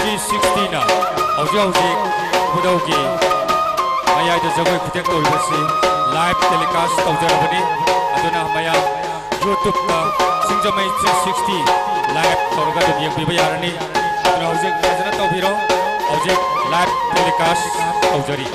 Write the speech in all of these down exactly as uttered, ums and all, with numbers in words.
Three ꯁꯤꯛꯁꯇꯤꯅ ꯍꯧꯖꯤꯛ ꯍꯧꯖꯤꯛ ꯈꯨꯗꯧꯒꯤ ꯃꯌꯥꯏꯗ ꯖꯒꯣꯏ ꯈꯨꯊꯦꯛ ꯇꯧꯔꯤꯕꯁꯤ ꯂꯥꯏꯚ ꯇꯦꯂꯤꯀꯥꯁ ꯇꯧꯖꯔꯕꯅꯤ꯫ ꯑꯗꯨꯅ ꯃꯌꯥꯝ ꯌꯨꯇ꯭ꯌꯨꯕꯇ ꯁꯤꯡꯖꯃꯩ ꯊ꯭ꯔꯤ ꯁꯤꯛꯁꯇꯤ ꯂꯥꯏꯚ ꯇꯧꯔꯒ ꯑꯗꯨꯝ ꯌꯦꯡꯕꯤꯕ ꯌꯥꯔꯅꯤ꯫ ꯑꯗꯨꯅ ꯍꯧꯖꯤꯛ ꯐꯖꯅ ꯇꯧꯕꯤꯔꯣ꯫ ꯍꯧꯖꯤꯛ ꯂꯥꯏꯚ ꯇꯦꯂꯤꯀꯥꯁ ꯇꯧꯖꯔꯤ꯫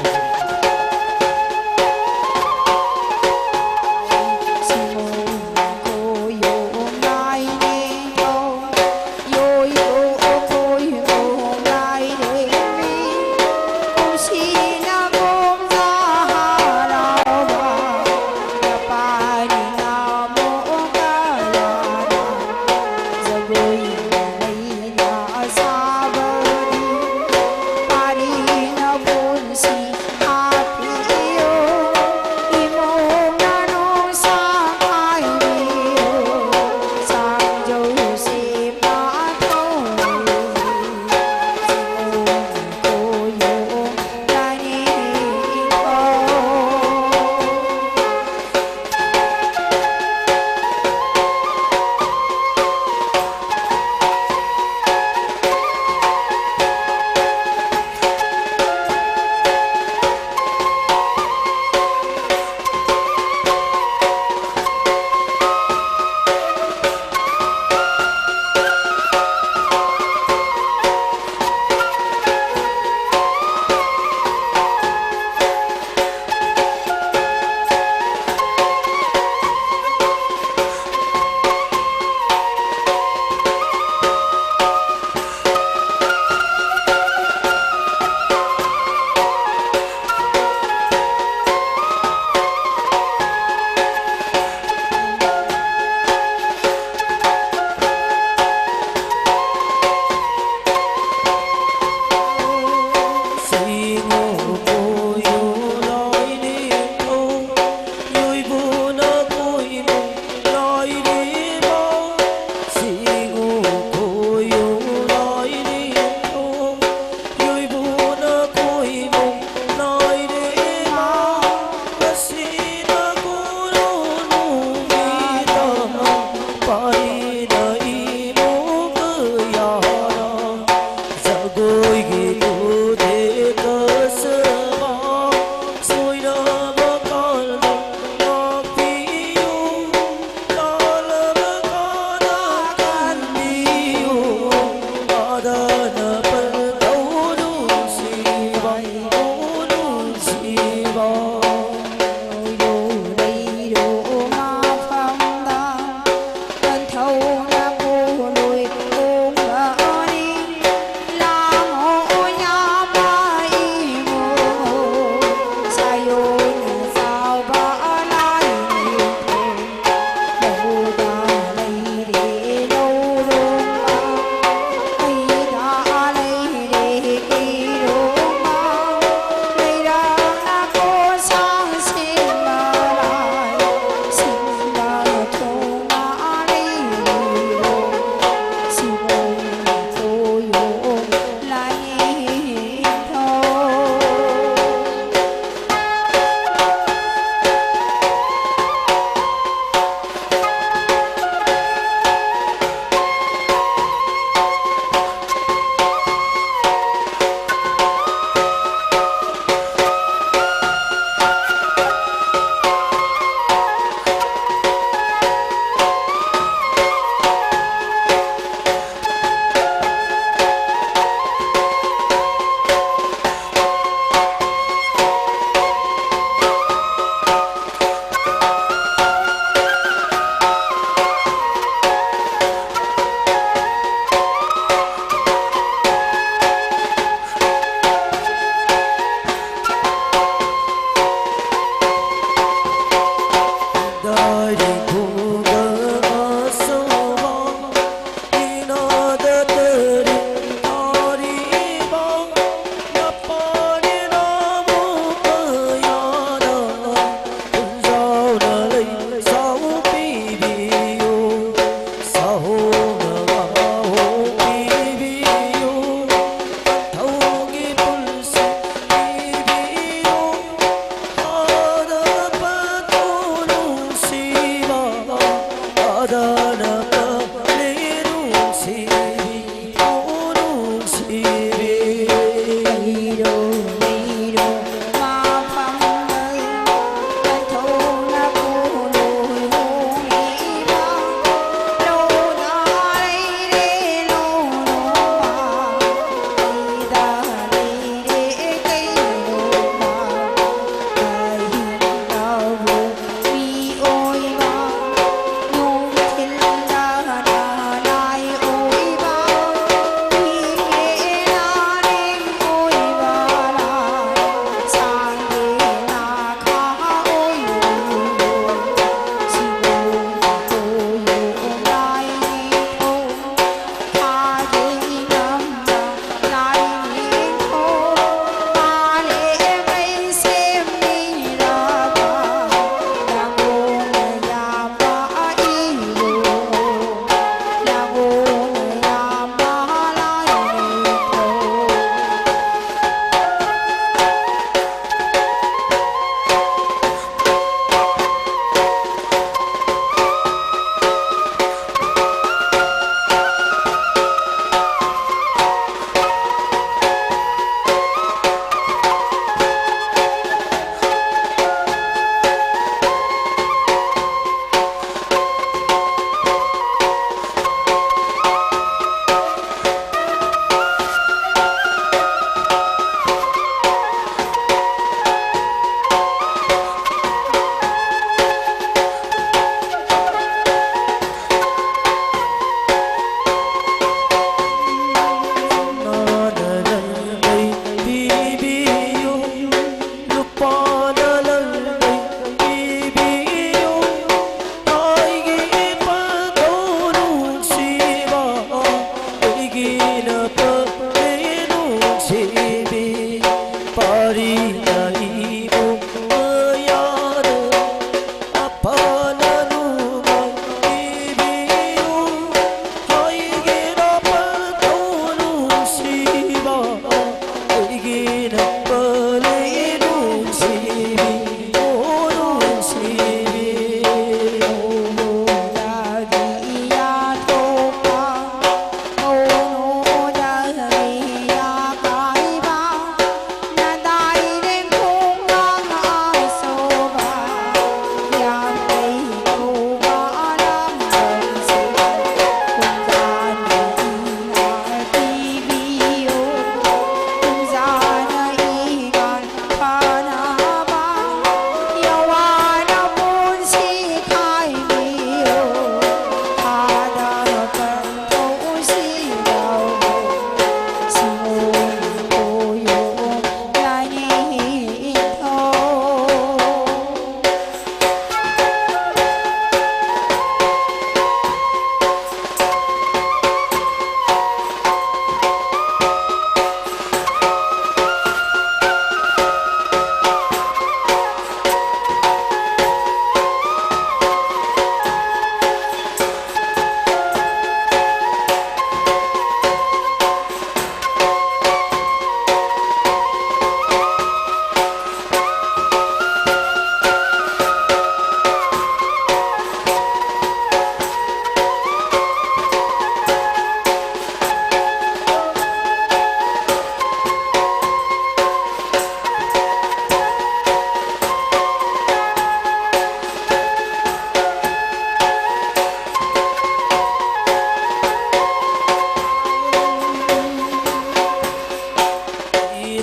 ꯀꯦꯇꯨꯗꯦ ꯀꯁꯕ ꯁꯣꯏꯔꯕ ꯀꯥꯟꯗ ꯉꯥꯛꯄꯤꯌꯨ꯫ ꯇꯥꯂꯕ ꯀꯥꯟꯗ ꯀꯟꯕꯤꯌꯨ꯫ ꯑꯗꯅ ꯄꯜ ꯇꯧꯔꯨꯁꯤꯕ, ꯇꯧꯔꯨꯁꯤꯕ꯫ ꯂꯩꯔꯣ ꯃꯐꯝꯗ ꯄꯟꯊꯧꯅ ꯄꯣꯂꯣꯏ ꯍꯣꯡꯂꯛꯑꯅꯤ꯫ ꯂꯥꯡꯉꯣ ꯑꯣꯏꯅ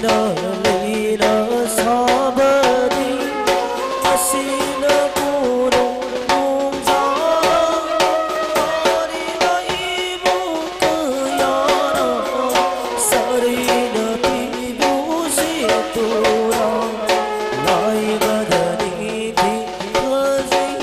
ꯂꯩꯅ ꯁꯥꯕꯅꯤ, ꯑꯁꯤꯅ ꯀꯣꯟꯅ ꯅꯣꯡꯖꯥ ꯇꯥꯔꯤꯕ ꯏꯕꯨ ꯀꯌꯥꯅ ꯁꯥꯔꯩꯅ ꯄꯤꯕꯨ ꯁꯦꯠꯇꯨꯅ ꯂꯥꯏꯒꯗꯅꯤ ꯊꯤꯡꯒꯖꯩ꯫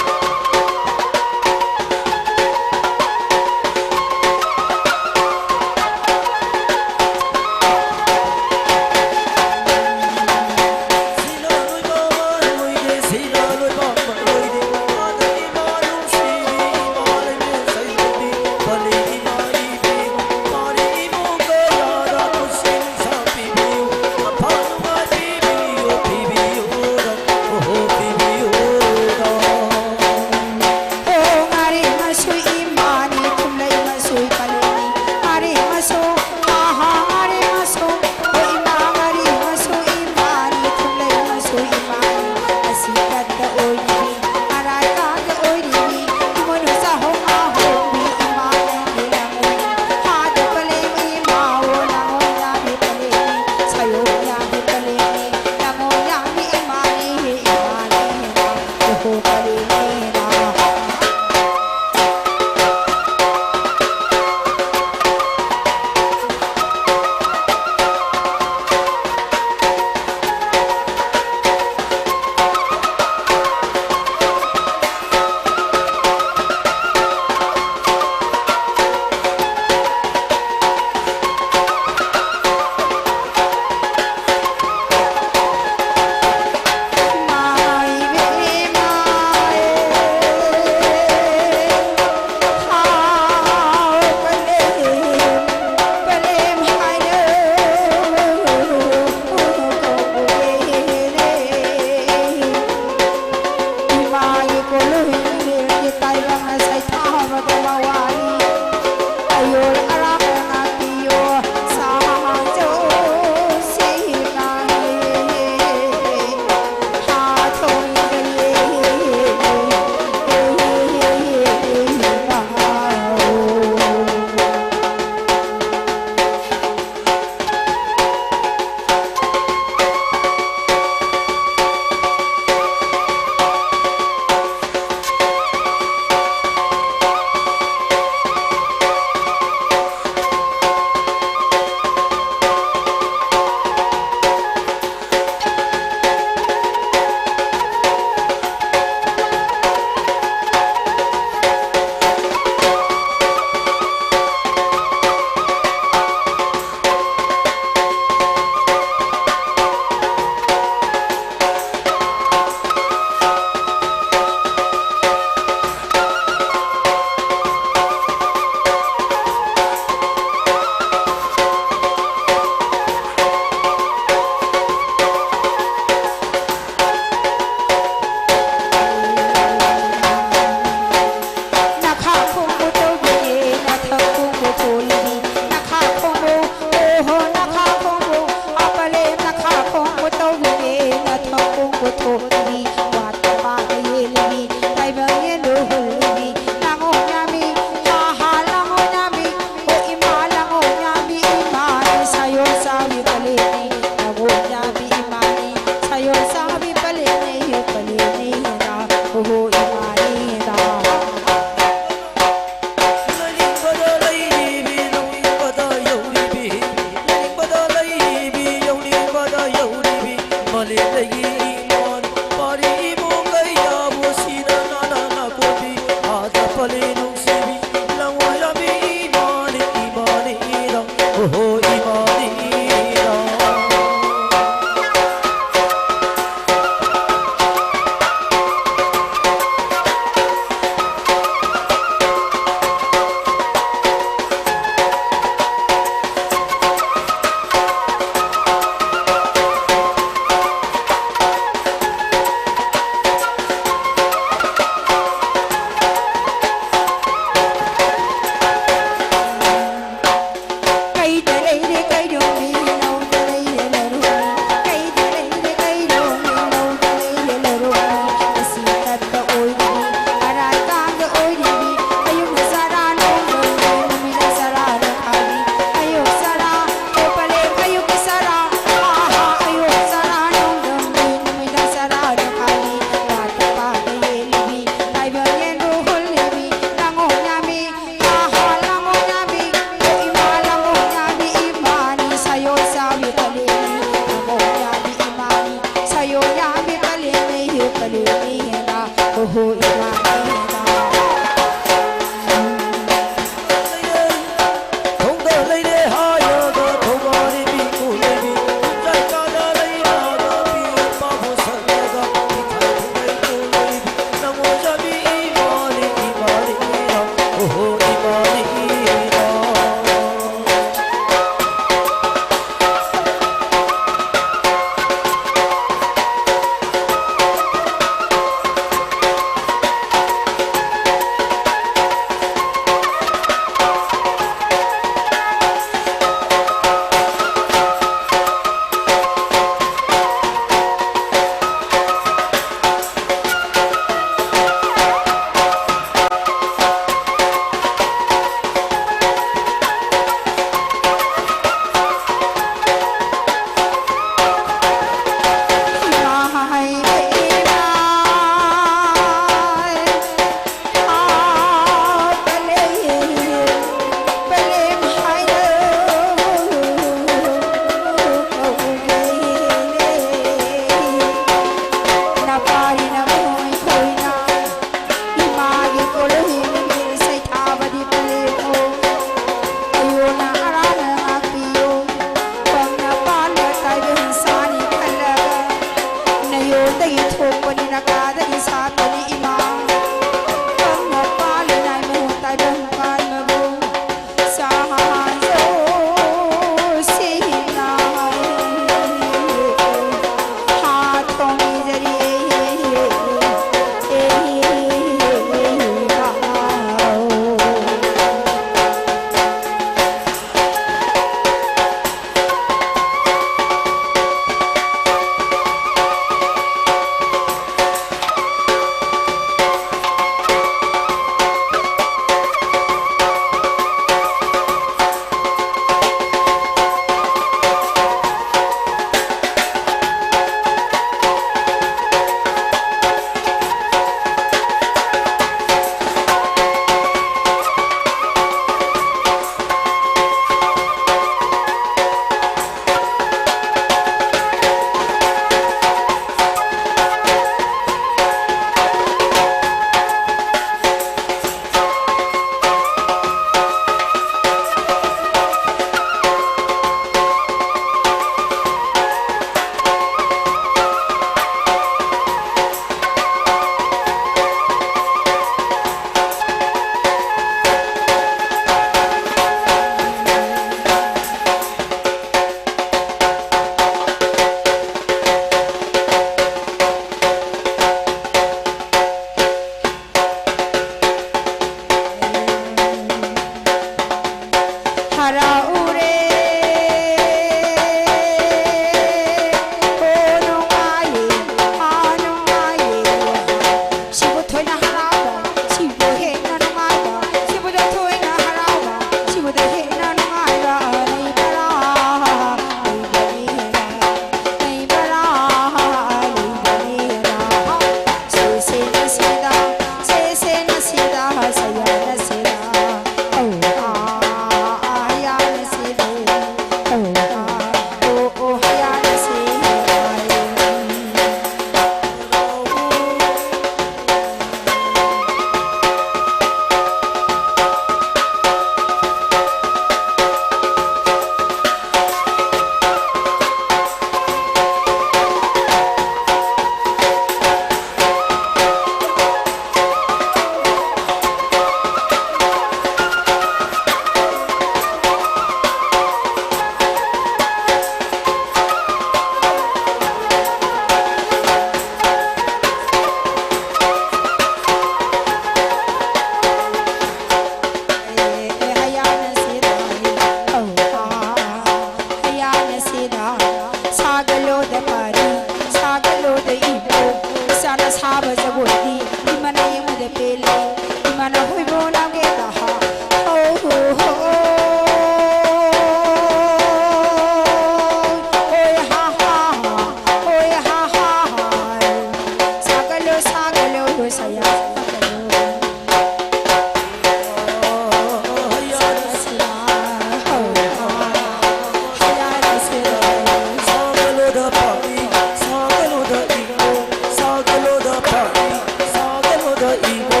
ꯁꯥꯒꯠꯂꯣꯗ ꯏꯃꯣ,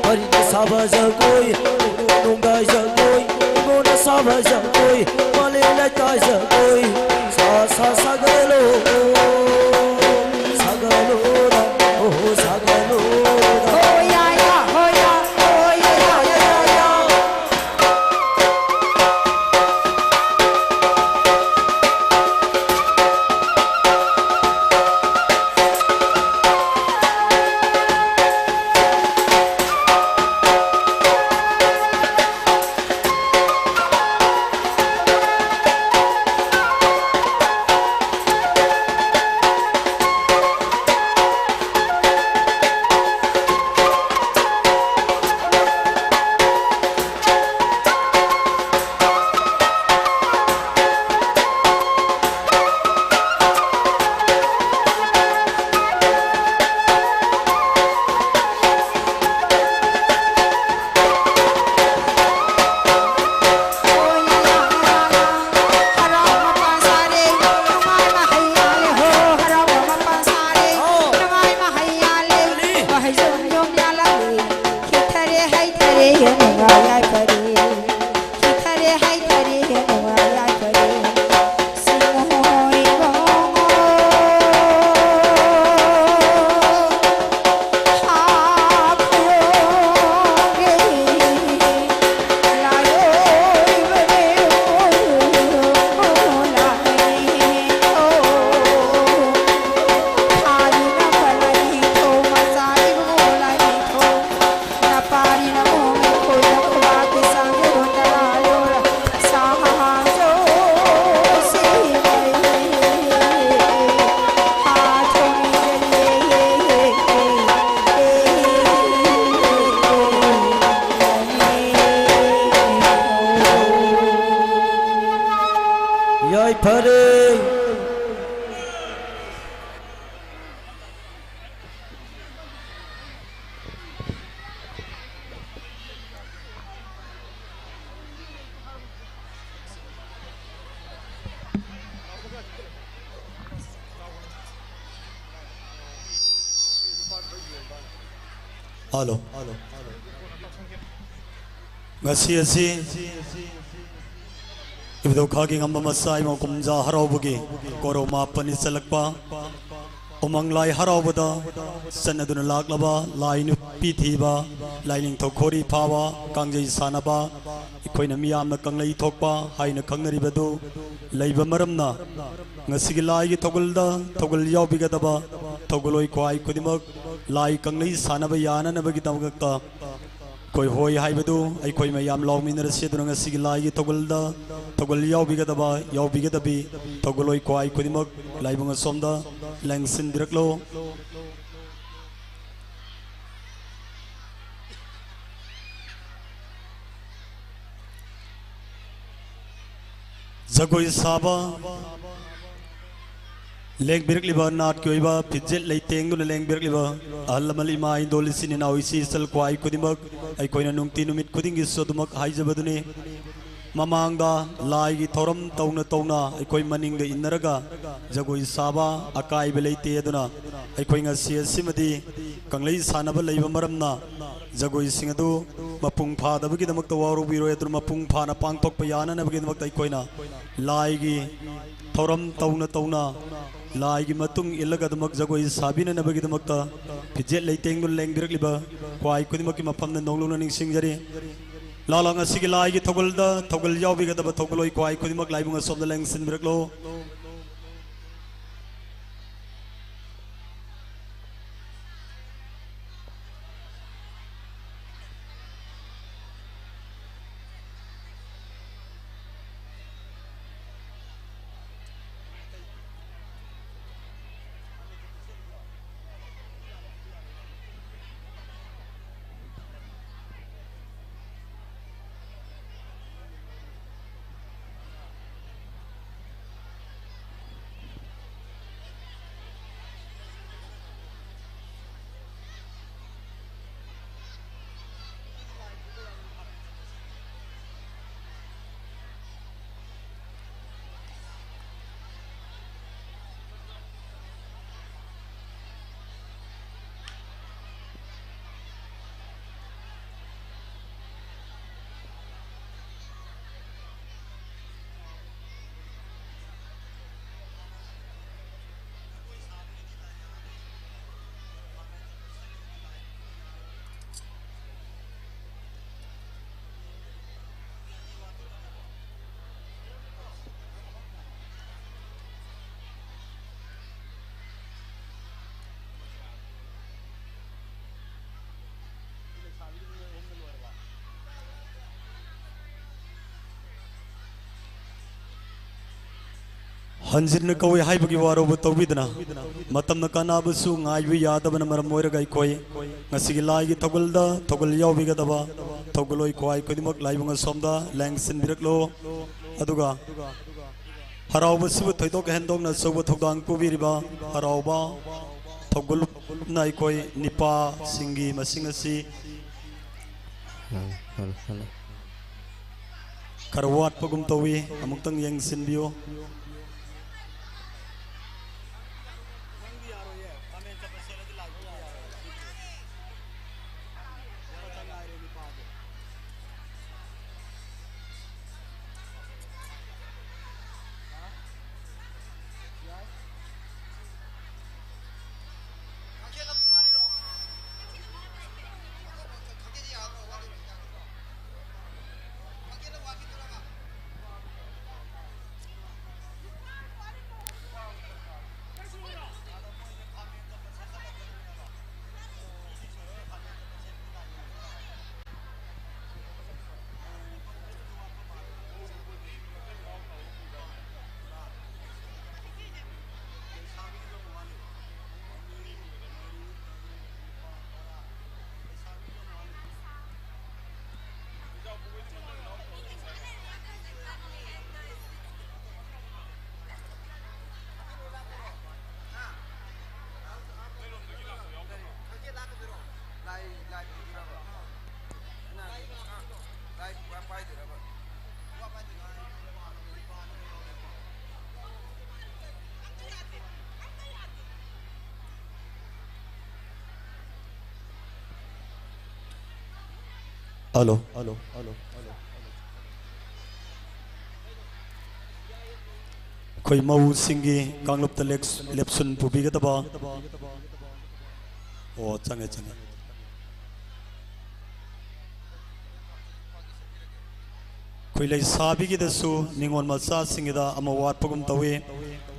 ꯍꯔꯤꯒꯤ ꯁꯥꯕ ꯖꯒꯣꯏ, ꯅꯣꯡꯗꯥꯏ ꯖꯒꯣꯏ, ꯏꯃꯣꯅ ꯁꯥꯕ ꯖꯒꯣꯏ, ꯃꯥꯂꯦꯝ ꯂꯩꯀꯥꯏ ꯖꯒꯣꯏ, ꯁꯥ ꯁꯥ ꯁꯥꯒꯠꯂꯣ, ꯁꯥꯒꯠꯂꯣꯗ, ꯑꯣ ꯁꯥꯒꯠꯂꯣꯗ꯫ ꯍꯣ ꯌꯥ ꯌꯥ, ꯍꯣ ꯌꯥ, ꯍꯣ ꯌꯥ ꯌꯥ ꯌꯥ ꯌꯥ꯫ ꯍꯜꯂꯣ꯫ ꯉꯁꯤ ꯑꯁꯤ ꯏꯕꯨꯙꯧ ꯈꯥꯒꯤ ꯉꯝꯕ ꯃꯆꯥ ꯏꯃꯥ ꯀꯨꯝꯖꯥ ꯍꯔꯥꯎꯕꯒꯤ ꯀꯣꯔꯧ ꯃꯥꯄꯟꯅꯤ ꯆꯜꯂꯛꯄ ꯎꯃꯪ ꯂꯥꯏ ꯍꯔꯥꯎꯕꯗ ꯆꯠꯅꯗꯨꯅ ꯂꯥꯛꯂꯕ ꯂꯥꯏ ꯅꯨꯄꯤ ꯊꯤꯕ, ꯂꯥꯏꯅꯤꯡꯊꯧ ꯈꯣꯔꯤ ꯐꯥꯕ, ꯀꯥꯡꯖꯩ ꯁꯥꯟꯅꯕ, ꯑꯩꯈꯣꯏꯅ ꯃꯤꯌꯥꯝꯅ ꯀꯪꯂꯩ ꯊꯣꯛꯄ ꯍꯥꯏꯅ ꯈꯪꯅꯔꯤꯕꯗꯨ ꯂꯩꯕ ꯃꯔꯝꯅ, ꯉꯁꯤꯒꯤ ꯂꯥꯏꯒꯤ ꯊꯧꯒꯜꯗ ꯊꯧꯒꯜ ꯌꯥꯎꯕꯤꯒꯗꯕ ꯊꯧꯒꯜꯂꯣꯏ ꯈ꯭ꯋꯥꯏ ꯈꯨꯗꯤꯡꯃꯛ ꯂꯥꯏ ꯀꯪꯂꯩ ꯁꯥꯟꯅꯕ ꯌꯥꯅꯅꯕꯒꯤꯗꯃꯛꯇ ꯑꯩꯈꯣꯏ ꯍꯣꯏ ꯍꯥꯏꯕꯗꯨ ꯑꯩꯈꯣꯏ ꯃꯌꯥꯝ ꯂꯥꯎꯃꯤꯟꯅꯔꯁꯤ꯫ ꯑꯗꯨꯅ ꯉꯁꯤꯒꯤ ꯂꯥꯏꯒꯤ ꯊꯧꯒꯜꯗ ꯊꯧꯒꯜ ꯌꯥꯎꯕꯤꯒꯗꯕ, ꯌꯥꯎꯕꯤꯒꯗꯕꯤ ꯊꯧꯒꯜꯂꯣꯏ ꯈ꯭ꯋꯥꯏ ꯈꯨꯗꯤꯡꯃꯛ ꯂꯥꯏꯕꯨꯡ ꯑꯁꯣꯝꯗ ꯂꯦꯡꯁꯤꯟꯕꯤꯔꯛꯂꯣ꯫ ꯖꯒꯣꯏ ꯁꯥꯕ ꯂꯦꯡꯕꯤꯔꯛꯂꯤꯕ, ꯅꯥꯠꯀꯤ ꯑꯣꯏꯕ ꯐꯤꯖꯦꯠ ꯂꯩꯇꯦꯡꯗꯨꯅ ꯂꯦꯡꯕꯤꯔꯛꯂꯤꯕ ꯑꯍꯜ ꯂꯃꯟ, ꯏꯃꯥ ꯏꯟꯗꯣꯜ, ꯏꯆꯤꯟ ꯏꯅꯥꯎ, ꯏꯆꯦ ꯏꯆꯜ ꯈ꯭ꯋꯥꯏ ꯈꯨꯗꯤꯡꯃꯛ ꯑꯩꯈꯣꯏꯅ ꯅꯨꯡꯇꯤ ꯅꯨꯃꯤꯠ ꯈꯨꯗꯤꯡꯒꯤꯁꯨ ꯑꯗꯨꯃꯛ ꯍꯥꯏꯖꯕꯗꯨꯅꯤ꯫ ꯃꯃꯥꯡꯗ ꯂꯥꯏꯒꯤ ꯊꯧꯔꯝ ꯇꯧꯅ ꯇꯧꯅ ꯑꯩꯈꯣꯏ ꯃꯅꯤꯡꯗ ꯏꯟꯅꯔꯒ ꯖꯒꯣꯏ ꯁꯥꯕ ꯑꯀꯥꯏꯕ ꯂꯩꯇꯦ꯫ ꯑꯗꯨꯅ ꯑꯩꯈꯣꯏ ꯉꯁꯤ ꯑꯁꯤꯃꯗꯤ ꯀꯪꯂꯩ ꯁꯥꯟꯅꯕ ꯂꯩꯕ ꯃꯔꯝꯅ ꯖꯒꯣꯏꯁꯤꯡ ꯑꯗꯨ ꯃꯄꯨꯡ ꯐꯥꯗꯕꯒꯤꯗꯃꯛꯇ ꯋꯥꯔꯧꯕꯤꯔꯣꯏ꯫ ꯑꯗꯨꯅ ꯃꯄꯨꯡ ꯐꯥꯅ ꯄꯥꯡꯊꯣꯛꯄ ꯌꯥꯅꯅꯕꯒꯤꯗꯃꯛꯇ ꯑꯩꯈꯣꯏꯅ ꯂꯥꯏꯒꯤ ꯊꯧꯔꯝ ꯇꯧꯅ ꯇꯧꯅ ꯂꯥꯏꯒꯤ ꯃꯇꯨꯡ ꯏꯜꯂꯒ ꯑꯗꯨꯃꯛ ꯖꯒꯣꯏ ꯁꯥꯕꯤꯅꯅꯕꯒꯤꯗꯃꯛꯇ ꯐꯤꯖꯦꯠ ꯂꯩꯇꯦꯡꯗꯨꯅ ꯂꯦꯡꯕꯤꯔꯛꯂꯤꯕ ꯈ꯭ꯋꯥꯏ ꯈꯨꯗꯤꯡꯃꯛꯀꯤ ꯃꯐꯝꯗ ꯅꯣꯡꯂꯨꯛꯅ ꯅꯤꯡꯁꯤꯡꯖꯔꯤ꯫ ꯂꯥꯂꯥ ꯉꯁꯤꯒꯤ ꯂꯥꯏꯒꯤ ꯊꯧꯒꯜꯗ ꯊꯧꯒꯜ ꯌꯥꯎꯕꯤꯒꯗꯕ ꯊꯧꯒꯜꯂꯣꯏ ꯈ꯭ꯋꯥꯏ ꯈꯨꯗꯤꯡꯃꯛ ꯂꯥꯏꯕꯨꯡ ꯑꯁꯣꯝꯗ ꯂꯦꯡꯁꯤꯟꯕꯤꯔꯛꯂꯣ꯫ ꯄꯟꯖꯤꯟꯅ ꯀꯧꯏ ꯍꯥꯏꯕꯒꯤ ꯋꯥꯔꯧꯕ ꯇꯧꯕꯤꯗꯅ, ꯃꯇꯝꯅ ꯀꯥꯟꯅꯕꯁꯨ ꯉꯥꯏꯕ ꯌꯥꯗꯕꯅ ꯃꯔꯝ ꯑꯣꯏꯔꯒ ꯑꯩꯈꯣꯏ ꯉꯁꯤꯒꯤ ꯂꯥꯏꯒꯤ ꯊꯧꯒꯜꯗ ꯊꯧꯒꯜ ꯌꯥꯎꯕꯤꯒꯗꯕ ꯊꯧꯒꯜꯂꯣꯏ ꯈ꯭ꯋꯥꯏ ꯈꯨꯗꯤꯡꯃꯛ ꯂꯥꯏꯕꯨꯡ ꯑꯁꯣꯝꯗ ꯂꯦꯡꯁꯤꯟꯕꯤꯔꯛꯂꯣ꯫ ꯑꯗꯨꯒ ꯍꯔꯥꯎꯕꯁꯤꯕꯨ ꯊꯣꯏꯗꯣꯛ ꯍꯦꯟꯗꯣꯛꯅ ꯑꯆꯧꯕ ꯊꯧꯗꯥꯡ ꯄꯨꯕꯤꯔꯤꯕ ꯍꯔꯥꯎꯕ ꯊꯧꯒꯜꯅ ꯑꯩꯈꯣꯏ ꯅꯤꯄꯥꯁꯤꯡꯒꯤ ꯃꯁꯤꯡ ꯑꯁꯤ ꯈꯔ ꯋꯥꯠꯄꯒꯨꯝ ꯇꯧꯏ, ꯑꯃꯨꯛꯇꯪ ꯌꯦꯡꯁꯤꯟꯕꯤꯌꯨ꯫ Hello, hello, hello, hello. ꯑꯩꯈꯣꯏ ꯃꯧꯁꯤꯡꯒꯤ ꯀꯥꯡꯂꯨꯞꯇ ꯂꯦꯛ-, ꯂꯦꯞꯁꯨꯟ ꯄꯨꯕꯤꯒꯗꯕ꯫ ꯑꯣ, ꯆꯪꯉꯦ, ꯆꯪꯉꯦ꯫ ꯑꯩꯈꯣꯏ ꯂꯩꯁꯥꯕꯤꯒꯤꯗꯁꯨ ꯅꯤꯉꯣꯜ ꯃꯆꯥꯁꯤꯡꯒꯤꯗ ꯑꯃ ꯋꯥꯠꯄꯒꯨꯝ ꯇꯧꯏ꯫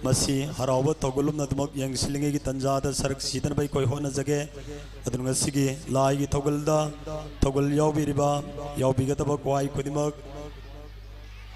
ꯃꯁꯤ ꯍꯔꯥꯎꯕ ꯊꯧꯒꯜꯂꯨꯝꯅ ꯑꯗꯨꯃꯛ ꯌꯦꯡꯁꯤꯜꯂꯤꯉꯩꯒꯤ ꯇꯟꯖꯥꯗ ꯁꯔꯨꯛ ꯁꯤꯗꯅꯕ ꯑꯩꯈꯣꯏ ꯍꯣꯠꯅꯖꯒꯦ꯫ ꯑꯗꯨꯅ ꯉꯁꯤꯒꯤ ꯂꯥꯏꯒꯤ ꯊꯧꯒꯜꯗ ꯊꯧꯒꯜ ꯌꯥꯎꯕꯤꯔꯤꯕ, ꯌꯥꯎꯕꯤꯒꯗꯕ ꯈ꯭ꯋꯥꯏ ꯈꯨꯗꯤꯡꯃꯛ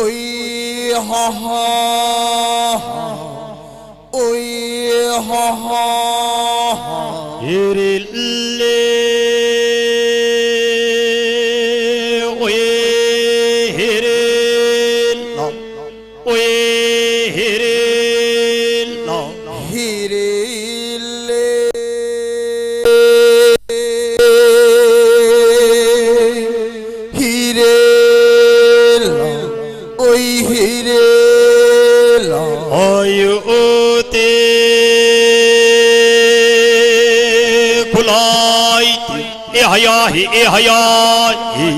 ꯎꯏ ꯍꯥ ꯍꯥ ꯎꯏ ꯍꯤꯔꯤꯜꯂꯦ, ꯑꯣꯏ ꯍꯤꯔꯤꯜꯂꯣ, ꯑꯣꯏ ꯍꯤꯔꯤꯜꯂꯣ, ꯍꯤꯔꯤꯜꯂꯦ꯫ ꯍꯤꯔꯦꯂꯥ, ꯑꯣꯏ ꯍꯤꯔꯦꯂꯥ꯫ ꯑꯌꯨꯇꯤ ꯈꯨꯂꯥꯏ ꯑꯦ ꯍꯌꯥ ꯍꯤ ꯑꯦ ꯍꯌꯥ ꯍꯤ꯫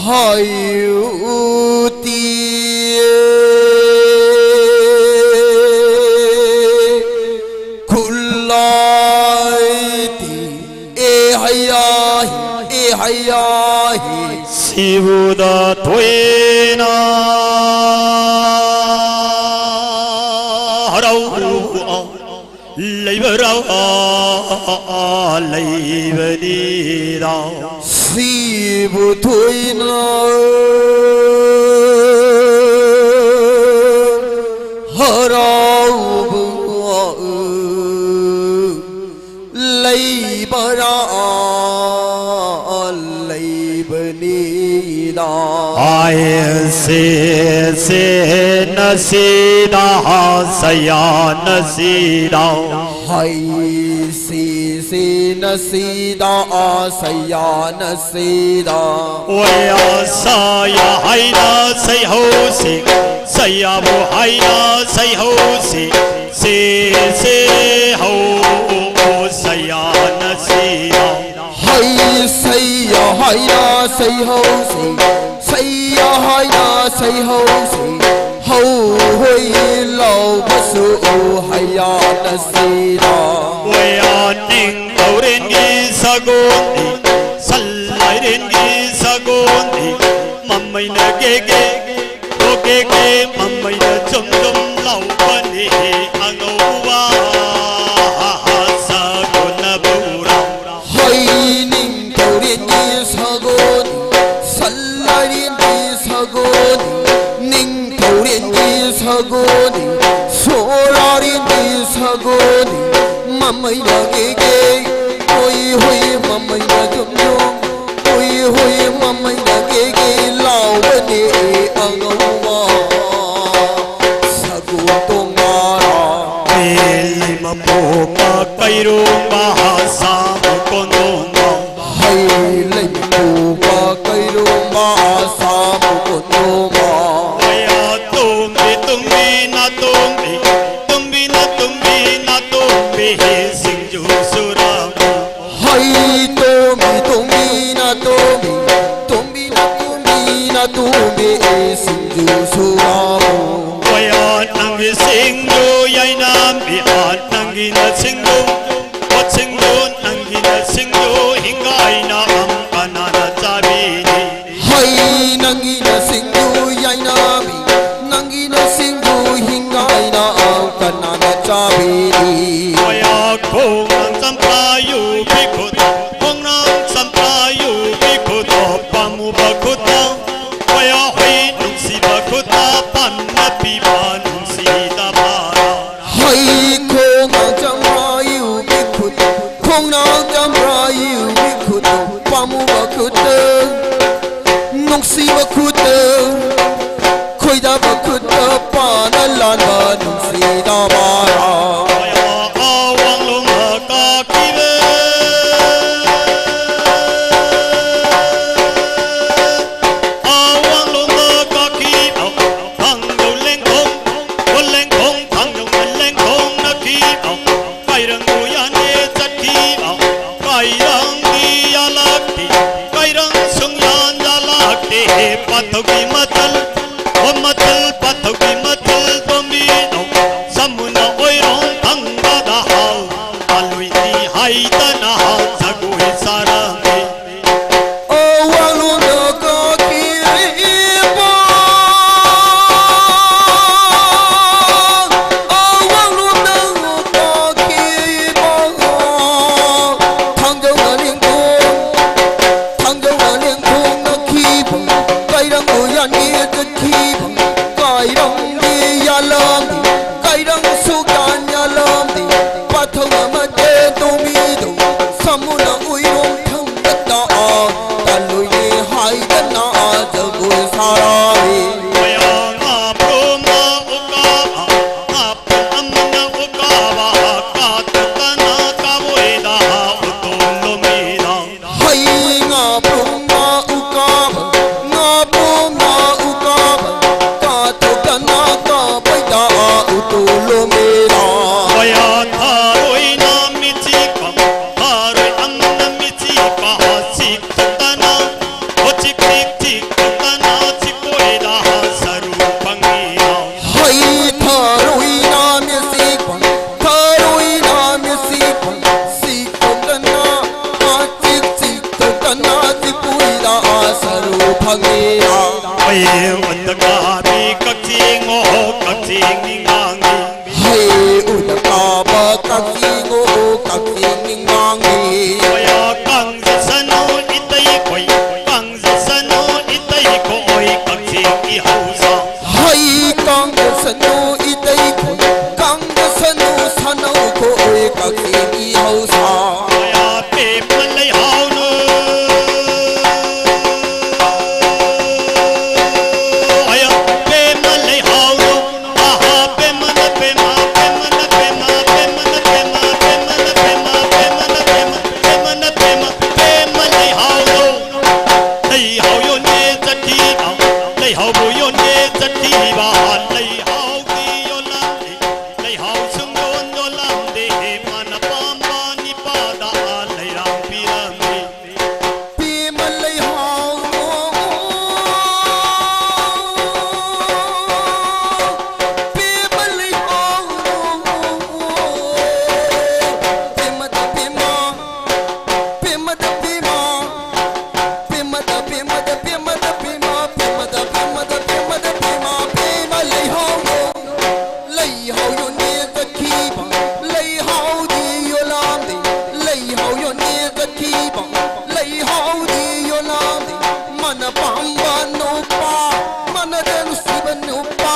ꯍꯌꯨꯇꯤ ꯈꯨꯂꯥꯏꯇꯤ ꯑꯦ ꯍꯌꯥ ꯍꯤ, ꯑꯦ ꯍꯌꯥ ꯍꯤ꯫ ꯁꯤꯕꯨꯗ ꯊꯣꯏꯅ ꯍꯔꯥꯎ ꯂꯩꯕꯔꯥ ꯂꯩꯕꯅꯤꯗ꯫ ꯁꯤꯕꯨ ꯊꯣꯏꯅ ꯍꯔꯥꯎꯕ ꯂꯩꯕꯔꯥ ꯂꯩꯕꯅꯤꯗ꯫ ꯑꯥꯏ ꯁꯤ ꯁꯤ ꯅꯁꯤꯗ ꯁꯌꯥ ꯅꯁꯤꯗ꯫ ꯍꯩ ꯁꯤ ꯁꯤ ꯅꯁꯤꯗ ꯁꯌꯥ ꯅꯁꯤꯗ꯫ ꯑꯣꯌꯥ ꯁꯌꯥ ꯍꯩꯅ ꯁꯩꯍꯧꯁꯤ ꯁꯌꯥꯕꯨ ꯍꯩꯅ ꯁꯩꯍꯧꯁꯤ꯫ ꯁꯤ ꯁꯤ ꯍꯧ ꯁꯌꯥ ꯅꯁꯤꯗ꯫ ꯍꯩ ꯁꯩꯌꯥ ꯍꯥꯏꯅ ꯁꯩꯍꯧꯁꯤ, ꯁꯩꯌꯥ ꯍꯥꯏꯅ ꯁꯩꯍꯧꯁꯤ꯫ ꯍꯧ ꯍꯣꯏ ꯂꯥꯎꯕꯁꯨ ꯍꯩꯌꯥ ꯅꯁꯤꯗ꯫ ꯑꯣꯌꯥ ꯅꯤꯡꯊꯧꯔꯦꯟꯒꯤ ꯁꯒꯣꯜꯗꯤ, ꯁꯟ ꯂꯥꯏꯔꯦꯟꯒꯤ ꯁꯒꯣꯜꯗꯤ, ꯃꯃꯩꯅ ꯒꯦꯒꯦ ꯀꯣꯀꯦꯛꯀꯦ ꯃꯃꯩꯗ ꯆꯨꯝ ꯆꯨꯝ ꯂꯥꯎꯕꯅꯤ ꯑꯉꯧꯕ ꯁꯒꯣꯜꯅ ꯄꯨꯔꯥ꯫ ꯍꯩ ꯅꯤꯡꯊꯧꯔꯦꯟꯒꯤ ꯁꯒꯣꯜ, ꯁꯟ ꯂꯥꯏꯔꯦꯟꯒꯤ ꯁꯒꯣꯜ, ꯅꯤꯡꯊꯧꯔꯦꯟꯒꯤ ꯁꯒꯣꯜ, ꯁꯣꯔꯥꯔꯦꯟꯒꯤ ꯁꯒꯣꯜ ꯃꯃꯩꯅ ꯒꯦꯒꯦ, ꯍꯨꯏ ꯍꯨꯏ ꯃꯃꯩꯅ ꯌꯨꯝ ꯌꯨꯝ, ꯍꯨꯏ ꯍꯨꯏ ꯃꯃꯩꯅ ꯒꯦꯒꯦ ꯂꯥꯎꯕꯅꯦ ꯑꯉꯧꯕ ꯁꯒꯣꯜ ꯇꯣꯡꯉꯥꯔ꯫ ꯂꯩꯃ ꯄꯣꯛꯄ ꯀꯩꯔꯣꯡꯕ ꯁꯥꯃꯨ ꯀꯣꯟꯗꯣꯡꯕ꯫ ꯍꯩ ꯂꯩꯃ ꯄꯣꯛꯄ ꯀꯩꯔꯣꯡꯕ ꯁꯥꯃꯨ ꯀꯣꯟꯗꯣꯡꯕ꯫ ꯍꯩꯌꯥ ꯇꯣꯝꯕꯤ ꯇꯣꯝꯕꯤ ꯅꯥꯇꯣꯝꯕꯤ, ꯇꯣꯝꯕꯤ ꯅꯥꯇꯣꯝꯕꯤ ꯅꯥꯇꯣꯝꯕꯤ ꯁꯤꯡꯖꯨ ꯁꯨꯔꯥꯃꯨ꯫ ꯍꯩ ꯇꯣꯝꯕꯤ ꯇꯣꯝꯕꯤ ꯅꯥꯇꯣꯝꯕꯤ, ꯇꯣꯝꯕꯤ ꯅꯥꯇꯣꯝꯕꯤ ꯅꯥꯇꯣꯝꯕꯤ ꯁꯤꯡꯖꯨ ꯁꯨꯔꯥꯃꯨ꯫ ꯍꯣꯏꯌꯥ ꯅꯪꯒꯤ ꯁꯤꯡꯖꯨ ꯌꯥꯏꯅꯥꯝꯕꯤ, ꯑꯥ ꯅꯪꯒꯤꯅ ꯁꯤꯡꯖꯨ, ꯄꯣꯠ ꯁꯤꯡꯖꯨ ꯅꯪꯒꯤꯅ ꯁꯤꯡꯖꯨ ꯍꯤꯡꯒꯥꯏꯅ ꯑꯝ ꯀꯅꯥꯅ ꯆꯥꯕꯤꯅꯤ? ꯍꯩ ꯅꯪꯒꯤꯅ ꯁꯤꯡꯖꯨ ꯌꯥꯏꯅꯥꯃꯤ, ꯅꯪꯒꯤꯅ ꯁꯤꯡꯖꯨ ꯍꯤꯡꯒꯥꯏꯅ ꯑꯝ ꯀꯅꯥꯅ ꯆꯥꯕꯤꯅꯤ? ꯍꯣꯌꯥ ꯈꯣꯡꯅꯥꯡ ꯆꯝꯄ꯭ꯔꯥ ꯌꯨꯕꯤ ꯈꯨꯠ, ꯈꯣꯡꯅꯥꯡ ꯆꯝꯄ꯭ꯔꯥ ꯌꯨꯕꯤ ꯈꯨꯠ, ꯄꯥꯝꯃꯨꯕ ꯈꯨꯠꯇ ꯍꯣꯌꯥ ꯍꯨꯏ ꯅꯨꯡꯁꯤꯕ ꯈꯨꯠꯇ ꯄꯥꯟꯅ ꯄꯤꯕ ꯅꯨꯡꯁꯤꯗꯕ꯫ ꯍꯩ ꯈꯣꯡꯅꯥꯡ ꯆꯝꯄ꯭ꯔꯥ ꯌꯨꯕꯤ ꯈꯨꯠ, ꯈꯣꯡꯅꯥꯡ ꯆꯝꯄ꯭ꯔꯥ ꯌꯨꯕꯤ ꯈꯨꯠꯇ, ꯄꯥꯝꯃꯨꯕ ꯈꯨꯠꯇ, ꯅꯨꯡꯁꯤꯕ ꯈꯨꯠꯇ, ꯈꯣꯏꯗꯥꯕ ꯈꯨꯠꯇ ꯄꯥꯟꯅ ꯂꯥꯟꯕ ꯅꯨꯡꯁꯤꯗꯕ꯫ ꯍꯣꯌꯥ ꯑꯋꯥꯡꯂꯣꯝꯗ ꯀꯥꯈꯤꯕ꯫ ꯑꯋꯥꯡꯂꯣꯝꯗ ꯀꯥꯈꯤꯕ ꯊꯥꯡꯖꯧ ꯂꯦꯡꯈꯣꯡ, ꯈꯨꯜ ꯂꯦꯡꯈꯣꯡ, ꯊꯥꯡꯖꯧꯅ ꯂꯦꯡꯈꯣꯡ ꯅꯛꯈꯤꯕ, ꯀꯥꯏꯔꯪ ꯎꯌꯥꯟꯗꯦ ꯆꯠꯈꯤꯕ, ꯀꯥꯏꯔꯪꯗꯤ ꯌꯥꯂꯛꯇꯦ, ꯀꯥꯏꯔꯪ ꯁꯨꯡꯌꯥꯟ ꯌꯥꯂꯛꯇꯦ꯫ ꯄꯥꯊꯧꯒꯤ ꯃꯊꯜ, ꯑꯣ ꯃꯊꯜ, ꯄꯥꯊꯧꯒꯤ ꯃꯊꯜ ꯇꯣꯝꯕꯤꯅꯧ, ꯁꯃꯨꯅ ꯑꯣꯏꯔꯣꯡ ꯊꯪꯕꯗ ꯍꯥꯎ, ꯑꯂꯨꯏꯅꯤ ꯍꯥꯏꯗꯅ ꯍꯥꯎ ꯖꯒꯣꯏ ꯁꯥꯔꯝꯃꯤ꯫ ꯑꯋꯥꯡꯂꯣꯝꯗ ꯀꯥꯈꯤꯕ, ꯑꯋꯥꯡꯂꯣꯝꯗ ꯀꯥꯈꯤꯕ, ꯊꯥꯡꯖꯧꯅ ꯂꯦꯡꯈꯣꯡ, ꯊꯥꯡꯖꯧꯅ ꯂꯦꯡꯈꯣꯡ ꯅꯛꯈꯤꯕ, ꯀꯥꯏꯔꯪ ꯎꯌꯥꯟꯒꯤ ꯆꯠꯈꯤꯕ, ꯀꯥꯏꯔꯪꯒꯤ ꯌꯥꯂꯝ, ꯀꯥꯏꯔꯪ ꯁꯨꯛꯌꯥꯟ ꯌꯥꯂꯝ꯫ ꯀꯛꯆꯤꯡꯉꯣ ꯀꯛꯆꯤꯡ ꯅꯤꯡꯉꯥꯡꯉꯤ꯫ ꯍꯩ ꯎꯗ ꯀꯥꯕ ꯀꯛꯆꯤꯡꯉꯣ ꯀꯛꯆꯤꯡ ꯅꯤꯡꯉꯥꯡꯉꯤ꯫ ꯍꯣꯌꯥ ꯀꯪꯖꯁꯅꯨ ꯏꯇꯩꯈꯣꯏ, ꯀꯪꯖꯁꯅꯨ ꯏꯇꯩꯈꯣꯏ ꯀꯛꯆꯤꯡ ꯏꯍꯧꯁꯥ꯫ ꯍꯩ ꯀꯪꯖꯁꯅꯨ ꯏꯇꯩꯈꯣꯏ, ꯀꯪꯖꯁꯅꯨ ꯁꯥꯅꯧ ꯈꯣꯏ ꯀꯛꯆꯤꯡ ꯏꯍꯧꯁꯥ꯫ ꯍꯣꯌꯥ ꯄꯦꯝꯃ ꯂꯩꯍꯥꯎꯅꯨ꯫ ꯄꯦꯃ ꯂꯩꯍꯥꯎ, ꯄꯦꯃ ꯂꯩꯍꯥꯎ, ꯄꯦꯃꯗ ꯄꯦꯃ, ꯄꯦꯃꯗ ꯄꯦꯃ, ꯄꯦꯃꯗ ꯄꯦꯃꯗ ꯄꯦꯃꯗ ꯄꯦꯃ, ꯄꯦꯃꯗ ꯄꯦꯃꯗ ꯄꯦꯃꯗ ꯄꯦꯃ, ꯄꯦꯃ ꯂꯩꯍꯥꯎ꯫ ꯂꯩꯍꯥꯎ ꯌꯣꯟꯒꯦ ꯆꯠꯈꯤꯕ ꯂꯩꯍꯥꯎꯗꯤ ꯌꯣꯜꯂꯝꯗꯦ꯫ ꯂꯩꯍꯥꯎ ꯌꯣꯟꯒꯦ ꯆꯠꯈꯤꯕ ꯂꯩꯍꯥꯎꯗꯤ ꯌꯣꯜꯂꯝꯗꯦ꯫ ꯃꯥꯅ ꯄꯥꯝꯕ ꯅꯨꯄꯥ, ꯃꯥꯅꯗ ꯅꯨꯡꯁꯤꯕ ꯅꯨꯄꯥ,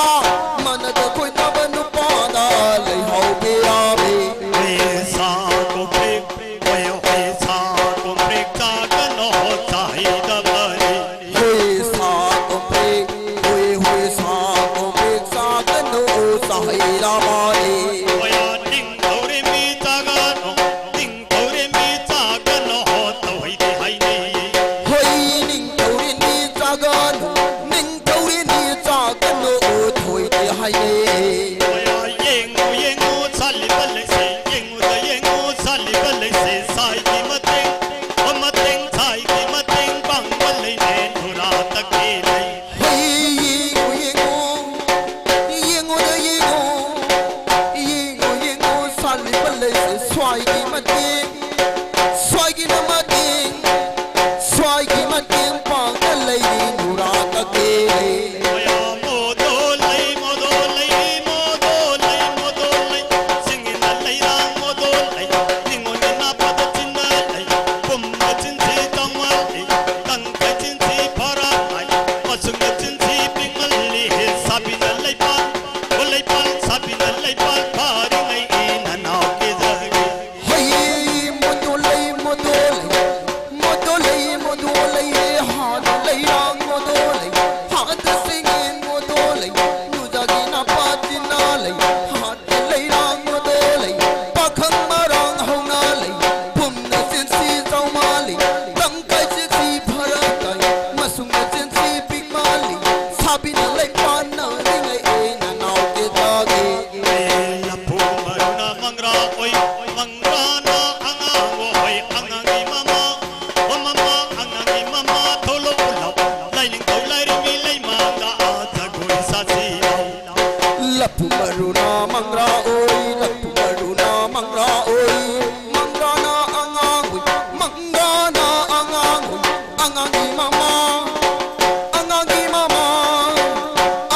ꯃꯥꯅꯗ ꯈꯣꯏꯗꯕ ꯅꯨꯄꯥꯗ ꯂꯩꯍꯥꯎ ꯄꯤꯔꯝꯃꯤ꯫ ꯍꯨꯏ ꯁꯥ ꯀꯣꯝꯄ꯭ꯔꯦꯛ, ꯍꯨꯏ, ꯍꯨꯏ ꯁꯥ ꯀꯣꯝꯄ꯭ꯔꯦꯛ ꯆꯥꯒꯅꯣ ꯆꯥꯍꯩꯗꯕꯅꯤ꯫ ꯍꯨꯏ ꯁꯥ ꯀꯣꯝꯄ꯭ꯔꯦꯛ, ꯍꯨꯏ, ꯍꯨꯏ ꯁꯥ ꯀꯣꯝꯄ꯭ꯔꯦꯛ ꯆꯥꯒꯅꯨ ꯆꯥꯍꯩꯗꯕꯅꯤ꯫ ꯍꯣꯌꯥ ꯅꯤꯡꯊꯧꯔꯦꯟꯕꯤ ꯆꯥꯒꯅꯨ, ꯅꯤꯡꯊꯧꯔꯦꯟꯕꯤ ꯆꯥꯒꯅꯨ ꯇꯧꯍꯩꯗꯦ ꯍꯥꯏꯅꯩ꯫ ꯍꯣꯏ ꯅꯤꯡꯊꯧꯔꯦꯟꯕꯤ ꯆꯥꯒꯅꯨ, ꯅꯤꯡꯊꯧꯔꯦꯟꯕꯤ ꯆꯥꯒꯅꯨ ꯇꯧꯍꯩꯗꯦ ꯍꯥꯏꯅꯩ꯫ ꯍꯣꯌꯥ ꯌꯦꯡꯉꯨ ꯌꯦꯡꯉꯨ ꯁꯥꯠꯂꯤꯕ ꯂꯩꯁꯦ, ꯌꯦꯡꯉꯨꯗ ꯌꯦꯡꯉꯨ ꯁꯥꯠꯂꯤꯕ ꯂꯩꯁꯦ, ꯁꯥꯏꯒꯤ ꯃꯇꯦꯡ ꯃꯇꯦꯡ ꯁꯥꯏꯒꯤ ꯃꯇꯦꯡ ꯄꯥꯡꯕ ꯂꯩꯅꯦ ꯅꯨꯔꯥ ꯇꯀꯦ ꯂꯩ꯫ ꯍꯩ ꯌꯦꯡꯉꯨ ꯌꯦꯡꯉꯨ, ꯌꯦꯡꯉꯨꯗ ꯌꯦꯡꯉꯨ, ꯌꯦꯡꯉꯨ ꯌꯦꯡꯉꯨ ꯁꯥꯠꯂꯤꯕ ꯂꯩꯁꯦ ꯁ꯭ꯋꯥꯏꯒꯤ ꯃꯇꯦꯡ, ꯁ꯭ꯋꯥꯏꯒꯤꯅ ꯃꯇꯦꯡ, ꯁ꯭ꯋꯥꯏꯒꯤ ꯃꯇꯦꯡ ꯄꯥꯡꯅ ꯂꯩꯔꯤ ꯅꯨꯔꯥ ꯇꯀꯦ ꯂꯩ꯫ ꯃꯌꯥꯝ ꯑꯣꯗꯣ ꯂꯩ ꯂꯐꯨ ꯃꯔꯨꯅ ꯃꯪꯒ꯭ꯔꯥ ꯑꯣꯏ, ꯂꯐꯨ ꯃꯔꯨꯅ ꯃꯪꯒ꯭ꯔꯥ ꯑꯣꯏ, ꯃꯪꯒ꯭ꯔꯥꯅ ꯑꯉꯥꯡ ꯑꯣꯏ, ꯃꯪꯒ꯭ꯔꯥꯅ ꯑꯉꯥꯡ ꯑꯣꯏ, ꯑꯉꯥꯡꯒꯤ ꯃꯃꯥ, ꯑꯉꯥꯡꯒꯤ ꯃꯃꯥ,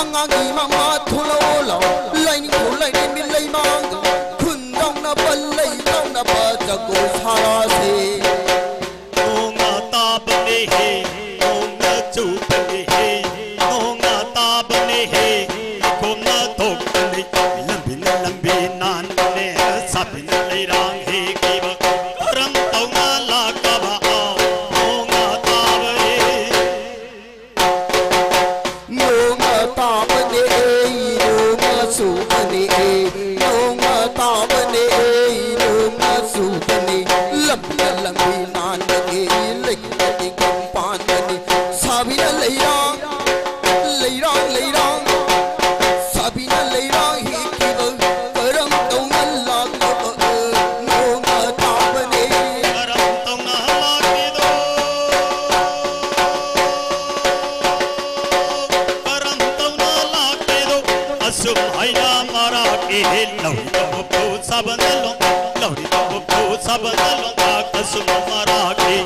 ꯑꯉꯥꯡꯒꯤ ꯃꯃꯥ ꯊꯣꯛꯂꯛꯑꯣ ꯂꯥꯎ, ꯂꯥꯏꯅꯤꯡꯊꯧ ꯂꯥꯏꯔꯦꯝꯕꯤ ꯂꯩꯃꯥꯡꯗ, ꯈꯨꯟ ꯌꯥꯎꯅꯕ ꯂꯩ ꯌꯥꯎꯅꯕ ꯖꯒꯣꯏ ꯁꯥꯔꯁꯦ꯫ ꯅꯣꯡꯅ ꯇꯥꯕꯅꯦꯍꯦ, ꯅꯣꯡꯅ ꯆꯨꯕꯅꯦꯍꯦ, ꯅꯣꯡꯅ ꯇꯥꯕꯅꯦꯍꯦ, ꯂꯩꯈꯣꯝꯅ ꯊꯣꯛꯄꯅꯦ, ꯂꯝꯕꯤꯅ ꯂꯝꯕꯤ ꯅꯥꯟꯕꯅꯦ, ꯁꯥꯕꯤꯅ ꯂꯩꯔꯥꯡ ꯍꯦꯛꯈꯤꯕ, ꯀꯔꯝ ꯇꯧꯅ ꯂꯥꯛꯇꯕ? ꯑꯥꯎ, ꯅꯣꯡꯅ ꯇꯥꯕꯅꯦ꯫ ꯅꯣꯡꯅ ꯇꯥꯕꯅꯦ, ꯅꯣꯡꯅ ꯆꯨꯕꯅꯦ, ꯅꯣꯡꯅ ꯇꯥꯕꯅꯦ, ꯅꯣꯡꯅ ꯆꯨꯕꯅꯦ, ꯂꯝꯕꯤꯅ ꯂꯝꯕꯤ ꯅꯥꯟꯕꯅꯦ, ꯂꯩꯀꯣꯜꯅ ꯂꯩꯀꯣꯜ ꯄꯥꯟꯕꯅꯦ, ꯁꯥꯕꯤꯅ ꯂꯩꯔꯥꯡ, ꯂꯩꯔꯥꯡ, ꯂꯩꯔꯥꯡ, ꯁꯥꯕꯤꯅ ꯂꯩꯔꯥꯡ ꯍꯦꯛꯈꯤꯕ, ꯀꯔꯝ ꯇꯧꯅ ꯂꯥꯛꯂꯕ ꯅꯣꯡꯅ ꯇꯥꯕꯅꯦ? ꯀꯔꯝ ꯇꯧꯅ ꯂꯥꯛꯈꯤꯗꯣ? ꯀꯔꯝ ꯇꯧꯅ ꯂꯥꯛꯈꯤꯗꯣ? ꯑꯁꯨꯝ ꯍꯥꯏꯅ ꯃꯔꯥꯛꯀꯤ ꯂꯧꯔꯤꯗ ꯎꯞꯇꯨ ꯁꯥꯕꯅ ꯂꯣꯡ, ꯂꯧꯔꯤꯗ ꯎꯞꯇꯨ ꯁꯥꯕꯅ ꯂꯣꯡ, ꯑꯁꯨꯝ ꯃꯔꯥꯛꯀꯤ꯫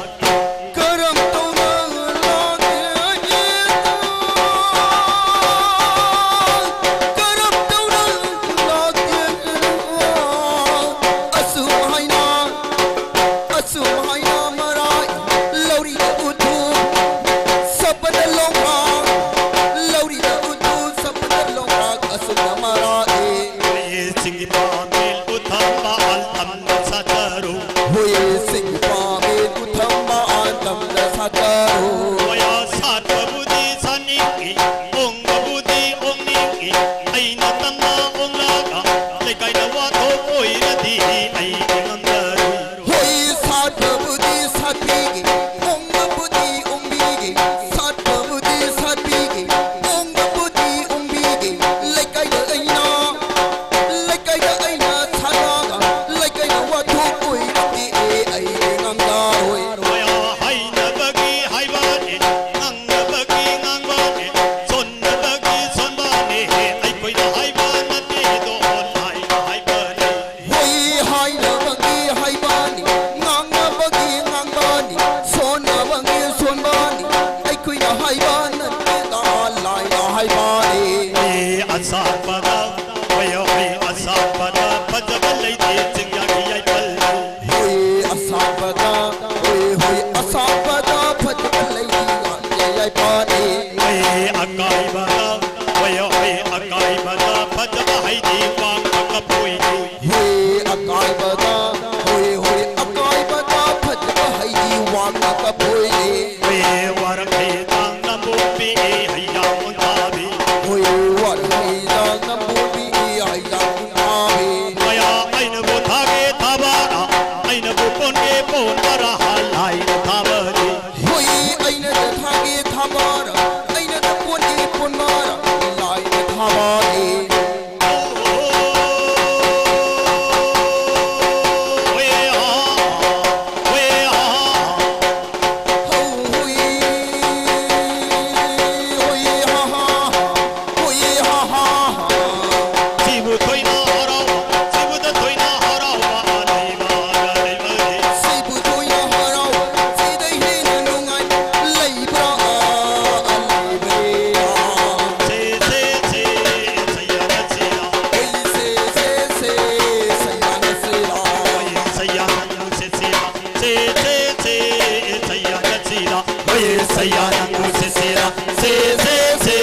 ꯀꯔꯝ ꯇꯧꯅ ꯂꯥꯛꯀꯦ? ꯀꯔꯝ ꯇꯧꯅ ꯂꯥꯛꯀꯦ? ꯑꯁꯨꯝ ꯍꯥꯏꯅ ꯑꯁꯨꯝ ꯍꯥꯏꯅ ꯃꯔꯥꯛ ꯂꯧꯔꯤꯗ ꯎꯠꯊꯨ ꯁꯄꯅ ꯂꯣꯡꯕ, ꯂꯧꯔꯤꯗ ꯎꯠꯊꯨ ꯁꯄꯅ ꯂꯣꯡꯕ ꯑꯁꯨꯝꯅ ꯃꯔꯥꯛ ꯏ꯫ ꯆꯤꯡꯒꯤ ꯄꯥꯝꯕꯤ ꯎꯊꯝꯕ ꯑꯜꯊꯝꯅ ꯁꯥꯖꯔꯨ꯫ ꯍꯨꯏꯁꯤꯡ ꯄꯥꯝꯃꯤ ꯑꯁꯥꯡꯕꯗ, ꯍꯣꯏ, ꯍꯣꯏ, ꯑꯁꯥꯡꯕꯗ ꯐꯖꯕ ꯂꯩꯇꯦ, ꯆꯤꯡꯌꯥꯒꯤ ꯌꯥꯏꯐꯜ꯫ ꯍꯣꯏ, ꯑꯁꯥꯡꯕꯗ, ꯍꯣꯏ, ꯍꯣꯏ, ꯑꯁꯥꯡꯕꯗ ꯐꯖꯕ ꯂꯩꯇꯦ, ꯌꯥꯏꯐꯜꯅꯤ꯫ ꯍꯣꯏ, ꯑꯀꯥꯏꯕꯗ, ꯍꯣꯏ, ꯍꯣꯏ, ꯑꯀꯥꯏꯕꯗ ꯐꯖꯕ ꯍꯩꯗꯤ ꯋꯥꯡꯕ ꯀꯐꯣꯏꯅꯤ꯫ ꯍꯣꯏ, ꯑꯀꯥꯏꯕꯗ, ꯍꯣꯏ, ꯍꯣꯏ, ꯑꯀꯥꯏꯕꯗ ꯐꯖꯕ ꯍꯩꯗꯤ ꯋꯥꯡꯕ ꯀꯐꯣꯏꯅꯤ꯫ ꯍꯣꯏ, ꯋꯥꯔꯛꯈꯩ ꯇꯥꯡ ꯅꯝꯕꯣꯝꯕꯤ ꯍꯩꯌꯥꯡ ꯎꯟꯊꯥꯕꯤ꯫ ꯍꯣꯏ, ꯋꯥꯔꯛꯈꯩ ꯇꯥꯡ ꯅꯝꯕꯣꯝꯕꯤ ꯍꯩꯌꯥꯡ ꯎꯟꯊꯥꯕꯤ꯫ ꯃꯌꯥ ꯑꯩꯅꯕꯨ ꯊꯥꯒꯦ ꯊꯥꯕꯔ, ꯑꯩꯅꯕꯨ ꯄꯣꯟꯒꯦ ꯄꯣꯟꯕꯔ, ꯂꯥꯏꯅ ꯊꯥꯕꯅꯤ꯫ ꯍꯣꯏ, ꯑꯩꯅꯗ ꯊꯥꯒꯦ ꯊꯥꯕꯔ, ꯑꯩꯅꯗ ꯄꯣꯟꯒꯦ ꯄꯣꯟꯕꯔ, ꯂꯥꯏꯅ ꯊꯥꯕꯅꯤ꯫ ꯁꯤꯕꯨ ꯊꯣꯏꯅ ꯍꯔꯥꯎꯕ, ꯁꯤꯕꯨꯗ ꯊꯣꯏꯅ ꯍꯔꯥꯎꯕ ꯂꯩꯕ, ꯂꯩꯕ꯫ ꯁꯤꯕꯨ ꯊꯣꯏꯅ ꯍꯔꯥꯎꯕ, ꯁꯤꯗꯩ ꯍꯦꯟꯅ ꯅꯨꯡꯉꯥꯏ ꯂꯩꯕ꯭ꯔꯥ? ꯂꯩꯕ꯭ꯔꯥ? ꯁꯦ, ꯁꯦ, ꯁꯦ, ꯁꯩꯌꯥꯅ ꯁꯤꯔ꯫ ꯍꯣꯏ, ꯁꯦ, ꯁꯦ, ꯁꯦ, ꯁꯩꯌꯥꯅ ꯁꯤꯔ꯫ ꯍꯣꯏ, ꯁꯩꯌꯥꯅ ꯅꯨꯡꯁꯤꯠ ꯁꯤꯔ꯫ ꯁꯦ, ꯁꯦ, ꯁꯦ, ꯁꯩꯌꯥꯅ ꯁꯤꯔ꯫ ꯍꯣꯏ, ꯁꯩꯌꯥꯅ ꯅꯨꯡꯁꯤꯠ ꯁꯤꯔ꯫ ꯁꯦ, ꯁꯦ, ꯁꯦ,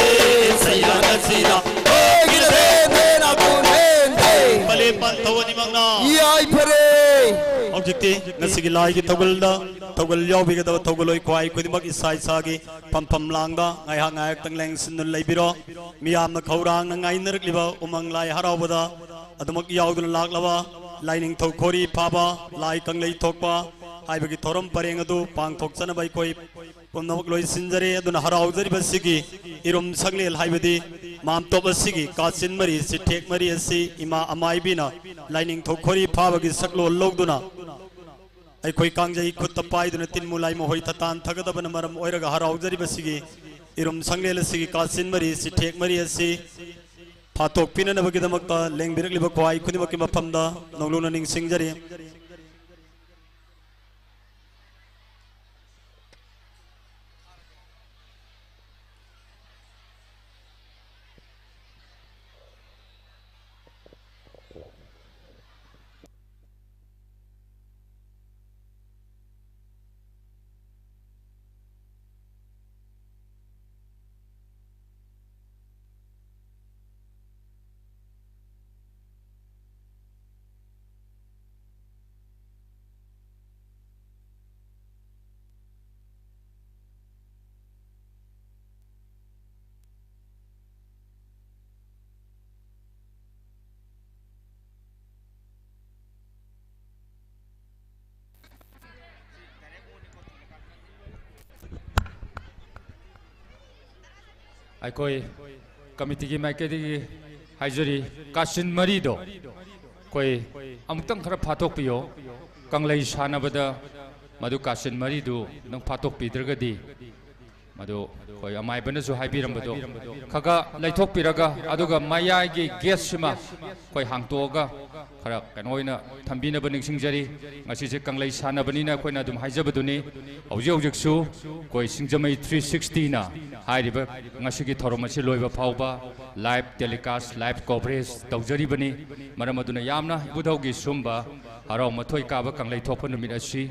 ꯁꯩꯌꯥꯅ ꯁꯤꯔ꯫ ꯍꯣꯏ, ꯒꯤꯔꯦ, ꯅꯦ, ꯅꯥ, ꯀꯨꯟ, ꯍꯦꯟ, ꯍꯦ꯫ ꯄꯂꯦꯝ ꯄꯟꯊꯧ ꯑꯅꯤꯃꯛꯅ꯫ ꯌꯥꯏꯐꯔꯦ꯫ ꯍꯧꯖꯤꯛꯇꯤ ꯉꯁꯤꯒꯤ ꯂꯥꯏꯒꯤ ꯊꯧꯒꯜꯗ ꯊꯧꯒꯜ ꯌꯥꯎꯕꯤꯒꯗꯕ ꯊꯧꯒꯜꯂꯣꯏ ꯈ꯭ꯋꯥꯏ ꯈꯨꯗꯤꯡꯃꯛ ꯏꯁꯥ ꯏꯁꯥꯒꯤ ꯐꯝꯐꯝ ꯂꯥꯡꯗ ꯉꯥꯏꯍꯥꯛ ꯉꯥꯏꯍꯥꯛꯇꯪ ꯂꯦꯡꯁꯤꯟꯗꯨꯅ ꯂꯩꯕꯤꯔꯣ꯫ ꯃꯤꯌꯥꯝꯅ ꯈꯧꯔꯥꯡꯅ ꯉꯥꯏꯅꯔꯛꯂꯤꯕ ꯎꯃꯪ ꯂꯥꯏ ꯍꯔꯥꯎꯕꯗ ꯑꯗꯨꯃꯛ ꯌꯥꯎꯗꯨꯅ ꯂꯥꯛꯂꯕ ꯂꯥꯏꯅꯤꯡꯊꯧ ꯈꯣꯔꯤ ꯐꯥꯕ, ꯂꯥꯏ ꯀꯪꯂꯩ ꯊꯣꯛꯄ ꯍꯥꯏꯕꯒꯤ ꯊꯧꯔꯝ ꯄꯔꯦꯡ ꯑꯗꯨ ꯄꯥꯡꯊꯣꯛꯆꯅꯕ ꯑꯩꯈꯣꯏ ꯄꯨꯝꯅꯃꯛ ꯂꯣꯏꯁꯤꯟꯖꯔꯦ꯫ ꯑꯗꯨꯅ ꯍꯔꯥꯎꯖꯔꯤꯕꯁꯤꯒꯤ ꯏꯔꯨꯝ ꯁꯪꯂꯦꯜ ꯍꯥꯏꯕꯗꯤ ꯃꯥꯝꯇꯣꯞ ꯑꯁꯤꯒꯤ ꯀꯥꯆꯤꯟ ꯃꯔꯤ, ꯆꯤꯊꯦꯛ ꯃꯔꯤ ꯑꯁꯤ ꯏꯃꯥ ꯑꯃꯥꯏꯕꯤꯅ ꯂꯥꯏꯅꯤꯡꯊꯧ ꯈꯣꯔꯤ ꯐꯥꯕꯒꯤ ꯁꯛꯂꯣꯟ ꯂꯧꯗꯨꯅ ꯑꯩꯈꯣꯏ ꯀꯥꯡꯖꯩ ꯈꯨꯠꯇ ꯄꯥꯏꯗꯨꯅ ꯇꯤꯟ ꯃꯨꯂꯥꯏ ꯃꯍꯣꯏ ꯊꯇꯥꯟ ꯊꯒꯗꯕꯅ ꯃꯔꯝ ꯑꯣꯏꯔꯒ ꯍꯔꯥꯎꯖꯔꯤꯕꯁꯤꯒꯤ ꯏꯔꯨꯝ ꯁꯪꯂꯦꯜ ꯑꯁꯤꯒꯤ ꯀꯥꯆꯤꯟ ꯃꯔꯤ, ꯆꯤꯊꯦꯛ ꯃꯔꯤ ꯑꯁꯤ ꯐꯥꯊꯣꯛꯄꯤꯅꯅꯕꯒꯤꯗꯃꯛꯇ ꯂꯦꯡꯕꯤꯔꯛꯂꯤꯕ ꯈ꯭ꯋꯥꯏ ꯈꯨꯗꯤꯡꯃꯛꯀꯤ ꯃꯐꯝꯗ ꯅꯧꯂꯨꯛꯅ ꯅꯤꯡꯁꯤꯡꯖꯔꯤ꯫ ꯑꯩꯈꯣꯏ ꯀꯃꯤꯇꯤꯒꯤ ꯃꯥꯏꯀꯩꯗꯒꯤ ꯍꯥꯏꯖꯔꯤ, ꯀꯥꯆꯤꯟ ꯃꯔꯤꯗꯣ ꯑꯩꯈꯣꯏ ꯑꯃꯨꯛꯇꯪ ꯈꯔ ꯐꯥꯠꯇꯣꯛꯄꯤꯌꯣ꯫ ꯀꯪꯂꯩ ꯁꯥꯟꯅꯕꯗ ꯃꯗꯨ ꯀꯥꯆꯤꯟ ꯃꯔꯤꯗꯨ ꯅꯪ ꯐꯥꯠꯇꯣꯛꯄꯤꯗ꯭ꯔꯒꯗꯤ, ꯃꯗꯨ ꯑꯩꯈꯣꯏ ꯑꯃꯥꯏꯕꯅꯁꯨ ꯍꯥꯏꯕꯤꯔꯝꯕꯗꯣ ꯈꯔ ꯈꯔ ꯂꯩꯊꯣꯛꯄꯤꯔꯒ, ꯑꯗꯨꯒ ꯃꯌꯥꯏꯒꯤ ꯒꯦꯠꯁꯤꯃ ꯑꯩꯈꯣꯏ ꯍꯥꯡꯇꯣꯛꯑꯒ ꯈꯔ ꯀꯩꯅꯣ ꯑꯣꯏꯅ ꯊꯝꯕꯤꯅꯕ ꯅꯤꯡꯁꯤꯡꯖꯔꯤ꯫ ꯉꯁꯤꯁꯦ ꯀꯪꯂꯩ ꯁꯥꯟꯅꯕꯅꯤꯅ ꯑꯩꯈꯣꯏꯅ ꯑꯗꯨꯝ ꯍꯥꯏꯖꯕꯗꯨꯅꯤ꯫ ꯍꯧꯖꯤꯛ ꯍꯧꯖꯤꯛꯁꯨ ꯑꯩꯈꯣꯏ ꯁꯤꯡꯖꯃꯩ three sixtyꯅ ꯍꯥꯏꯔꯤꯕ ꯉꯁꯤꯒꯤ ꯊꯧꯔꯝ ꯑꯁꯤ ꯂꯣꯏꯕ ꯐꯥꯎꯕ live telecast, live coverage ꯇꯧꯖꯔꯤꯕꯅꯤ꯫ ꯃꯔꯝ ꯑꯗꯨꯅ ꯌꯥꯝꯅ ꯏꯕꯨꯙꯧꯒꯤ ꯁꯨꯝꯕ ꯍꯔꯥꯎ ꯃꯊꯣꯏ ꯀꯥꯕ ꯀꯪꯂꯩ ꯊꯣꯛꯄ ꯅꯨꯃꯤꯠ ꯑꯁꯤ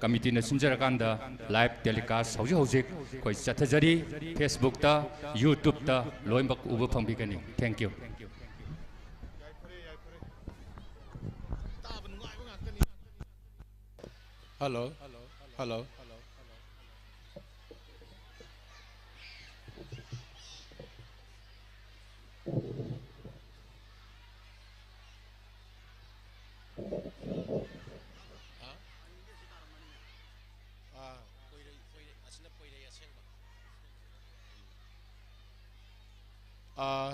ꯀꯃꯤꯇꯤꯅ ꯁꯤꯟꯖꯔꯀꯥꯟꯗ live telecast ꯍꯧꯖꯤꯛ ꯍꯧꯖꯤꯛ ꯑꯩꯈꯣꯏ ꯆꯠꯊꯖꯔꯤ꯫ Facebookꯇ, YouTubeꯇ ꯂꯣꯏꯅꯃꯛ ꯎꯕ ꯐꯪꯕꯤꯒꯅꯤ꯫ Thank you꯫ Hello. Hello. ꯑꯥ,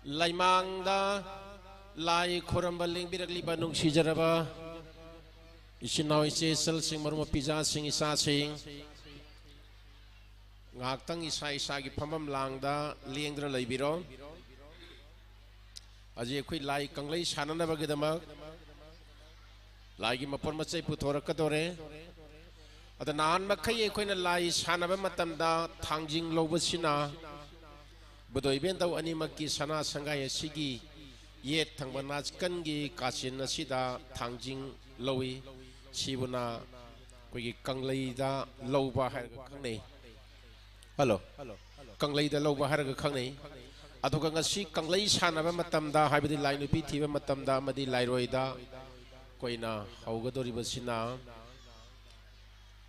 ꯂꯩꯃꯥꯡꯗ ꯂꯥꯏ ꯈꯨꯔꯝꯕ ꯂꯦꯡꯕꯤꯔꯛꯂꯤꯕ ꯅꯨꯡꯁꯤꯖꯔꯕ ꯏꯆꯤꯟ ꯏꯅꯥꯎ, ꯏꯆꯦ ꯏꯆꯜꯁꯤꯡ, ꯃꯔꯨꯞ ꯃꯄꯤꯖꯥꯁꯤꯡ, ꯏꯆꯥꯁꯤꯡ, ꯉꯥꯏꯍꯥꯛꯇꯪ ꯏꯁꯥ ꯏꯁꯥꯒꯤ ꯐꯝꯐꯝ ꯂꯥꯡꯗ ꯂꯦꯡꯗꯨꯅ ꯂꯩꯕꯤꯔꯣ꯫ ꯍꯧꯖꯤꯛ ꯑꯩꯈꯣꯏ ꯂꯥꯏ ꯀꯪꯂꯩ ꯁꯥꯟꯅꯅꯕꯒꯤꯗꯃꯛ ꯂꯥꯏꯒꯤ ꯃꯄꯣꯠ ꯃꯆꯩ ꯄꯨꯊꯣꯔꯛꯀꯗꯧꯔꯦ꯫ ꯑꯗ ꯅꯍꯥꯟ ꯃꯈꯩ ꯑꯩꯈꯣꯏꯅ ꯂꯥꯏ ꯁꯥꯟꯅꯕ ꯃꯇꯝꯗ ꯊꯥꯡꯖꯤꯡ ꯂꯧꯕꯁꯤꯅ ꯏꯕꯨꯙꯧ ꯏꯕꯦꯟꯗꯧ ꯑꯅꯤꯃꯛꯀꯤ ꯁꯅꯥ ꯁꯪꯒꯥꯏ ꯑꯁꯤꯒꯤ ꯌꯦꯠ ꯊꯪꯕ ꯅꯥꯆꯀꯟꯒꯤ ꯀꯥꯆꯤꯟ ꯑꯁꯤꯗ ꯊꯥꯡꯖꯤꯡ ꯂꯧꯏ꯫ ꯁꯤꯕꯨꯅ ꯑꯩꯈꯣꯏꯒꯤ ꯀꯪꯂꯩꯗ ꯂꯧꯕ ꯍꯥꯏꯔꯒ ꯈꯪꯅꯩ꯫ Hello꯫ ꯀꯪꯂꯩꯗ ꯂꯧꯕ ꯍꯥꯏꯔꯒ ꯈꯪꯅꯩ꯫ ꯑꯗꯨꯒ ꯉꯁꯤ ꯀꯪꯂꯩ ꯁꯥꯟꯅꯕ ꯃꯇꯝꯗ, ꯍꯥꯏꯕꯗꯤ ꯂꯥꯏ ꯅꯨꯄꯤ ꯊꯤꯕ ꯃꯇꯝꯗ ꯑꯃꯗꯤ ꯂꯥꯏꯔꯣꯏꯗ ꯑꯩꯈꯣꯏꯅ ꯍꯧꯒꯗꯧꯔꯤꯕꯁꯤꯅ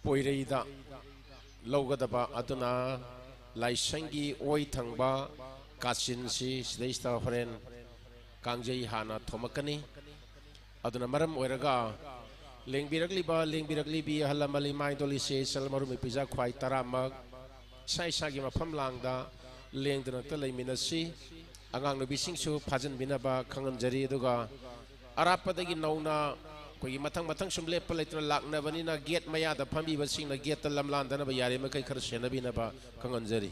ꯄꯣꯏꯔꯩꯗ ꯂꯧꯒꯗꯕ꯫ ꯑꯗꯨꯅ ꯂꯥꯏꯁꯪꯒꯤ ꯑꯣꯏ ꯊꯪꯕ ꯀꯥꯆꯤꯟꯁꯤ ꯁꯤꯗꯩꯁꯤꯗ ꯍꯣꯔꯦꯟ ꯀꯥꯡꯖꯩ ꯍꯥꯟꯅ ꯊꯣꯝꯃꯛꯀꯅꯤ꯫ ꯑꯗꯨꯅ ꯃꯔꯝ ꯑꯣꯏꯔꯒ ꯂꯦꯡꯕꯤꯔꯛꯂꯤꯕ, ꯂꯦꯡꯕꯤꯔꯛꯂꯤꯕꯤ ꯑꯍꯜ ꯂꯃꯟ, ꯏꯃꯥ ꯏꯗꯣꯜ, ꯏꯆꯦ ꯏꯆꯜ, ꯃꯔꯨꯞ ꯃꯄꯤꯖꯥ ꯈ꯭ꯋꯥꯏ ꯇꯔꯥꯃꯛ ꯏꯁꯥ ꯏꯁꯥꯒꯤ ꯃꯐꯝ ꯂꯥꯡꯗ ꯂꯦꯡꯗꯅ ꯂꯩꯃꯤꯟꯅꯁꯤ꯫ ꯑꯉꯥꯡ ꯅꯨꯕꯤꯁꯤꯡꯁꯨ ꯐꯥꯖꯤꯟꯕꯤꯅꯕ ꯈꯪꯍꯟꯖꯔꯤ꯫ ꯑꯗꯨꯒ ꯑꯔꯥꯞꯄꯗꯒꯤ ꯅꯧꯅ ꯑꯩꯈꯣꯏꯒꯤ ꯃꯊꯪ ꯃꯊꯪ ꯁꯨꯝ ꯂꯦꯞꯄ ꯂꯩꯇꯅ ꯂꯥꯛꯅꯕꯅꯤꯅ, ꯒꯦꯠ ꯃꯌꯥꯗ ꯐꯝꯕꯤꯕꯁꯤꯡꯅ ꯒꯦꯠꯇ ꯂꯝꯂꯥꯟꯗꯅꯕ ꯌꯥꯔꯤꯃꯈꯩ ꯈꯔ ꯁꯦꯟꯅꯕꯤꯅꯕ ꯈꯪꯍꯟꯖꯔꯤ꯫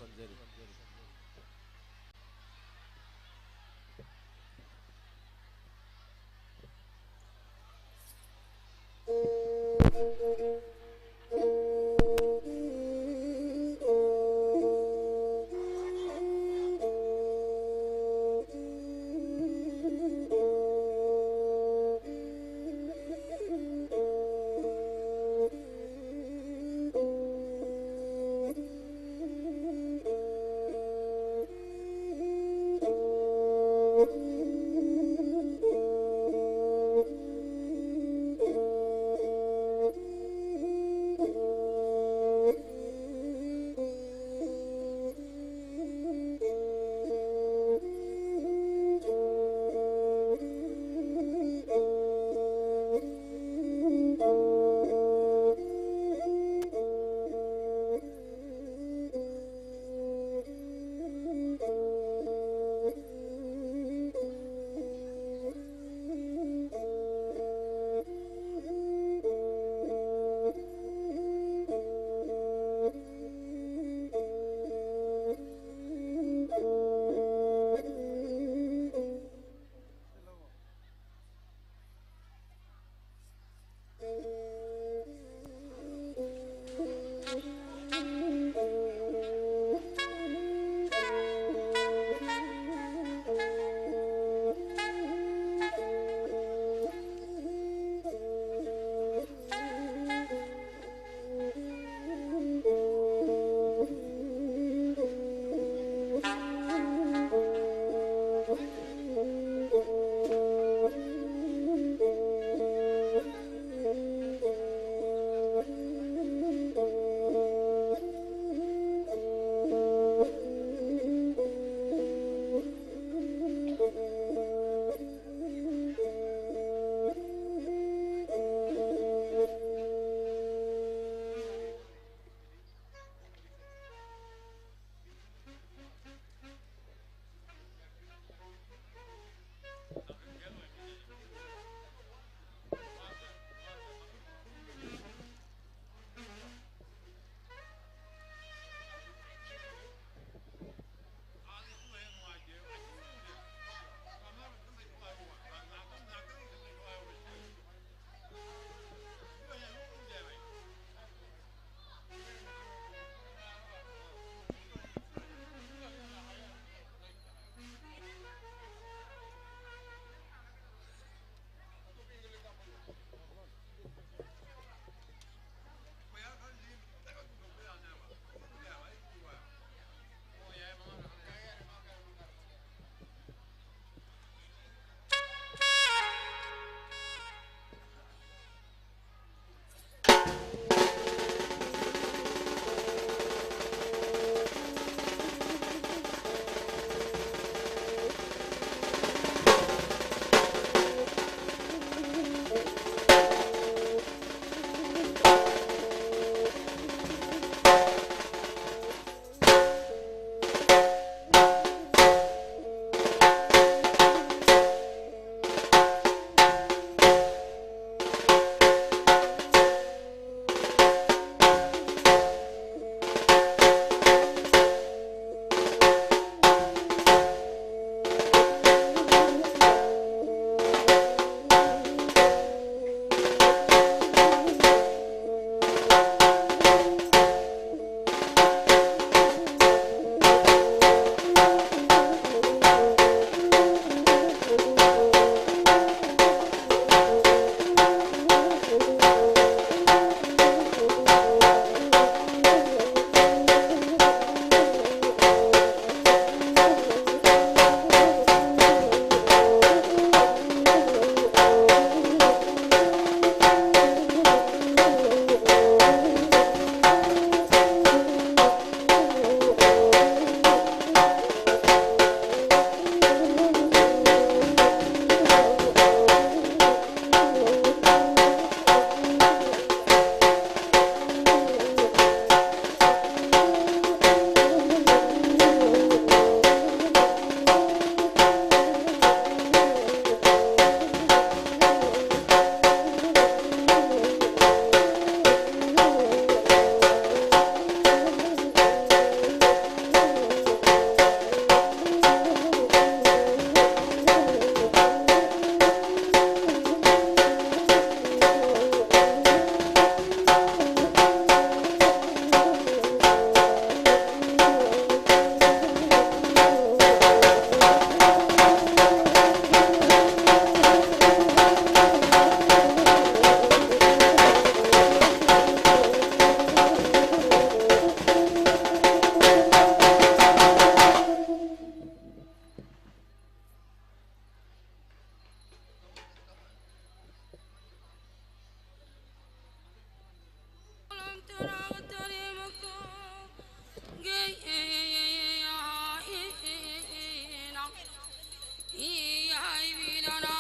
ꯏ ꯍꯥꯏꯕꯤꯗꯅ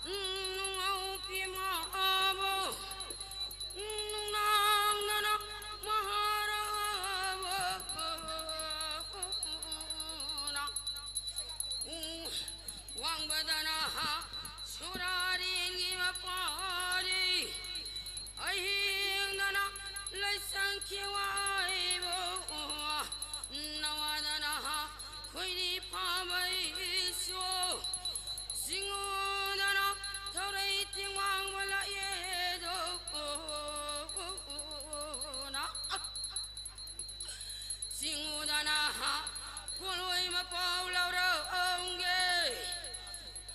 ꯅꯨꯡꯉꯧꯄꯤ ꯃꯥꯕꯨ ꯅꯨꯡꯅꯥꯡꯗꯅ ꯃꯍꯥꯔꯥꯕꯅ ꯋꯥꯡꯕꯗꯅ ꯁꯨꯔꯥꯔꯦꯟꯒꯤ ꯃꯄꯥꯔꯤ ꯑꯍꯤꯡꯗꯅ ꯂꯩꯁꯪ ꯈꯦꯋꯥꯏꯕꯨ ꯅꯋꯥꯗꯅ ꯈꯣꯏꯔꯤ ꯐꯥꯕꯩꯁꯨ ꯁꯤꯡꯉꯨꯗꯅ ꯊꯧꯔꯩ ꯇꯦꯡꯋꯥꯡꯕ ꯂꯥꯛꯑꯦꯗꯣꯅ ꯁꯤꯡꯉꯨꯗꯅ ꯀꯣꯂꯣꯏ ꯃꯄꯥꯎ ꯂꯧꯔꯛꯑꯝꯒꯦ꯫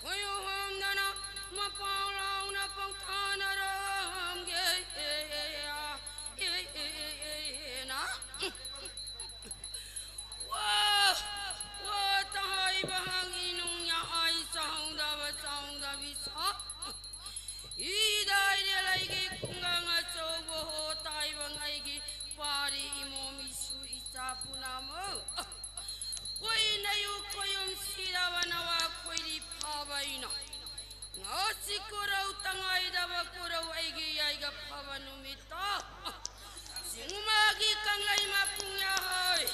ꯈꯣꯏꯌꯨꯝꯗꯅ ꯃꯄꯥꯎ ꯂꯥꯎꯅ ꯄꯥꯎꯊꯥꯅꯔꯝꯒꯦ꯫ ꯋꯥ, ꯋꯥ ꯇꯍꯥꯏꯕ ꯍꯪꯉꯤ ꯅꯨꯡꯌꯥ ꯑꯩ ꯆꯥꯍꯧꯗꯕ ꯆꯥꯍꯧꯗꯕꯤ ꯁꯥ꯫ ꯏꯗꯥꯏꯔꯦꯜ ꯑꯩꯒꯤ ꯈꯨꯡꯒꯪ ꯑꯆꯧꯕ ꯍꯣ ꯇꯥꯏꯕꯪ ꯑꯩꯒꯤ ꯄꯥꯔꯤ ꯏꯃꯣꯝ ꯏꯁꯨ ꯏꯆꯥ ꯄꯨꯝꯅꯃꯛ꯫ ꯀꯨꯏꯅ ꯌꯨ ꯈꯣꯌꯨꯝ ꯁꯤꯔꯕ ꯅꯋꯥ ꯈꯣꯏꯔꯤ ꯐꯥꯕ ꯑꯩꯅ꯫ ꯉꯁꯤ ꯀꯣꯔꯧ ꯇꯉꯥꯏꯗꯕ ꯀꯣꯔꯧ ꯑꯩꯒꯤ ꯌꯥꯏꯒ ꯐꯕ ꯅꯨꯃꯤꯠꯇ꯫ ꯆꯤꯡꯃꯒꯤ ꯀꯪꯂꯩ ꯃꯄꯨꯡ ꯌꯥꯍꯣꯏ꯫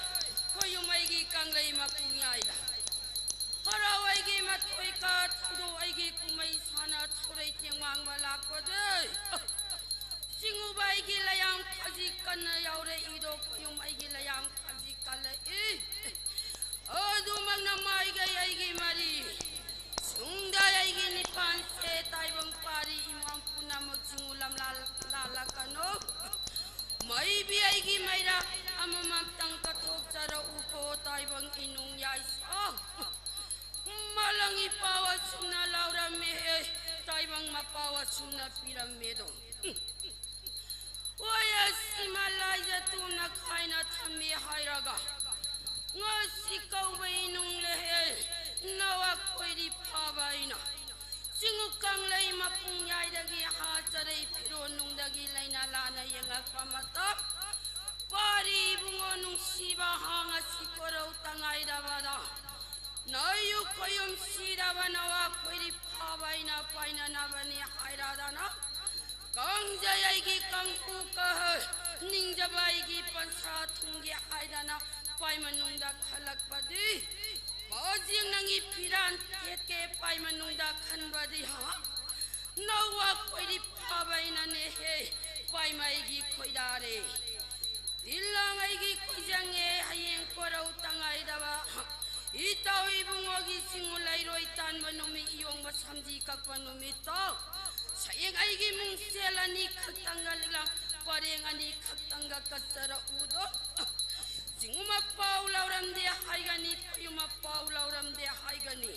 ꯈꯣꯌꯨꯝ ꯑꯩꯒꯤ ꯀꯪꯂꯩ ꯃꯄꯨꯡ ꯌꯥꯏꯗ꯫ ꯍꯔꯥꯎ ꯑꯩꯒꯤ ꯃꯊꯣꯏ ꯀꯥ ꯊꯧꯗꯣꯛ ꯑꯩꯒꯤ ꯀꯨꯝꯍꯩ ꯁꯥꯟꯅ ꯊꯧꯔꯩ ꯇꯦꯡꯋꯥꯡꯕ ꯂꯥꯛꯄꯗꯩ꯫ ꯆꯤꯡꯉꯨꯕ ꯑꯩꯒꯤ ꯂꯌꯥꯝ ꯈꯥꯖꯤ ꯀꯟꯅ ꯌꯥꯎꯔꯛꯏꯗꯣ ꯈꯣꯌꯨꯝ ꯑꯩꯒꯤ ꯂꯌꯥꯝ ꯈꯥꯖꯤ ꯀꯜꯂꯛꯏ꯫ ꯑꯗꯨꯃꯛꯅ ꯃꯥꯏꯒꯩ ꯑꯩꯒꯤ ꯃꯔꯤ꯫ ꯁꯨꯡꯗ ꯑꯩꯒꯤ ꯅꯤꯄꯥꯟꯁꯦ ꯇꯥꯏꯕꯪ ꯄꯥꯔꯤ ꯏꯃꯥꯡ ꯄꯨꯝꯅꯃꯛ ꯆꯤꯡꯉꯨ ꯂꯝꯂꯥꯜ ꯂꯥꯜꯂꯛꯀꯅꯨ꯫ ꯃꯩꯕꯤ ꯑꯩꯒꯤ ꯃꯩꯔꯥ ꯑꯃꯃꯝꯇꯪ ꯀꯠꯊꯣꯛꯆꯔꯛꯎꯀꯣ ꯇꯥꯏꯕꯪ ꯏꯅꯨꯡ ꯌꯥꯏꯁꯣ꯫ ꯃꯂꯪ ꯏꯄꯥꯎ ꯑꯁꯨꯝꯅ ꯂꯥꯎꯔꯝꯃꯦ꯫ ꯇꯥꯏꯕꯪ ꯃꯄꯥꯎ ꯑꯁꯨꯝꯅ ꯄꯤꯔꯝꯃꯦꯗꯣ꯫ ꯍꯣꯏ ꯑꯁꯤꯃ ꯂꯥꯏꯖ ꯇꯨꯝꯅ ꯈꯥꯏꯅ ꯊꯝꯃꯤ ꯍꯥꯏꯔꯒ꯫ ꯉꯁꯤ ꯀꯧꯕ ꯏꯅꯨꯡ ꯂꯦꯍꯦ ꯅꯋꯥ ꯈꯣꯏꯔꯤ ꯐꯥꯕ ꯑꯩꯅ꯫ ꯆꯤꯡꯉꯨ ꯀꯪꯂꯩ ꯃꯄꯨꯡ ꯌꯥꯏꯗꯒꯤ ꯍꯥ ꯆꯔꯩ ꯐꯤꯔꯣꯟ ꯅꯨꯡꯗꯒꯤ ꯂꯩꯅ ꯂꯥꯅ ꯌꯦꯡꯉꯛꯄ ꯃꯇꯝ꯫ ꯄꯥꯔꯤ ꯏꯕꯨꯡꯉꯣ ꯅꯨꯡꯁꯤꯕ ꯍꯥꯡ ꯑꯁꯤ ꯀꯣꯔꯧ ꯇꯉꯥꯏꯗꯕꯗ꯫ ꯅꯣꯏꯌꯨ ꯈꯣꯌꯨꯝ ꯏꯔꯕ ꯅꯋꯥ ꯈꯣꯏꯔꯤ ꯐꯥꯕ ꯑꯩꯅ ꯄꯥꯏꯅꯅꯕꯅꯤ ꯍꯥꯏꯔꯗꯅ, ꯀꯪꯖꯩ ꯑꯩꯒꯤ ꯀꯥꯡꯄꯨ ꯀꯍ, ꯅꯤꯡꯖꯕ ꯑꯩꯒꯤ ꯄꯟꯁꯥ ꯊꯨꯡꯒꯦ ꯍꯥꯏꯗꯅ ꯄꯥꯏ ꯃꯅꯨꯡꯗ ꯈꯜꯂꯛꯄꯗꯤ, ꯄꯥꯎꯖꯦꯡ ꯅꯪꯒꯤ ꯐꯤꯔꯥꯟ ꯊꯦꯠꯀꯦ ꯄꯥꯏ ꯃꯅꯨꯡꯗ ꯈꯟꯕꯗꯤ, ꯍꯥ? ꯅꯋꯥ ꯈꯣꯏꯔꯤ ꯐꯥꯕ ꯑꯩꯅꯅꯦꯍꯦ, ꯄꯥꯏꯃꯩꯒꯤ ꯈꯣꯏꯗꯥꯔꯦ꯫ ꯇꯤꯜꯂꯥꯡꯉꯩꯒꯤ ꯈꯣꯏꯖꯪꯉꯦ ꯍꯌꯦꯡ ꯀꯣꯔꯧ ꯇꯉꯥꯏꯗꯕ꯫ ꯏꯇꯥꯎ ꯏꯕꯨꯡꯉꯣꯒꯤ ꯆꯤꯡꯉꯨ ꯂꯩꯔꯣꯏ ꯇꯥꯟꯕ ꯅꯨꯃꯤꯠ, ꯏꯌꯣꯡꯕ ꯁꯝꯖꯤ ꯀꯛꯄ ꯅꯨꯃꯤꯠꯇꯣ꯫ ꯁꯌꯦꯡ ꯑꯩꯒꯤ ꯃꯨꯡꯁꯦꯜ ꯑꯅꯤ ꯈꯛꯇꯪꯒ ꯂꯤꯂꯥꯡ ꯄꯔꯦꯡ ꯑꯅꯤ ꯈꯛꯇꯪꯒ ꯀꯠꯆꯔꯛꯎꯗꯣ꯫ ꯆꯤꯡꯉꯨꯃ ꯄꯥꯎ ꯂꯧꯔꯝꯗꯦ ꯍꯥꯏꯒꯅꯤ, ꯈꯣꯏꯌꯨꯃ ꯄꯥꯎ ꯂꯧꯔꯝꯗꯦ ꯍꯥꯏꯒꯅꯤ꯫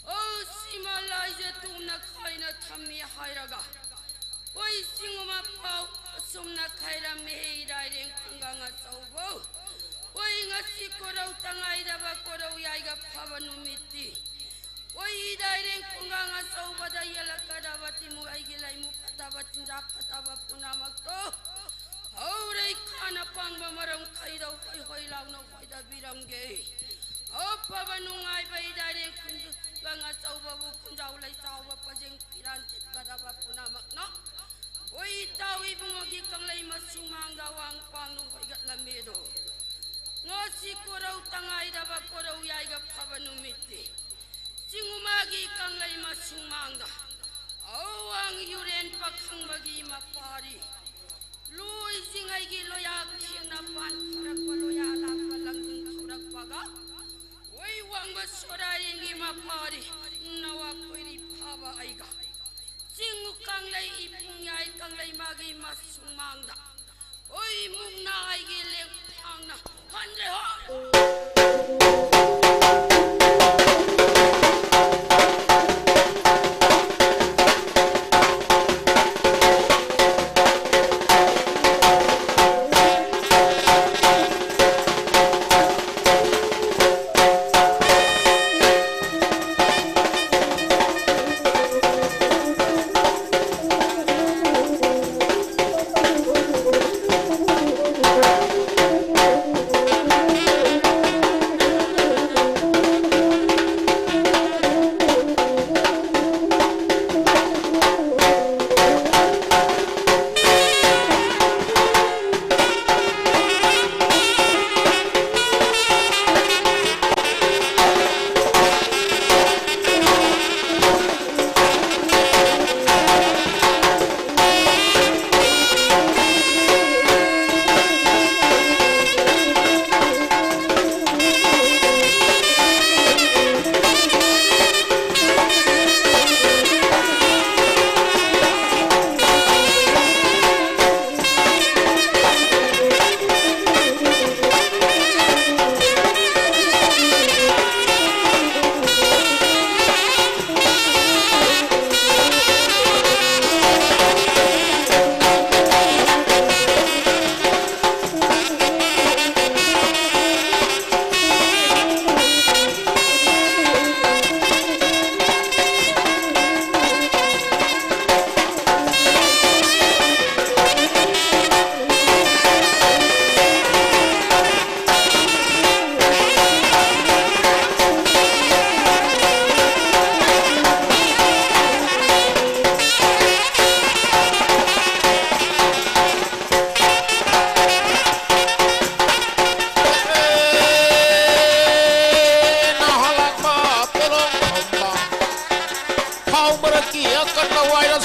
ꯑꯣ, ꯁꯤꯃ ꯂꯥꯏꯖ ꯇꯨꯝꯅ ꯈꯥꯏꯅ ꯊꯝꯃꯤ ꯍꯥꯏꯔꯒ, ꯑꯣꯏ ꯆꯤꯡꯉꯨꯃ ꯄꯥꯎ ꯑꯁꯨꯝꯅ ꯈꯥꯏꯔꯝꯃꯤ ꯏꯔꯥꯏꯔꯦꯡ ꯈꯨꯡꯒꯪ ꯑꯆꯧꯕ꯫ ꯑꯣꯏ ꯉꯁꯤ ꯀꯣꯔꯧ ꯇꯉꯥꯏꯗꯕ ꯀꯣꯔꯧ ꯌꯥꯏꯒ ꯐꯕ ꯅꯨꯃꯤꯠꯇꯤ꯫ ꯑꯣꯏ ꯏꯔꯥꯏꯔꯦꯡ ꯈꯨꯡꯒꯪ ꯑꯆꯧꯕꯗ ꯌꯦꯜꯂꯛꯀꯗꯕ ꯇꯤꯃꯨ ꯑꯩꯒꯤ ꯂꯩꯃꯨ ꯐꯠꯇꯕ ꯆꯤꯟꯖꯥꯛ ꯐꯠꯇꯕ ꯄꯨꯝꯅꯃꯛꯇꯣ ꯍꯧꯔꯩ ꯈꯥꯅ ꯄꯥꯡꯕ ꯃꯔꯝ ꯈꯩꯗꯧ ꯍꯣꯏ ꯍꯣꯏ ꯂꯥꯎꯅ ꯍꯣꯏꯗꯕꯤꯔꯝꯒꯦ꯫ ꯑꯐꯕ ꯅꯨꯡꯉꯥꯏꯕ ꯏꯔꯥꯏꯔꯦꯡ ꯈꯨꯡꯒꯪ ꯑꯆꯧꯕꯕꯨ ꯈꯨꯟꯖꯥꯎ ꯂꯩꯆꯥꯎꯕ ꯄꯖꯦꯡ ꯐꯤꯔꯥꯟ ꯊꯤꯠꯀꯗꯕ ꯄꯨꯝꯅꯃꯛꯅ ꯍꯣꯏ ꯏꯇꯥꯎ ꯏꯕꯨꯡꯉꯣꯒꯤ ꯀꯪꯂꯩ ꯃꯁꯨ ꯃꯥꯡꯗ ꯋꯥꯡ ꯄꯥꯡꯅ ꯍꯣꯏꯒꯠꯂꯝꯃꯦꯗꯣ꯫ ꯉꯁꯤ ꯀꯣꯔꯧ ꯇꯉꯥꯏꯗꯕ ꯀꯣꯔꯧ ꯌꯥꯏꯒ ꯐꯕ ꯅꯨꯃꯤꯠꯇꯤ꯫ ꯆꯤꯡꯉꯨꯃꯒꯤ ꯀꯪꯂꯩ ꯃꯁꯨ ꯃꯥꯡꯗ ꯑꯋꯥꯡ ꯌꯨꯔꯦꯟ ꯄꯥꯈꯪꯕꯒꯤ ꯃꯄꯥꯔꯤ꯫ ꯂꯣꯏꯁꯤꯡ ꯑꯩꯒꯤ ꯂꯣꯌꯥ ꯈꯦꯡꯅ ꯄꯥꯟ ꯐꯔꯛꯄ ꯂꯣꯌꯥ ꯂꯥꯛꯄ ꯂꯪꯗꯨꯡ ꯊꯧꯔꯛꯄꯒ꯫ ꯑꯣꯏ ꯋꯥꯡꯕ ꯁꯣꯔꯥꯔꯦꯡꯒꯤ ꯃꯄꯥꯔꯤ꯫ ꯅꯋꯥ ꯈꯣꯏꯔꯤ ꯐꯥꯕ ꯑꯩꯒ꯫ ꯆꯤꯡꯉꯨ ꯀꯪꯂꯩ ꯏꯄꯨꯡ ꯌꯥꯏ ꯀꯪꯂꯩ ꯃꯥꯒꯤ ꯃꯁꯨ ꯃꯥꯡꯗ꯫ ꯑꯣꯏ ꯃꯨꯛꯅꯥ ꯑꯩꯒꯤ ꯂꯦꯡꯊꯥꯡꯅ ꯍꯟꯗ꯭ꯔꯦ ꯍꯣ꯫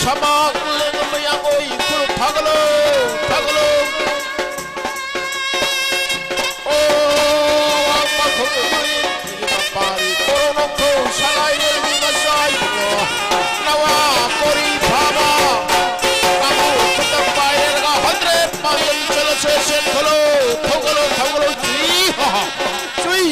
ꯁꯃꯥꯛ ꯂꯦꯡꯉꯝꯕ ꯌꯥꯡꯒꯣꯏ ꯈꯨꯔꯨ ꯊꯥꯒꯠꯂꯨ, ꯊꯥꯒꯠꯂꯨ꯫ ꯑꯣ, ꯑꯋꯥꯡꯕ ꯈꯣꯡꯖꯣꯝꯒꯤ ꯃꯄꯥꯔꯤ ꯀꯣꯔꯣꯡ ꯅꯣꯡꯊꯧ ꯁꯉꯥꯏ ꯂꯦꯝꯕꯤ ꯃꯆꯥ ꯏꯕꯨꯡꯉꯣ꯫ ꯅꯋꯥ ꯀꯣꯔꯤ ꯐꯥꯕ ꯅꯪꯕꯨ ꯈꯨꯠꯇ ꯄꯥꯏꯔꯒ ꯍꯟꯗ꯭ꯔꯦꯠ ꯃꯥꯡꯖꯤꯜ ꯆꯦꯜꯂꯁꯦ, ꯆꯦꯟꯈꯠꯂꯣ, ꯊꯧꯒꯠꯂꯣ, ꯊꯧꯒꯠꯂꯣ, ꯆꯨꯏ, ꯍꯥ, ꯍꯥ, ꯆꯨꯏ꯫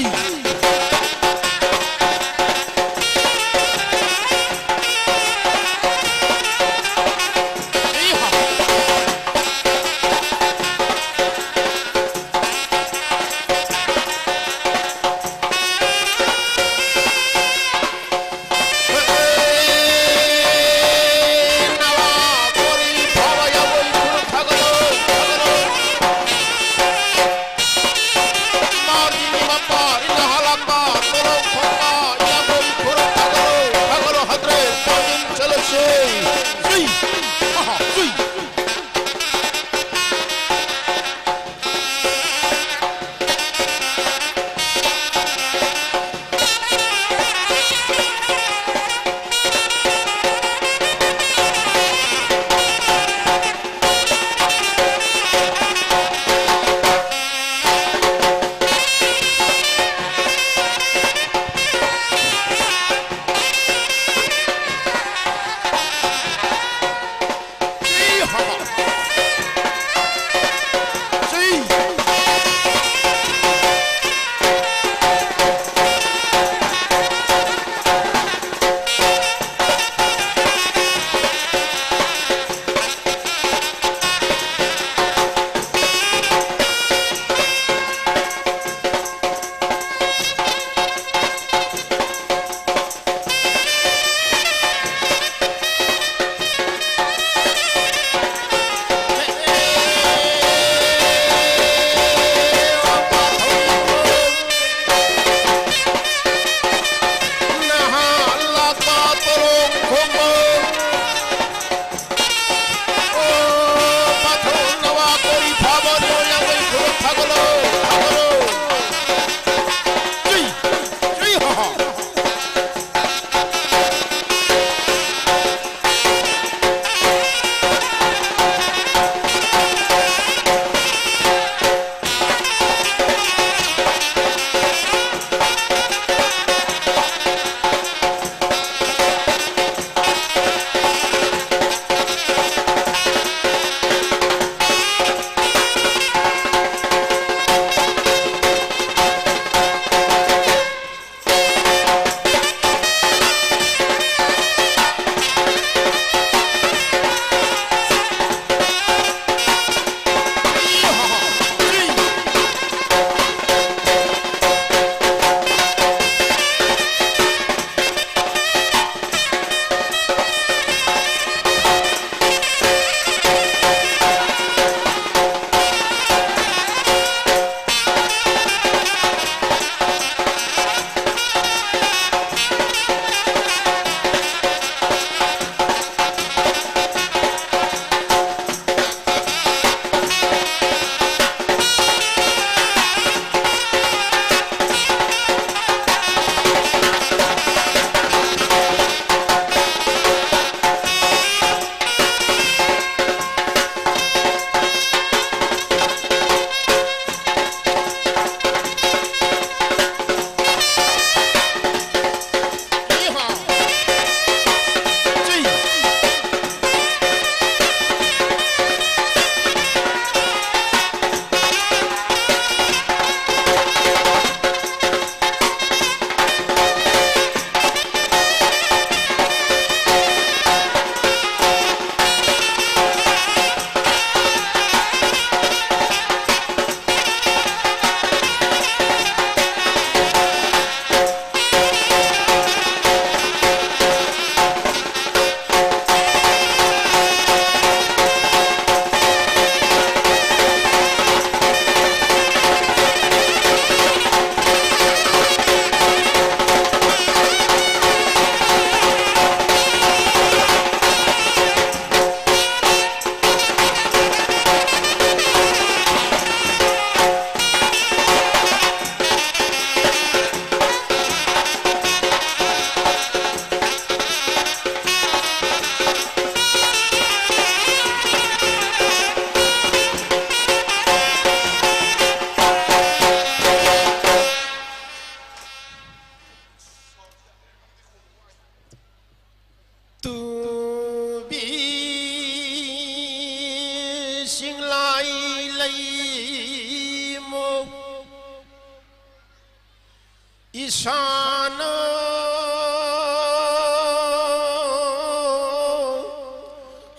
ꯁꯥꯅꯣ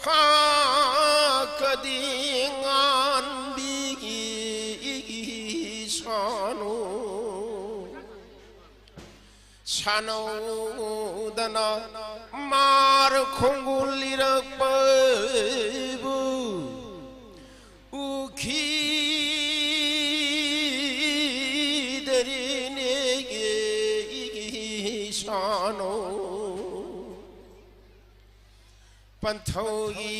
ꯍꯥꯀꯗꯤ ꯉꯥꯟꯕꯤꯒꯤ ꯁꯥꯅꯣ꯫ ꯁꯥꯅꯧꯗꯅ ꯃꯥꯔ ꯈꯣꯡꯒꯨꯜ ꯂꯤꯔꯛꯄꯕꯨ ꯎꯈꯤꯗꯔꯤꯅꯦꯒꯤ ꯁꯥꯅꯣ꯫ ꯄꯟꯊꯧꯒꯤ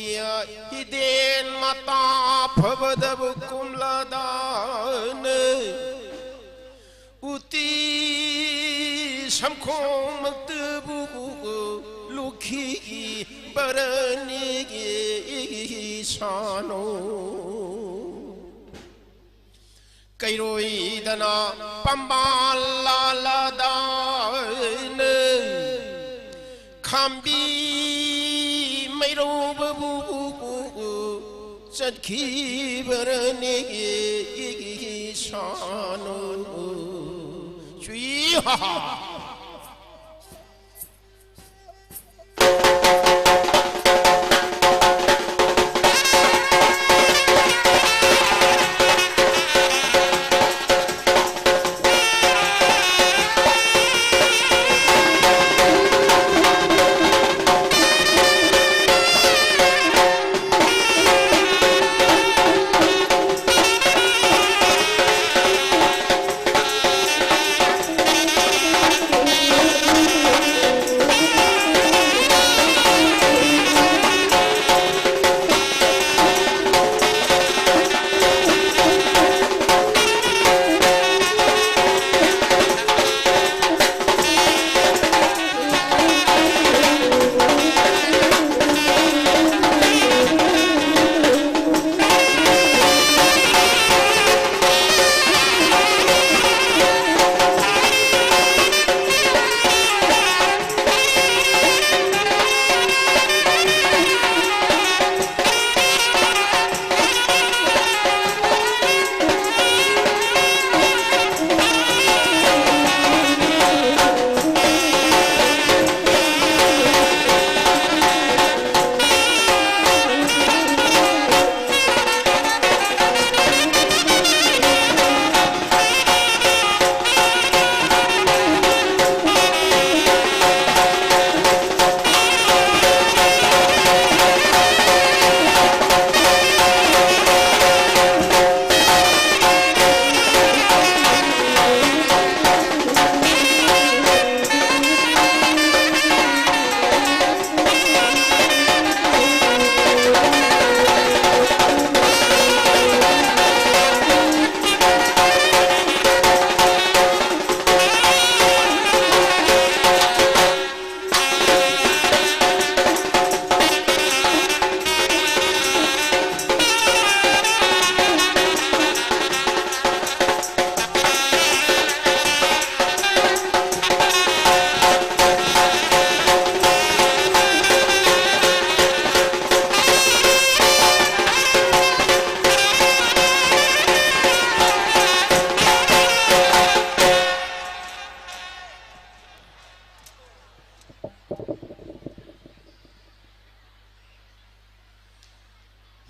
ꯍꯤꯗꯦꯟ ꯃꯇꯥ ꯐꯕꯗꯕꯨ ꯀꯨꯝꯂꯗꯥꯅ ꯎꯇꯤ ꯁꯝꯈꯣꯡꯃꯛꯇꯕꯨ ꯂꯨꯈꯤꯕꯔꯅꯤꯒꯤ ꯁꯥꯅꯣ꯫ ꯀꯩꯔꯣꯏꯗꯅ ꯄꯝꯕꯥꯜ ꯂꯥꯂꯗꯥꯅ ꯈꯥꯝꯕꯤ ꯃꯩꯔꯧꯕꯕꯨ ꯆꯠꯈꯤꯕꯔꯅꯦꯒꯤ ꯁꯥꯅꯣ꯫ ꯆꯨꯏ ꯍꯥ ꯍꯥ꯫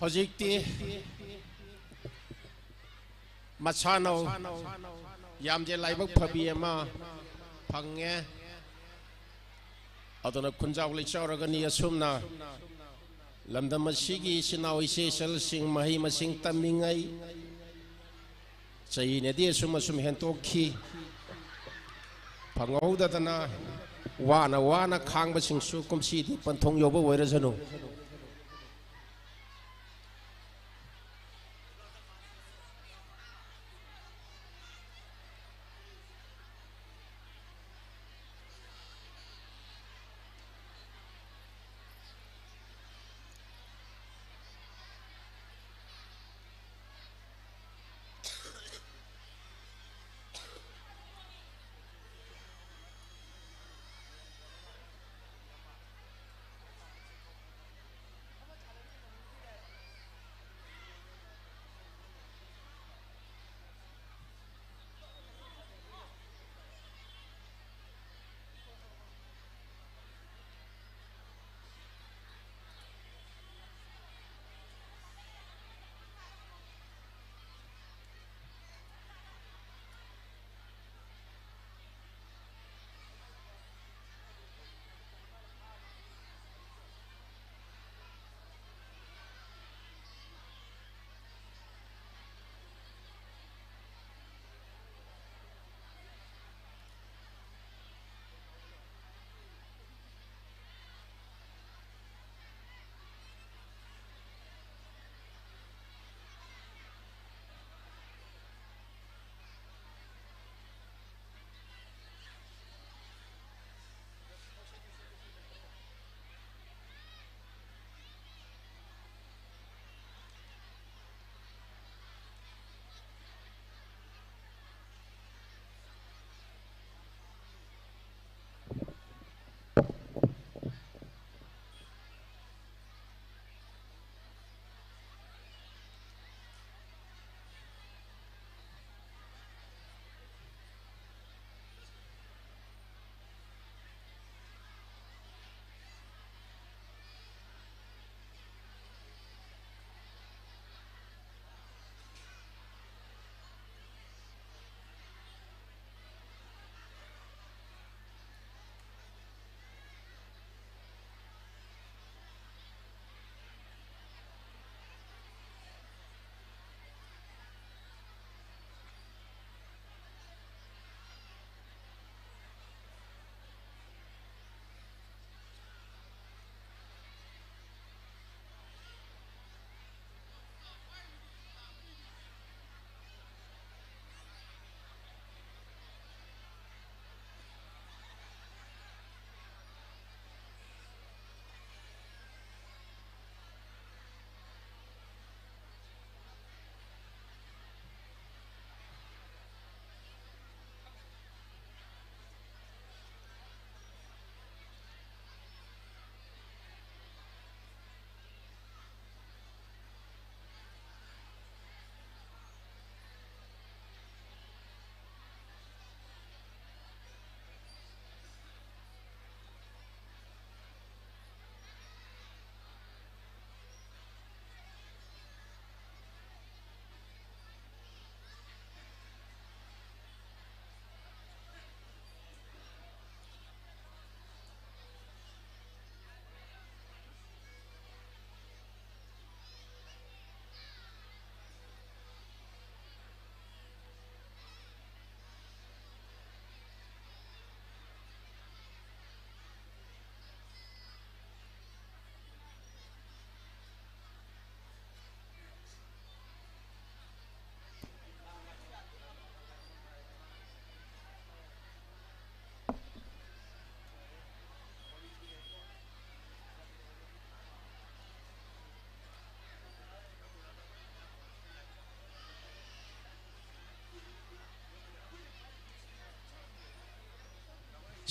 ꯍꯧꯖꯤꯛꯇꯤ ꯃꯁꯥꯟꯅꯧ ꯌꯥꯝꯖꯦ ꯂꯥꯏꯕꯛ ꯐꯕꯤ ꯑꯃ ꯐꯪꯉꯦ꯫ ꯑꯗꯨꯅ ꯈꯨꯟꯖꯥꯎ ꯂꯩꯆꯥꯎꯔꯒꯅꯤ꯫ ꯑꯁꯨꯝꯅ ꯂꯝꯗꯝ ꯑꯁꯤꯒꯤ ꯏꯆꯤꯟ ꯏꯅꯥꯎ ꯏꯆꯦ ꯏꯆꯜꯁꯤꯡ ꯃꯍꯩ ꯃꯁꯤꯡ ꯇꯝꯃꯤꯉꯩ ꯆꯍꯤꯅꯗꯤ ꯑꯁꯨꯝ ꯑꯁꯨꯝ ꯍꯦꯟꯇꯣꯛꯈꯤ꯫ ꯐꯪꯍꯧꯗꯗꯅ ꯋꯥꯅ ꯋꯥꯅ ꯈꯥꯡꯕꯁꯤꯡꯁꯨ ꯀꯨꯝꯁꯤꯗꯤ ꯄꯟꯊꯨꯡ ꯌꯧꯕ ꯑꯣꯏꯔꯁꯅꯨ꯫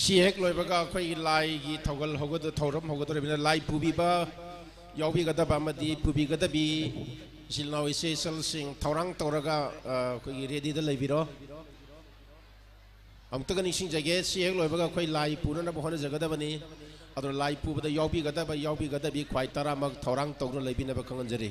ꯁꯤ ꯍꯦꯛ ꯂꯣꯏꯕꯒ ꯑꯩꯈꯣꯏꯒꯤ ꯂꯥꯏꯒꯤ ꯊꯧꯒꯜ ꯍꯧꯒꯗ-, ꯊꯧꯔꯝ ꯍꯧꯒꯗꯧꯔꯤꯕꯅꯤꯅ, ꯂꯥꯏ ꯄꯨꯕꯤꯕ ꯌꯥꯎꯕꯤꯒꯗꯕ ꯑꯃꯗꯤ ꯄꯨꯕꯤꯒꯗꯕꯤ ꯏꯆꯤꯜ ꯏꯅꯥꯎ ꯏꯆꯦ ꯏꯆꯜꯁꯤꯡ ꯊꯧꯔꯥꯡ ꯇꯧꯔꯒ, ꯑ, ꯑꯩꯈꯣꯏꯒꯤ ꯔꯦꯗꯤꯗ ꯂꯩꯕꯤꯔꯣ꯫ ꯑꯃꯨꯛꯇꯒ ꯅꯤꯡꯁꯤꯡꯖꯒꯦ, ꯁꯤ ꯍꯦꯛ ꯂꯣꯏꯕꯒ ꯑꯩꯈꯣꯏ ꯂꯥꯏ ꯄꯨꯅꯅꯕ ꯍꯣꯠꯅꯖꯒꯗꯕꯅꯤ꯫ ꯑꯗꯨꯅ ꯂꯥꯏ ꯄꯨꯕꯗ ꯌꯥꯎꯕꯤꯒꯗꯕ, ꯌꯥꯎꯕꯤꯒꯗꯕꯤ ꯈ꯭ꯋꯥꯏ ꯇꯔꯥꯃꯛ ꯊꯧꯔꯥꯡ ꯇꯧꯗꯨꯅ ꯂꯩꯕꯤꯅꯕ ꯈꯪꯍꯟꯖꯔꯤ꯫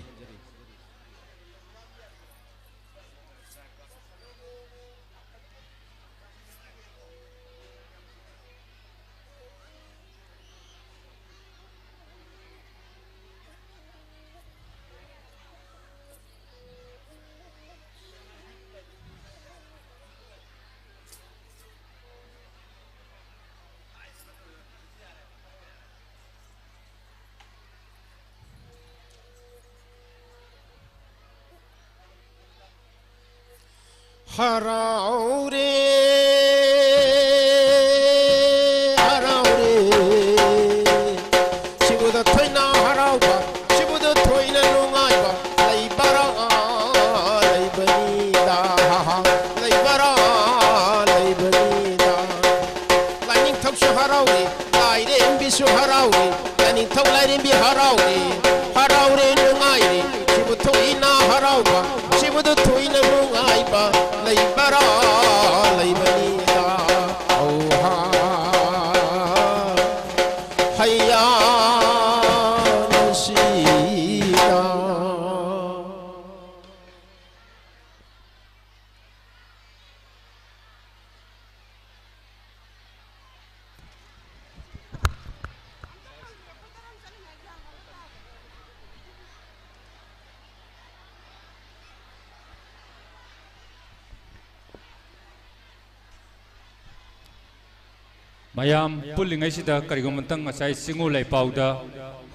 ꯍꯔꯥꯎꯔꯦ, ꯍꯔꯥꯎꯔꯦ꯫ ꯁꯤꯕꯨꯗ ꯊꯣꯏꯅ ꯍꯔꯥꯎꯕ, ꯁꯤꯕꯨꯗ ꯊꯣꯏꯅ ꯅꯨꯡꯉꯥꯏꯕ ꯂꯩꯕꯔꯥ, ꯂꯩꯕꯅꯤꯗ, ꯂꯩꯕꯔꯥ, ꯂꯩꯕꯅꯤꯗ꯫ ꯂꯥꯏꯅꯤꯡꯊꯧꯁꯨ ꯍꯔꯥꯎꯏ, ꯂꯥꯏꯔꯦꯝꯕꯤꯁꯨ ꯍꯔꯥꯎꯏ, ꯂꯥꯏꯅꯤꯡꯊꯧ ꯂꯥꯏꯔꯦꯝꯕꯤ ꯍꯔꯥꯎꯏ, ꯍꯔꯥꯎꯔꯦ ꯅꯨꯡꯉꯥꯏꯔꯦ, ꯁꯤꯕꯨ ꯊꯣꯏꯅ ꯍꯔꯥꯎꯕ, ꯁꯤꯕꯨꯗ ꯊꯣꯏꯅ ꯅꯨꯡꯉꯥꯏꯕ ꯂꯩꯕꯔꯥ, ꯂꯩꯕꯅꯤꯗ꯫ ꯍꯧꯍꯥ ꯍꯩꯌꯥ ꯅꯨꯡꯁꯤꯅ꯫ ꯃꯌꯥꯝ ꯄꯨꯜꯂꯤꯉꯩꯁꯤꯗ ꯀꯔꯤꯒꯨꯝꯕ ꯑꯃꯇꯪ ꯉꯁꯥꯏ ꯆꯤꯡꯉꯨ ꯂꯩꯄꯥꯎꯗ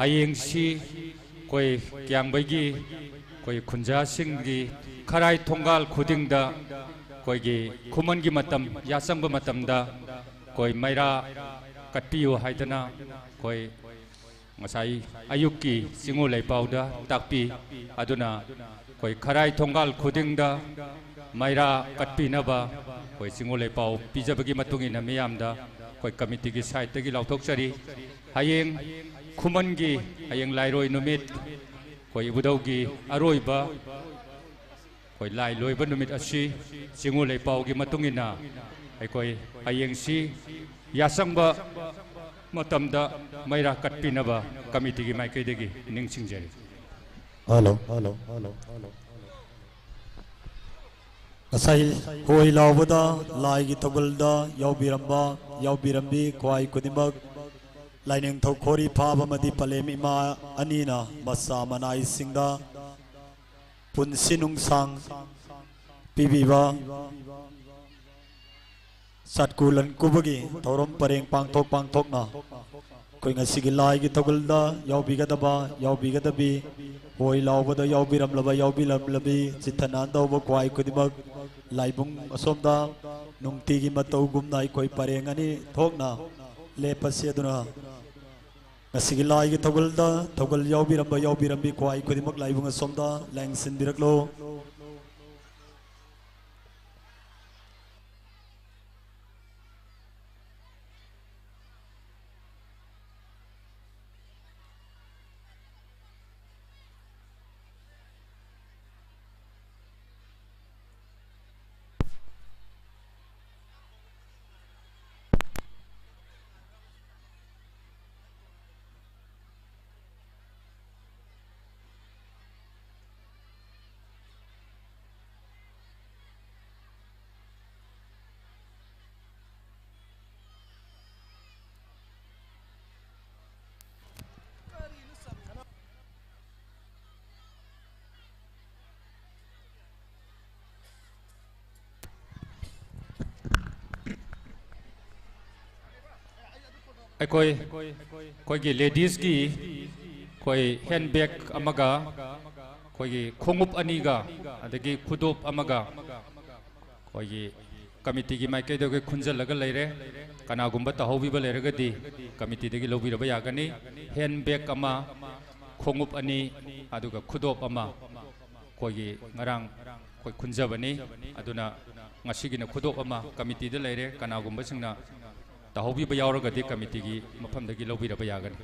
ꯍꯌꯦꯡꯁꯤ ꯑꯩꯈꯣꯏ ꯀꯤꯌꯥꯡꯕꯩꯒꯤ ꯑꯩꯈꯣꯏ ꯈꯨꯟꯖꯥꯁꯤꯡꯒꯤ ꯈꯔꯥꯏ ꯊꯣꯡꯒꯥꯜ ꯈꯨꯗꯤꯡꯗ ꯑꯩꯈꯣꯏꯒꯤ ꯈꯨꯃꯟꯒꯤ ꯃꯇꯝ ꯌꯥꯆꯪꯕ ꯃꯇꯝꯗ ꯑꯩꯈꯣꯏ ꯃꯩꯔꯥ ꯀꯠꯄꯤꯌꯨ ꯍꯥꯏꯗꯅ ꯑꯩꯈꯣꯏ ꯉꯁꯥꯏ ꯑꯌꯨꯛꯀꯤ ꯆꯤꯡꯉꯨ ꯂꯩꯄꯥꯎꯗ ꯇꯥꯛꯄꯤ꯫ ꯑꯗꯨꯅ ꯑꯩꯈꯣꯏ ꯈꯔꯥꯏ ꯊꯣꯡꯒꯥꯜ ꯈꯨꯗꯤꯡꯗ ꯃꯩꯔꯥ ꯀꯠꯄꯤꯅꯕ ꯑꯩꯈꯣꯏ ꯆꯤꯡꯉꯨ ꯂꯩꯄꯥꯎ ꯄꯤꯖꯕꯒꯤ ꯃꯇꯨꯡ ꯏꯟꯅ ꯃꯤꯌꯥꯝꯗ ꯑꯩꯈꯣꯏ ꯀꯃꯤꯇꯤꯒꯤ ꯁꯥꯏꯠꯇꯒꯤ ꯂꯥꯎꯊꯣꯛꯆꯔꯤ꯫ ꯍꯌꯦꯡ ꯈꯨꯃꯟꯒꯤ, ꯍꯌꯦꯡ ꯂꯥꯏꯔꯣꯏ ꯅꯨꯃꯤꯠ, ꯑꯩꯈꯣꯏ ꯏꯕꯨꯙꯧꯒꯤ ꯑꯔꯣꯏꯕ, ꯑꯩꯈꯣꯏ ꯂꯥꯏ ꯂꯣꯏꯕ ꯅꯨꯃꯤꯠ ꯑꯁꯤ ꯆꯤꯡꯉꯨ ꯂꯩꯄꯥꯎꯒꯤ ꯃꯇꯨꯡ ꯏꯟꯅ ꯑꯩꯈꯣꯏ ꯍꯌꯦꯡꯁꯤ ꯌꯥꯆꯪꯕ ꯃꯇꯝꯗ ꯃꯩꯔꯥ ꯀꯠꯄꯤꯅꯕ ꯀꯃꯤꯇꯤꯒꯤ ꯃꯥꯏꯀꯩꯗꯒꯤ ꯅꯤꯡꯁꯤꯡꯖꯔꯤ꯫ Hello, hello, hello, hello. ꯉꯁꯥꯏ ꯍꯣꯏ ꯂꯥꯎꯕꯗ ꯂꯥꯏꯒꯤ ꯊꯧꯒꯜꯗ ꯌꯥꯎꯕꯤꯔꯝꯕ, ꯌꯥꯎꯕꯤꯔꯝꯕꯤ ꯈ꯭ꯋꯥꯏ ꯈꯨꯗꯤꯡꯃꯛ, ꯂꯥꯏꯅꯤꯡꯊꯧ ꯈꯣꯔꯤ ꯐꯥꯕ ꯑꯃꯗꯤ ꯄꯂꯦꯝ ꯏꯃꯥ ꯑꯅꯤꯅ ꯃꯆꯥ ꯃꯅꯥꯏꯁꯤꯡꯗ ꯄꯨꯟꯁꯤ ꯅꯨꯡꯁꯥꯡ ꯄꯤꯕꯤꯕ, ꯆꯠꯀꯨ ꯂꯟꯀꯨꯕꯒꯤ ꯊꯧꯔꯝ ꯄꯔꯦꯡ ꯄꯥꯡꯊꯣꯛ ꯄꯥꯡꯊꯣꯛꯅ ꯑꯩꯈꯣꯏ ꯉꯁꯤꯒꯤ ꯂꯥꯏꯒꯤ ꯊꯧꯒꯜꯗ ꯌꯥꯎꯕꯤꯒꯗꯕ, ꯌꯥꯎꯕꯤꯒꯗꯕꯤ, ꯍꯣꯏ ꯂꯥꯎꯕꯗ ꯌꯥꯎꯕꯤꯔꯝꯂꯕ, ꯌꯥꯎꯕꯤꯔꯝꯂꯕꯤ, ꯆꯤꯠꯊ ꯅꯥꯟꯗꯧꯕ ꯈ꯭ꯋꯥꯏ ꯈꯨꯗꯤꯡꯃꯛ ꯂꯥꯏꯕꯨꯡ ꯑꯁꯣꯝꯗ ꯅꯨꯡꯇꯤꯒꯤ ꯃꯇꯧꯒꯨꯝꯅ ꯑꯩꯈꯣꯏ ꯄꯔꯦꯡ ꯑꯅꯤ ꯊꯣꯛꯅ ꯂꯦꯞꯄꯁꯤ꯫ ꯑꯗꯨꯅ ꯉꯁꯤꯒꯤ ꯂꯥꯏꯒꯤ ꯊꯧꯒꯜꯗ ꯊꯧꯒꯜ ꯌꯥꯎꯕꯤꯔꯝꯕ, ꯌꯥꯎꯕꯤꯔꯝꯕꯤ ꯈ꯭ꯋꯥꯏ ꯈꯨꯗꯤꯡꯃꯛ ꯂꯥꯏꯕꯨꯡ ꯑꯁꯣꯝꯗ ꯂꯦꯡꯁꯤꯟꯕꯤꯔꯛꯂꯣ꯫ ꯑꯩꯈꯣꯏ, ꯑꯩꯈꯣꯏꯒꯤ ꯂꯦꯗꯤꯁꯀꯤ ꯑꯩꯈꯣꯏ ꯍꯦꯟ ꯕꯦꯒ ꯑꯃꯒ, ꯑꯩꯈꯣꯏꯒꯤ ꯈꯣꯡꯎꯞ ꯑꯅꯤꯒ, ꯑꯗꯒꯤ ꯈꯨꯗꯣꯞ ꯑꯃꯒ, ꯑꯩꯈꯣꯏꯒꯤ ꯀꯃꯤꯇꯤꯒꯤ ꯃꯥꯏꯀꯩꯗꯒꯤ ꯈꯨꯟꯖꯜꯂꯒ ꯂꯩꯔꯦ꯫ ꯀꯅꯥꯒꯨꯝꯕ ꯇꯥꯍꯧꯕꯤꯕ ꯂꯩꯔꯒꯗꯤ ꯀꯃꯤꯇꯤꯗꯒꯤ ꯂꯧꯕꯤꯔꯕ ꯌꯥꯒꯅꯤ꯫ ꯍꯦꯟ ꯕꯦꯒ ꯑꯃ, ꯈꯣꯡꯎꯞ ꯑꯅꯤ, ꯑꯗꯨꯒ ꯈꯨꯗꯣꯞ ꯑꯃ ꯑꯩꯈꯣꯏꯒꯤ ꯉꯔꯥꯡ ꯑꯩꯈꯣꯏ ꯈꯨꯟꯖꯕꯅꯤ꯫ ꯑꯗꯨꯅ ꯉꯁꯤꯒꯤꯅ ꯈꯨꯗꯣꯞ ꯑꯃ ꯀꯃꯤꯇꯤꯗ ꯂꯩꯔꯦ꯫ ꯀꯅꯥꯒꯨꯝꯕꯁꯤꯡꯅ ꯇꯧꯍꯧꯕꯤꯕ ꯌꯥꯎꯔꯒꯗꯤ ꯀꯃꯤꯇꯤꯒꯤ ꯃꯐꯝꯗꯒꯤ ꯂꯧꯕꯤꯔꯕ ꯌꯥꯒꯅꯤ꯫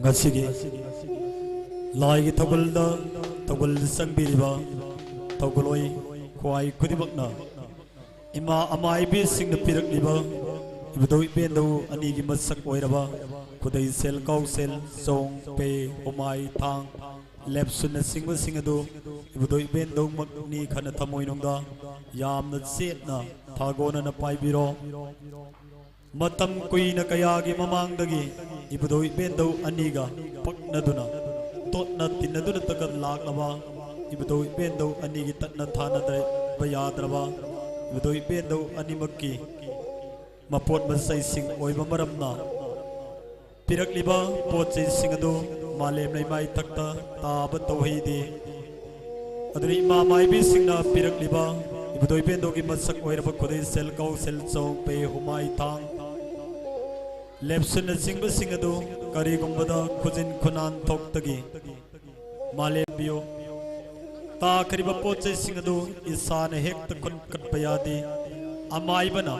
ꯉꯁꯤꯒꯤ ꯂꯥꯏꯒꯤ ꯊꯧꯒꯜꯗ ꯊꯧꯒꯜ ꯆꯪꯕꯤꯔꯤꯕ ꯊꯧꯒꯜꯂꯣꯏ ꯈ꯭ꯋꯥꯏ ꯈꯨꯗꯤꯡꯃꯛꯅ ꯏꯃꯥ ꯑꯃꯥꯏꯕꯤꯁꯤꯡꯅ ꯄꯤꯔꯛꯂꯤꯕ ꯏꯕꯨꯙꯧ ꯏꯄꯦꯟꯗꯧ ꯑꯅꯤꯒꯤ ꯃꯁꯛ ꯑꯣꯏꯔꯕ ꯈꯨꯗꯩꯁꯦꯜ, ꯀꯥꯎꯁꯦꯜ, ꯆꯣꯡ, ꯄꯦ, ꯍꯨꯃꯥꯏ, ꯊꯥꯡ, ꯂꯦꯞꯁꯨꯅꯆꯤꯡꯕꯁꯤꯡ ꯑꯗꯨ ꯏꯕꯨꯙꯧ ꯏꯄꯦꯟꯗꯧꯃꯛꯅꯤ ꯈꯟꯅ ꯊꯃꯣꯏꯅꯨꯡꯗ ꯌꯥꯝꯅ ꯆꯦꯠꯅ ꯊꯥꯒꯣꯟꯅꯅ ꯄꯥꯏꯕꯤꯔꯣ꯫ ꯃꯇꯝ ꯀꯨꯏꯅ ꯀꯌꯥꯒꯤ ꯃꯃꯥꯡꯗꯒꯤ ꯏꯕꯨꯙꯧ ꯏꯄꯦꯟꯗꯧ ꯑꯅꯤꯒ ꯄꯛꯅꯗꯨꯅ, ꯇꯣꯠꯅ ꯇꯤꯟꯅꯗꯨꯅ ꯇꯒꯠ ꯂꯥꯛꯂꯕ ꯏꯕꯨꯙꯧ ꯏꯄꯦꯟꯗꯧ ꯑꯅꯤꯒꯤ ꯇꯠꯅ ꯊꯥꯅꯗꯕ ꯌꯥꯗ꯭ꯔꯕ ꯏꯕꯨꯙꯧ ꯏꯄꯦꯟꯗꯧ ꯑꯅꯤꯃꯛꯀꯤ ꯃꯄꯣꯠ ꯃꯆꯩꯁꯤꯡ ꯑꯣꯏꯕ ꯃꯔꯝꯅ, ꯄꯤꯔꯛꯂꯤꯕ ꯄꯣꯠ ꯆꯩꯁꯤꯡ ꯑꯗꯨ ꯃꯥꯂꯦꯝ ꯂꯩꯃꯥꯏ ꯊꯛꯇ ꯇꯥꯕ ꯇꯧꯍꯩꯗꯦ꯫ ꯑꯗꯨꯅ ꯏꯃꯥ ꯃꯥꯏꯕꯤꯁꯤꯡꯅ ꯄꯤꯔꯛꯂꯤꯕ ꯏꯕꯨꯙꯧ ꯏꯄꯦꯟꯗꯧꯒꯤ ꯃꯁꯛ ꯑꯣꯏꯔꯕ ꯈꯨꯗꯩ, ꯁꯦꯜ, ꯀꯧ, ꯁꯦꯜ, ꯆꯣꯡ, ꯄꯦ, ꯍꯨꯃꯥꯏ, ꯊꯥꯡ, ꯂꯦꯞꯁꯨꯅꯆꯤꯡꯕꯁꯤꯡ ꯑꯗꯨ ꯀꯔꯤꯒꯨꯝꯕꯗ ꯈꯨꯖꯤꯟ ꯈꯨꯅꯥꯟ ꯊꯣꯛꯇꯒꯤ ꯃꯥꯂꯦꯝꯕꯤꯌꯨ꯫ ꯇꯥꯈ꯭ꯔꯤꯕ ꯄꯣꯠ ꯆꯩꯁꯤꯡ ꯑꯗꯨ ꯏꯁꯥꯅ ꯍꯦꯛꯇ ꯈꯨꯟꯀꯠꯄ ꯌꯥꯗꯦ꯫ ꯑꯃꯥꯏꯕꯅ,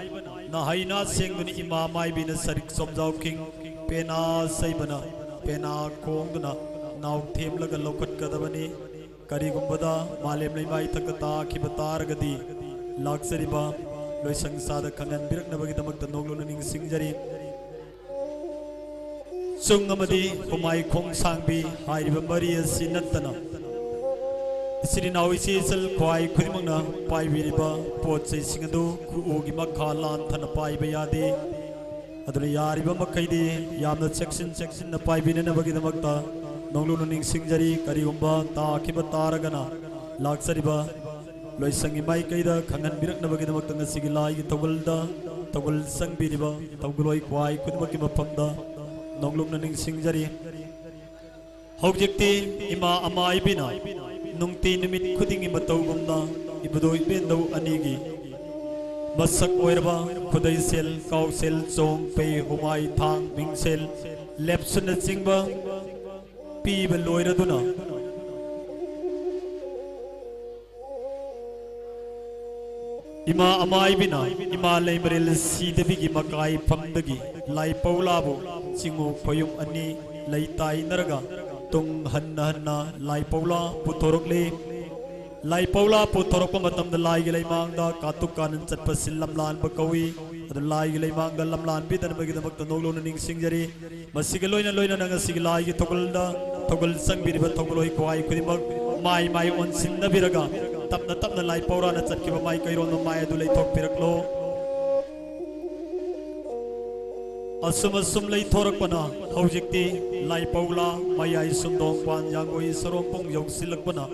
ꯅꯍꯩꯅ ꯁꯦꯡꯗꯨꯅ ꯏꯃꯥ ꯃꯥꯏꯕꯤꯅ ꯁꯔꯤꯛ ꯁꯣꯝꯖꯥꯎꯈꯤꯡ, ꯄꯦꯅꯥ ꯁꯩꯕꯅ ꯄꯦꯅꯥ ꯈꯣꯡꯗꯨꯅ ꯅꯥꯎ ꯊꯦꯝꯂꯒ ꯂꯧꯈꯠꯀꯗꯕꯅꯤ꯫ ꯀꯔꯤꯒꯨꯝꯕꯗ ꯃꯥꯂꯦꯝ ꯂꯩꯃꯥꯏ ꯊꯛꯇ ꯇꯥꯈꯤꯕ ꯇꯥꯔꯒꯗꯤ, ꯂꯥꯛꯆꯔꯤꯕ ꯂꯣꯏꯁꯪ ꯁꯥꯗ ꯈꯪꯍꯟꯕꯤꯔꯛꯅꯕꯒꯤꯗꯃꯛꯇ ꯅꯣꯡꯂꯨꯛꯅ ꯅꯤꯡꯁꯤꯡꯖꯔꯤ꯫ ꯆꯨꯡ ꯑꯃꯗꯤ ꯍꯨꯃꯥꯏ ꯈꯣꯡꯁꯥꯡꯕꯤ ꯍꯥꯏꯔꯤꯕ ꯃꯔꯤ ꯑꯁꯤ ꯅꯠꯇꯅ, ꯏꯆꯤꯜ ꯏꯅꯥꯎ ꯏꯆꯦ ꯏꯆꯜ ꯈ꯭ꯋꯥꯏ ꯈꯨꯗꯤꯡꯃꯛꯅ ꯄꯥꯏꯕꯤꯔꯤꯕ ꯄꯣꯠ ꯆꯩꯁꯤꯡ ꯑꯗꯨ ꯈꯨꯎꯒꯤ ꯃꯈꯥ ꯂꯥꯟꯊꯅ ꯄꯥꯏꯕ ꯌꯥꯗꯦ꯫ ꯑꯗꯨꯅ ꯌꯥꯔꯤꯕ ꯃꯈꯩꯗꯤ ꯌꯥꯝꯅ ꯆꯦꯛꯁꯤꯟ ꯆꯦꯛꯁꯤꯟꯅ ꯄꯥꯏꯕꯤꯅꯅꯕꯒꯤꯗꯃꯛꯇ ꯅꯣꯡꯂꯨꯛꯅ ꯅꯤꯡꯁꯤꯡꯖꯔꯤ꯫ ꯀꯔꯤꯒꯨꯝꯕ ꯇꯥꯈꯤꯕ ꯇꯥꯔꯒꯅ, ꯂꯥꯛꯆꯔꯤꯕ ꯂꯣꯏꯁꯪꯒꯤ ꯃꯥꯏꯀꯩꯗ ꯈꯪꯍꯟꯕꯤꯔꯛꯅꯕꯒꯤꯗꯃꯛꯇ ꯉꯁꯤꯒꯤ ꯂꯥꯏꯒꯤ ꯊꯧꯒꯜꯗ ꯊꯧꯒꯜ ꯆꯪꯕꯤꯔꯤꯕ ꯊꯧꯒꯜꯂꯣꯏ ꯈ꯭ꯋꯥꯏ ꯈꯨꯗꯤꯡꯃꯛꯀꯤ ꯃꯐꯝꯗ ꯅꯣꯡꯂꯨꯛꯅ ꯅꯤꯡꯁꯤꯡꯖꯔꯤ꯫ ꯍꯧꯖꯤꯛꯇꯤ ꯏꯃꯥ ꯑꯃꯥꯏꯕꯤꯅ ꯅꯨꯡꯇꯤ ꯅꯨꯃꯤꯠ ꯈꯨꯗꯤꯡꯒꯤ ꯃꯇꯧꯒꯨꯝꯅ ꯏꯕꯨꯙꯧ ꯏꯄꯦꯟꯗꯧ ꯑꯅꯤꯒꯤ ꯃꯁꯛ ꯑꯣꯏꯔꯕ ꯈꯨꯗꯩꯁꯦꯜ, ꯀꯥꯎꯁꯦꯜ, ꯆꯣꯡ, ꯄꯦ, ꯍꯨꯃꯥꯏ, ꯊꯥꯡ, ꯃꯤꯡꯁꯦꯜ, ꯂꯦꯞꯁꯨꯅꯆꯤꯡꯕ ꯄꯤꯕ ꯂꯣꯏꯔꯗꯨꯅ, ꯏꯃꯥ ꯑꯃꯥꯏꯕꯤꯅ ꯏꯃꯥ ꯂꯩꯃꯔꯦꯜ ꯁꯤꯗꯕꯤꯒꯤ ꯃꯀꯥꯏ ꯐꯝꯗꯒꯤ ꯂꯥꯏ ꯄꯧꯂꯥꯕꯨ ꯆꯤꯡꯉꯨ ꯈꯣꯌꯨꯝ ꯑꯅꯤ ꯂꯩꯇꯥꯏꯅꯔꯒ ꯇꯨꯡ ꯍꯟꯅ ꯍꯟꯅ ꯂꯥꯏ ꯄꯧꯂꯥ ꯄꯨꯊꯣꯔꯛꯂꯤ꯫ ꯂꯥꯏ ꯄꯧꯂꯥ ꯄꯨꯊꯣꯔꯛꯄ ꯃꯇꯝꯗ ꯂꯥꯏꯒꯤ ꯂꯩꯃꯥꯡꯗ ꯀꯥꯇꯨꯛ ꯀꯥꯅꯟ ꯆꯠꯄ ꯁꯤꯜ ꯂꯝꯂꯥꯟꯕ ꯀꯧꯏ꯫ ꯑꯗꯨ ꯂꯥꯏꯒꯤ ꯂꯩꯃꯥꯡꯗ ꯂꯝꯂꯥꯟꯕꯤꯗꯅꯕꯒꯤꯗꯃꯛꯇ ꯅꯣꯛꯂꯧꯅ ꯅꯤꯡꯁꯤꯡꯖꯔꯤ꯫ ꯃꯁꯤꯒ ꯂꯣꯏꯅ ꯂꯣꯏꯅꯅ ꯉꯁꯤꯒꯤ ꯂꯥꯏꯒꯤ ꯊꯧꯒꯜꯗ ꯊꯧꯒꯜ ꯆꯪꯕꯤꯔꯤꯕ ꯊꯧꯒꯜꯂꯣꯏ ꯈ꯭ꯋꯥꯏ ꯈꯨꯗꯤꯡꯃꯛ ꯃꯥꯏ ꯃꯥꯏ ꯑꯣꯟꯁꯤꯟꯅꯕꯤꯔꯒ ꯇꯞꯅ ꯇꯞꯅ ꯂꯥꯏ ꯄꯧꯔꯥꯅ ꯆꯠꯈꯤꯕ ꯃꯥꯏꯀꯩꯔꯣꯝꯗ ꯃꯥꯏ ꯑꯗꯨ ꯂꯩꯊꯣꯛꯄꯤꯔꯛꯂꯣ꯫ ꯑꯁꯨꯝ ꯑꯁꯨꯝ ꯂꯩꯊꯣꯔꯛꯄꯅ ꯍꯧꯖꯤꯛꯇꯤ ꯂꯥꯏ ꯄꯧꯂꯥ ꯃꯌꯥꯏ ꯁꯨꯝꯗꯣꯡ ꯄꯥꯟ ꯌꯥꯡꯒꯣꯏ ꯁꯔꯣꯡꯄꯨꯡ ꯌꯧꯁꯤꯜꯂꯛꯄꯅ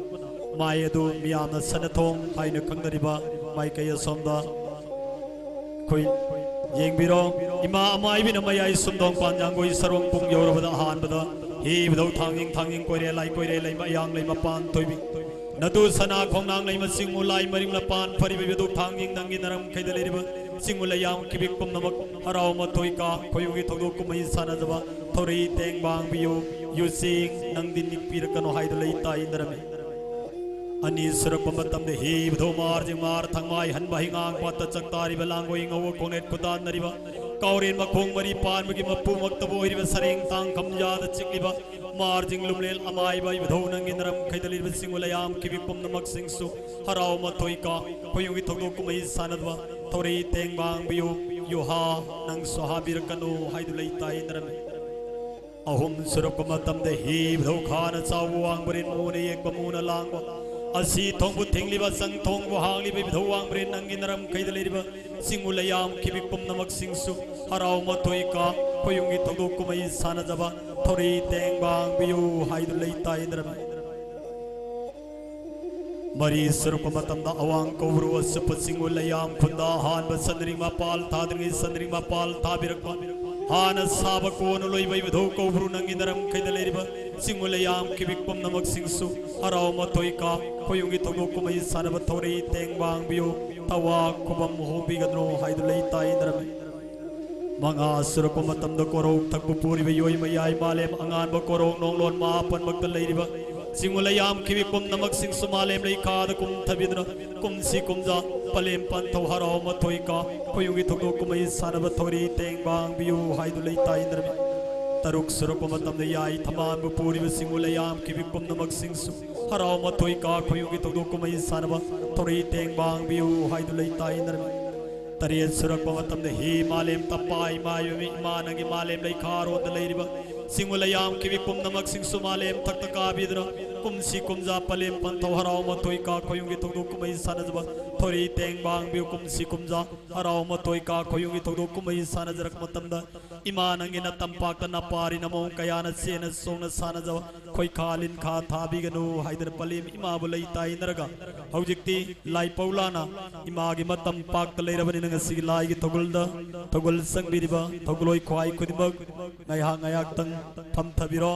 ꯃꯥꯏ ꯑꯗꯨ ꯃꯤꯌꯥꯝꯅ ꯁꯅꯊꯣꯡ ꯍꯥꯏꯅ ꯈꯪꯅꯔꯤꯕ ꯃꯥꯏꯀꯩ ꯑꯁꯣꯝꯗ ꯑꯩꯈꯣꯏ ꯌꯦꯡꯕꯤꯔꯣ꯫ ꯏꯃꯥ ꯑꯃꯥꯏꯕꯤꯅ ꯃꯌꯥꯏ ꯁꯨꯝꯗꯣꯡ ꯄꯥꯟ ꯌꯥꯡꯒꯣꯏ ꯁꯔꯣꯡ ꯄꯨꯡ ꯌꯧꯔꯕꯗ ꯑꯍꯥꯟꯕꯗ ꯍꯤꯕꯗꯧ ꯊꯥꯡꯖꯤꯡ ꯊꯥꯡꯖꯤꯡ ꯀꯣꯏꯔꯦ ꯂꯥꯏ ꯀꯣꯏꯔꯦ ꯂꯩꯃ ꯑꯌꯥꯡ ꯂꯩꯃ ꯄꯥꯟ ꯊꯣꯏꯕꯤ ꯅꯗꯨ ꯁꯅꯥ ꯈꯣꯡꯅꯥꯡ ꯂꯩꯃ ꯆꯤꯡꯉꯨ ꯂꯥꯏ ꯃꯔꯤꯡ ꯂꯄꯥꯟ ꯐꯔꯤꯕ ꯏꯕꯗꯧ ꯊꯥꯡꯖꯤꯡ ꯅꯪꯒꯤ ꯅꯔꯝ ꯈꯩꯗ ꯂꯩꯔꯤꯕ ꯆꯤꯡꯉꯨ ꯂꯩꯌꯥꯝ ꯀꯤꯕꯤꯛ ꯄꯨꯝꯅꯃꯛ ꯍꯔꯥꯎ ꯃꯊꯣꯏ ꯀꯥ ꯈꯣꯏꯌꯨꯒꯤ ꯊꯧꯗꯣꯛ ꯀꯨꯝꯍꯩ ꯁꯥꯟꯅꯖꯕ ꯊꯧꯔꯤ ꯇꯦꯡ ꯋꯥꯡꯕꯤꯌꯨ꯫ ꯌꯨꯆꯤꯡ ꯅꯪꯗꯤ ꯅꯤꯛꯄꯤꯔꯛꯀꯅꯨ ꯍꯥꯏꯗꯨ ꯂꯩ ꯇꯥꯏꯅꯔꯝꯃꯤ꯫ ꯑꯅꯤ ꯁꯨꯔꯛꯄ ꯃꯇꯝꯗ ꯍꯤꯕꯗꯧ ꯃꯥꯔꯖꯤꯡ ꯃꯥꯔ ꯊꯪꯃꯥꯏ ꯍꯟꯕ ꯍꯤꯉꯥꯡ ꯄꯥꯠꯇ ꯆꯥꯛꯇꯥꯔꯤꯕ ꯂꯥꯡꯒꯣꯏ ꯉꯧꯕ ꯈꯣꯡꯅꯦꯠ ꯈꯨꯗꯥꯟꯅꯔꯤꯕ ꯀꯥꯎꯔꯦꯟ ꯃꯈꯣꯡ ꯃꯔꯤ ꯄꯥꯟꯕꯒꯤ ꯃꯄꯨꯃꯛꯇꯕꯨ ꯑꯣꯏꯔꯤꯕ ꯁꯔꯦꯡ ꯇꯥꯡ ꯈꯝꯖꯥꯗ ꯆꯤꯛꯂꯤꯕ ꯃꯥꯔꯖꯤꯡ ꯂꯨꯝꯂꯦꯜ ꯑꯃꯥꯏꯕ ꯏꯕꯨꯙꯧ ꯅꯪꯒꯤ ꯅꯔꯝ ꯈꯩꯗ ꯂꯩꯔꯤꯕ ꯆꯤꯡꯉꯨ ꯂꯩꯌꯥꯝ ꯀꯤꯕꯤ ꯄꯨꯝꯅꯃꯛꯁꯤꯡꯁꯨ ꯍꯔꯥꯎ ꯃꯊꯣꯏ ꯀꯥ ꯈꯣꯏꯌꯨꯒꯤ ꯊꯧꯗꯣꯛ ꯀꯨꯝꯍꯩ ꯁꯥꯟꯅꯕ ꯊꯧꯔꯤ ꯇꯦꯡ ꯋꯥꯡꯕꯤꯌꯨ꯫ ꯌꯨꯍꯥ ꯅꯪꯁꯨ ꯍꯥꯕꯤꯔꯛꯀꯅꯨ ꯍꯥꯏꯗꯨ ꯂꯩ ꯇꯥꯏꯅꯔꯝꯃꯤ꯫ ꯑꯍꯨꯝ ꯁꯨꯔꯛꯄ ꯃꯇꯝꯗ ꯍꯤꯕꯗꯧ ꯈꯥꯅ ꯆꯥꯎꯕ ꯋꯥꯡꯕꯔꯦꯟ ꯃꯨꯅ ꯌꯦꯛꯄ ꯃꯨꯅ ꯂꯥꯡꯕ ꯑꯁꯤ ꯊꯣꯡꯕꯨ ꯊꯤꯡꯂꯤꯕ ꯆꯪ ꯊꯣꯡꯕꯨ ꯍꯥꯡꯂꯤꯕ ꯏꯕꯨꯙꯧ ꯋꯥꯡꯕꯔꯦꯟ ꯅꯪꯒꯤ ꯅꯔꯝ ꯈꯩꯗ ꯂꯩꯔꯤꯕ ꯆꯤꯡꯉꯨ ꯂꯩꯌꯥꯝ ꯀꯤꯕꯤ ꯄꯨꯝꯅꯃꯛꯁꯤꯡꯁꯨ ꯍꯔꯥꯎ ꯃꯊꯣꯏ ꯀꯥ ꯈꯣꯏꯌꯨꯝꯒꯤ ꯊꯧꯗꯣꯛ ꯀꯨꯝꯍꯩ ꯁꯥꯟꯅꯖꯕ ꯊꯧꯔꯤ ꯇꯦꯡ ꯋꯥꯡꯕꯤꯌꯨ ꯍꯥꯏꯗꯨ ꯂꯩ ꯇꯥꯏꯅꯔꯝꯃꯤ꯫ ꯃꯔꯤ ꯁꯨꯔꯛꯄ ꯃꯇꯝꯗ ꯑꯋꯥꯡ ꯀꯧꯕ꯭ꯔꯨ ꯑꯆꯨꯞꯄ ꯆꯤꯡꯉꯨ ꯂꯩꯌꯥꯝ ꯈꯨꯟꯗ ꯑꯍꯥꯟꯕ ꯁꯟꯗ꯭ꯔꯤꯡ ꯃꯄꯥꯜ ꯊꯥꯗ꯭ꯔꯤꯉꯩ ꯁꯟꯗ꯭ꯔꯤꯡ ꯃꯄꯥꯜ ꯊꯥꯕꯤꯔꯛꯄ ꯍꯥꯟꯅ ꯁꯥꯕ ꯀꯣꯟꯅ ꯂꯣꯏꯕ ꯏꯕꯨꯙꯧ ꯀꯧꯕ꯭ꯔꯨ ꯅꯪꯒꯤ ꯅꯔꯝ ꯈꯩꯗ ꯂꯩꯔꯤꯕ ꯆꯤꯡꯉꯨ ꯂꯩꯌꯥꯝ ꯀꯤꯕꯤꯛ ꯄꯨꯝꯅꯃꯛꯁꯤꯡꯁꯨ ꯍꯔꯥꯎ ꯃꯊꯣꯏ ꯀꯥ ꯈꯣꯏꯌꯨꯝꯒꯤ ꯊꯧꯗꯣꯛ ꯀꯨꯝꯍꯩ ꯁꯥꯟꯅꯕ ꯊꯧꯔꯤ ꯇꯦꯡ ꯋꯥꯡꯕꯤꯌꯨ꯫ ꯊꯋꯥ ꯈꯨꯕꯝ ꯍꯣꯡꯕꯤꯒꯗ꯭ꯔꯣ ꯍꯥꯏꯗꯨ ꯂꯩ ꯇꯥꯏꯅꯔꯝꯃꯤ꯫ ꯃꯉꯥ ꯁꯨꯔꯛꯄ ꯃꯇꯝꯗ ꯀꯣꯔꯧ ꯊꯛꯄ ꯄꯨꯔꯤꯕ ꯌꯣꯏ ꯃꯌꯥꯏ ꯃꯥꯂꯦꯝ ꯑꯉꯥꯟꯕ ꯀꯣꯔꯧ ꯅꯣꯡꯂꯣꯟ ꯃꯥꯄꯟꯃꯛꯇ ꯂꯩꯔꯤꯕ ꯆꯤꯡꯉꯨ ꯂꯩꯌꯥꯝ ꯀꯤꯕꯤ ꯄꯨꯝꯅꯃꯛꯁꯤꯡꯁꯨ ꯃꯥꯂꯦꯝ ꯂꯩꯈꯥꯗ ꯀꯨꯝꯊꯕꯤꯗꯨꯅ ꯀꯨꯝꯁꯤ ꯀꯨꯝꯖꯥ ꯄꯂꯦꯝ ꯄꯟꯊꯧ ꯍꯔꯥꯎ ꯃꯊꯣꯏ ꯀꯥ ꯈꯣꯏꯌꯨꯝꯒꯤ ꯊꯧꯗꯣꯛ ꯀꯨꯝꯍꯩ ꯁꯥꯟꯅꯕ ꯊꯧꯔꯤ ꯇꯦꯡ ꯋꯥꯡꯕꯤꯌꯨ ꯍꯥꯏꯗꯨ ꯂꯩ ꯇꯥꯏꯅꯔꯝꯃꯤ꯫ ꯇꯔꯨꯛ ꯁꯨꯔꯛꯄ ꯃꯇꯝꯗ ꯌꯥꯏ ꯊꯝꯕꯥꯜꯕꯨ ꯄꯨꯔꯤꯕ ꯁꯤꯡꯎ ꯂꯩꯌꯥꯝ ꯈꯤꯕꯤꯛ ꯄꯨꯝꯅꯃꯛꯁꯤꯡꯁꯨ ꯍꯔꯥꯎ ꯃꯊꯣꯏ ꯀꯥ ꯈꯣꯏꯌꯨꯝꯒꯤ ꯊꯧꯗꯣꯛ ꯀꯨꯝꯍꯩ ꯁꯥꯟꯅꯕ ꯊꯧꯔꯤ ꯇꯦꯡꯕꯥꯡꯕꯤꯌꯨ ꯍꯥꯏꯗꯨ ꯂꯩꯇꯥꯏꯅꯔꯝꯃꯤ꯫ ꯇꯔꯦꯠ ꯁꯨꯔꯛꯄ ꯃꯇꯝꯗ ꯍꯤ ꯃꯥꯂꯦꯝ ꯇꯝꯄꯥꯛ ꯏꯃꯥ ꯏꯕꯦꯝꯃ ꯏꯃꯥ ꯅꯪꯒꯤ ꯃꯥꯂꯦꯝ ꯂꯩꯈꯥꯔꯣꯟꯗ ꯂꯩꯔꯤꯕ ꯁꯤꯡꯎ ꯂꯩꯌꯥꯝ ꯈꯤꯕꯤꯛ ꯄꯨꯝꯅꯃꯛꯁꯤꯡꯁꯨ ꯃꯥꯂꯦꯝ ꯊꯛꯇ ꯀꯥꯕꯤꯗꯨꯅ ꯀꯨꯝꯁꯤ ꯀꯨꯝꯖꯥ ꯄꯂꯦꯝ ꯄꯟꯊꯧ ꯍꯔꯥꯎ ꯃꯊꯣꯏ ꯀꯥ ꯈꯣꯏꯌꯨꯝꯒꯤ ꯊꯧꯗꯣꯛ ꯀꯨꯝꯍꯩ ꯁꯥꯟꯅꯖꯕ ꯊꯧꯔꯤ ꯇꯦꯡꯕꯥꯡꯕꯤꯌꯨ ꯀꯨꯝꯁꯤ ꯀꯨꯝꯖꯥ ꯍꯔꯥꯎ ꯃꯊꯣꯏ ꯀꯥ ꯈꯣꯏꯌꯨꯝꯒꯤ ꯊꯧꯗꯣꯛ ꯀꯨꯝꯍꯩ ꯁꯥꯟꯅꯖꯔꯛꯄ ꯃꯇꯝꯗ ꯏꯃꯥ ꯅꯪꯒꯤꯅ ꯇꯝꯄꯥꯛꯇ ꯅꯄꯥꯔꯤ ꯅꯃꯣꯝ ꯀꯌꯥꯅ ꯆꯦꯟꯅ ꯆꯣꯡꯅ ꯁꯥꯟꯅꯖꯕ ꯈꯣꯏꯈꯥ ꯂꯤꯟꯈꯥ ꯊꯥꯕꯤꯒꯅꯨ ꯍꯥꯏꯗꯅ ꯄꯂꯦꯝ ꯏꯃꯥꯕꯨ ꯂꯩ ꯇꯥꯏꯅꯔꯒ ꯍꯧꯖꯤꯛꯇꯤ ꯂꯥꯏꯄꯧꯂꯥꯅ ꯏꯃꯥꯒꯤ ꯃꯇꯝ ꯄꯥꯛꯇ ꯂꯩꯔꯕꯅꯤꯅ ꯉꯁꯤꯒꯤ ꯂꯥꯏꯒꯤ ꯊꯧꯒꯜꯗ ꯊꯧꯒꯜ ꯆꯪꯕꯤꯔꯤꯕ ꯊꯧꯒꯜꯂꯣꯏ ꯈ꯭ꯋꯥꯏ ꯈꯨꯗꯤꯡꯃꯛ ꯉꯥꯏꯍꯥꯛ ꯉꯥꯏꯍꯥꯛꯇꯪ ꯐꯝꯊꯕꯤꯔꯣ꯫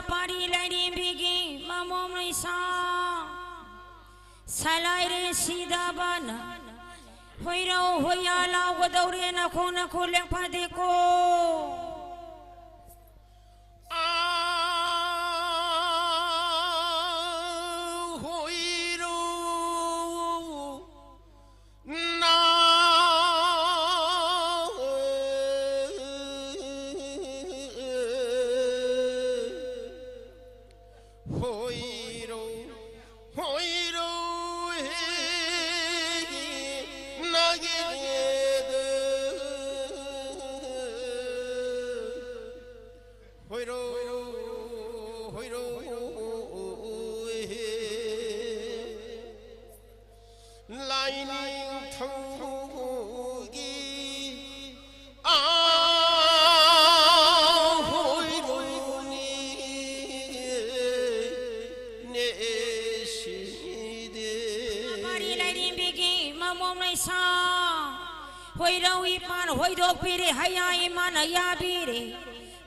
ꯄꯥꯔꯤ ꯂꯥꯏꯔꯦꯝꯕꯤꯒꯤ ꯃꯃꯣꯝ ꯂꯩꯁꯥ ꯁꯂꯥꯏꯔꯦ ꯁꯤꯗꯕꯅ ꯍꯣꯏꯔꯧ ꯍꯣꯏꯌꯥ ꯂꯥꯎꯒꯗꯧꯔꯦ ꯅꯈꯣꯡ ꯅꯈꯨꯠ ꯂꯦꯡ ꯐꯥꯗꯦꯀꯣ꯫ ꯑꯥ, ꯍꯣꯏꯔꯣ, ꯅꯥ, ꯍꯣꯏꯔꯣ, ꯍꯣꯏꯔꯣ, ꯍꯦ, ꯅꯥꯒꯦ, ꯍꯣꯏꯔꯣ, ꯍꯣꯏꯔꯣ, ꯍꯦ꯫ ꯂꯥꯏꯅꯤꯡꯊꯧꯒꯤ ꯑꯥ ꯍꯣꯏꯔꯣꯅꯤ ꯅꯦꯁꯤꯗꯦ꯫ ꯃꯥꯔꯤ ꯂꯥꯏꯔꯦꯝꯕꯤꯒꯤ ꯃꯃꯣꯝ ꯂꯩꯁꯥ ꯍꯣꯏꯔꯧ ꯏꯄꯥꯟ ꯍꯣꯏꯗꯣꯛꯄꯤꯔꯦ, ꯍꯩꯌꯥ ꯏꯃꯥꯅ ꯌꯥꯕꯤꯔꯦ꯫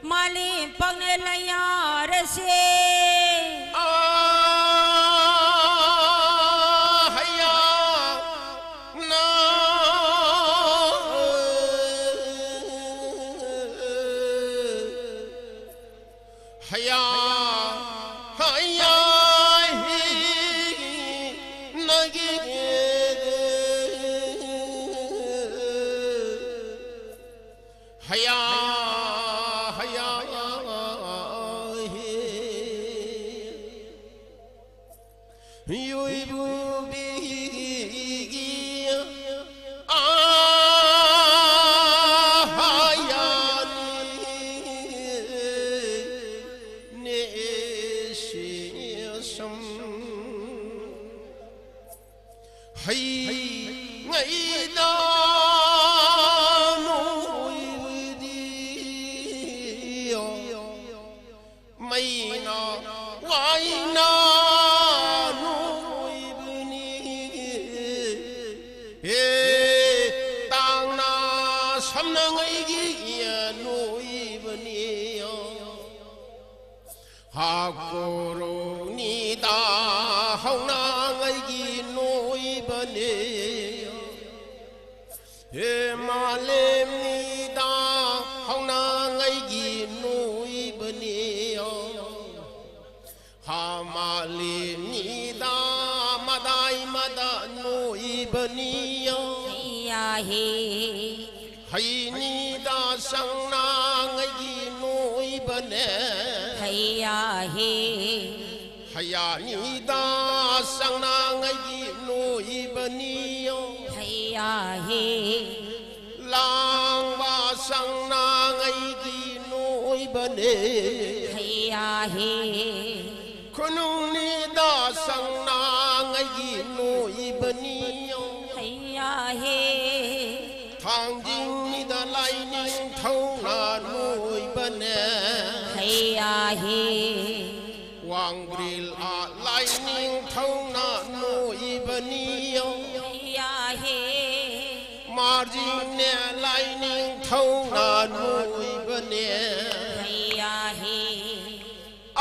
ꯃꯥꯂꯦꯝ ꯄꯪꯅ ꯂꯩꯌꯥꯔꯁꯦ꯫ ꯑꯥ, ꯍꯩꯌꯥ, ꯅꯥ, ꯍꯩꯌꯥ, ꯍꯩꯌꯥ, ꯍꯤ, ꯅꯒꯤ ꯍꯌꯥ, ꯍꯌꯥ, ꯍꯤ꯫ ꯌꯣꯏꯕꯨꯕꯤꯒꯤ ꯑꯥ ꯍꯌꯥꯅꯤ ꯅꯦꯁꯤ ꯁꯝ꯫ ꯍꯩ ꯉꯩꯗ ꯅꯣꯏꯕꯗꯤ ꯃꯩꯅ ꯋꯥꯏꯅ ꯅꯣꯏꯕꯅꯤ꯫ ꯍꯦ ꯇꯥꯡꯅ ꯁꯝꯅꯉꯩꯒꯤ ꯅꯣꯏꯕꯅꯤ꯫ ꯃꯥꯂꯦꯝꯅꯤꯗ ꯃꯗꯥꯏ ꯃꯗ ꯅꯣꯏꯕꯅꯤꯌꯣ꯫ ꯍꯩꯌꯥ ꯍꯦ꯫ ꯍꯩꯅꯤꯗ ꯁꯪꯅꯥꯉꯩꯒꯤ ꯅꯣꯏꯕꯅꯦ꯫ ꯍꯩꯌꯥ ꯍꯦ꯫ ꯍꯩꯌꯥꯅꯤꯗ ꯁꯪꯅꯥꯉꯩꯒꯤ ꯅꯣꯏꯕꯅꯤꯌꯣ꯫ ꯍꯩꯌꯥ ꯍꯦ꯫ ꯂꯥꯡꯕ ꯁꯪꯅꯥꯉꯩꯒꯤ ꯅꯣꯏꯕꯅꯦ꯫ ꯍꯩꯌꯥ ꯍꯦ꯫ ꯈꯨꯅꯨꯡꯅꯤꯗ ꯁꯪꯅꯥꯉꯩꯒꯤ ꯅꯣꯏꯕꯅꯤꯌꯣ꯫ ꯍꯩꯌꯥ ꯍꯦ꯫ ꯊꯥꯡꯖꯤꯡꯅꯤꯗ ꯂꯥꯏꯅꯤꯡꯊꯧꯅ ꯅꯣꯏꯕꯅꯦ꯫ ꯍꯩꯌꯥ ꯍꯦ꯫ ꯋꯥꯡꯕ꯭ꯔꯤꯜ ꯑ ꯂꯥꯏꯅꯤꯡꯊꯧꯅ ꯅꯣꯏꯕꯅꯤꯌꯣ꯫ ꯍꯩꯌꯥ ꯍꯦ꯫ ꯃꯥꯔꯖꯤꯡꯅꯦ ꯂꯥꯏꯅꯤꯡꯊꯧꯅ ꯅꯣꯏꯕꯅꯦ꯫ ꯍꯩꯌꯥ ꯍꯦ꯫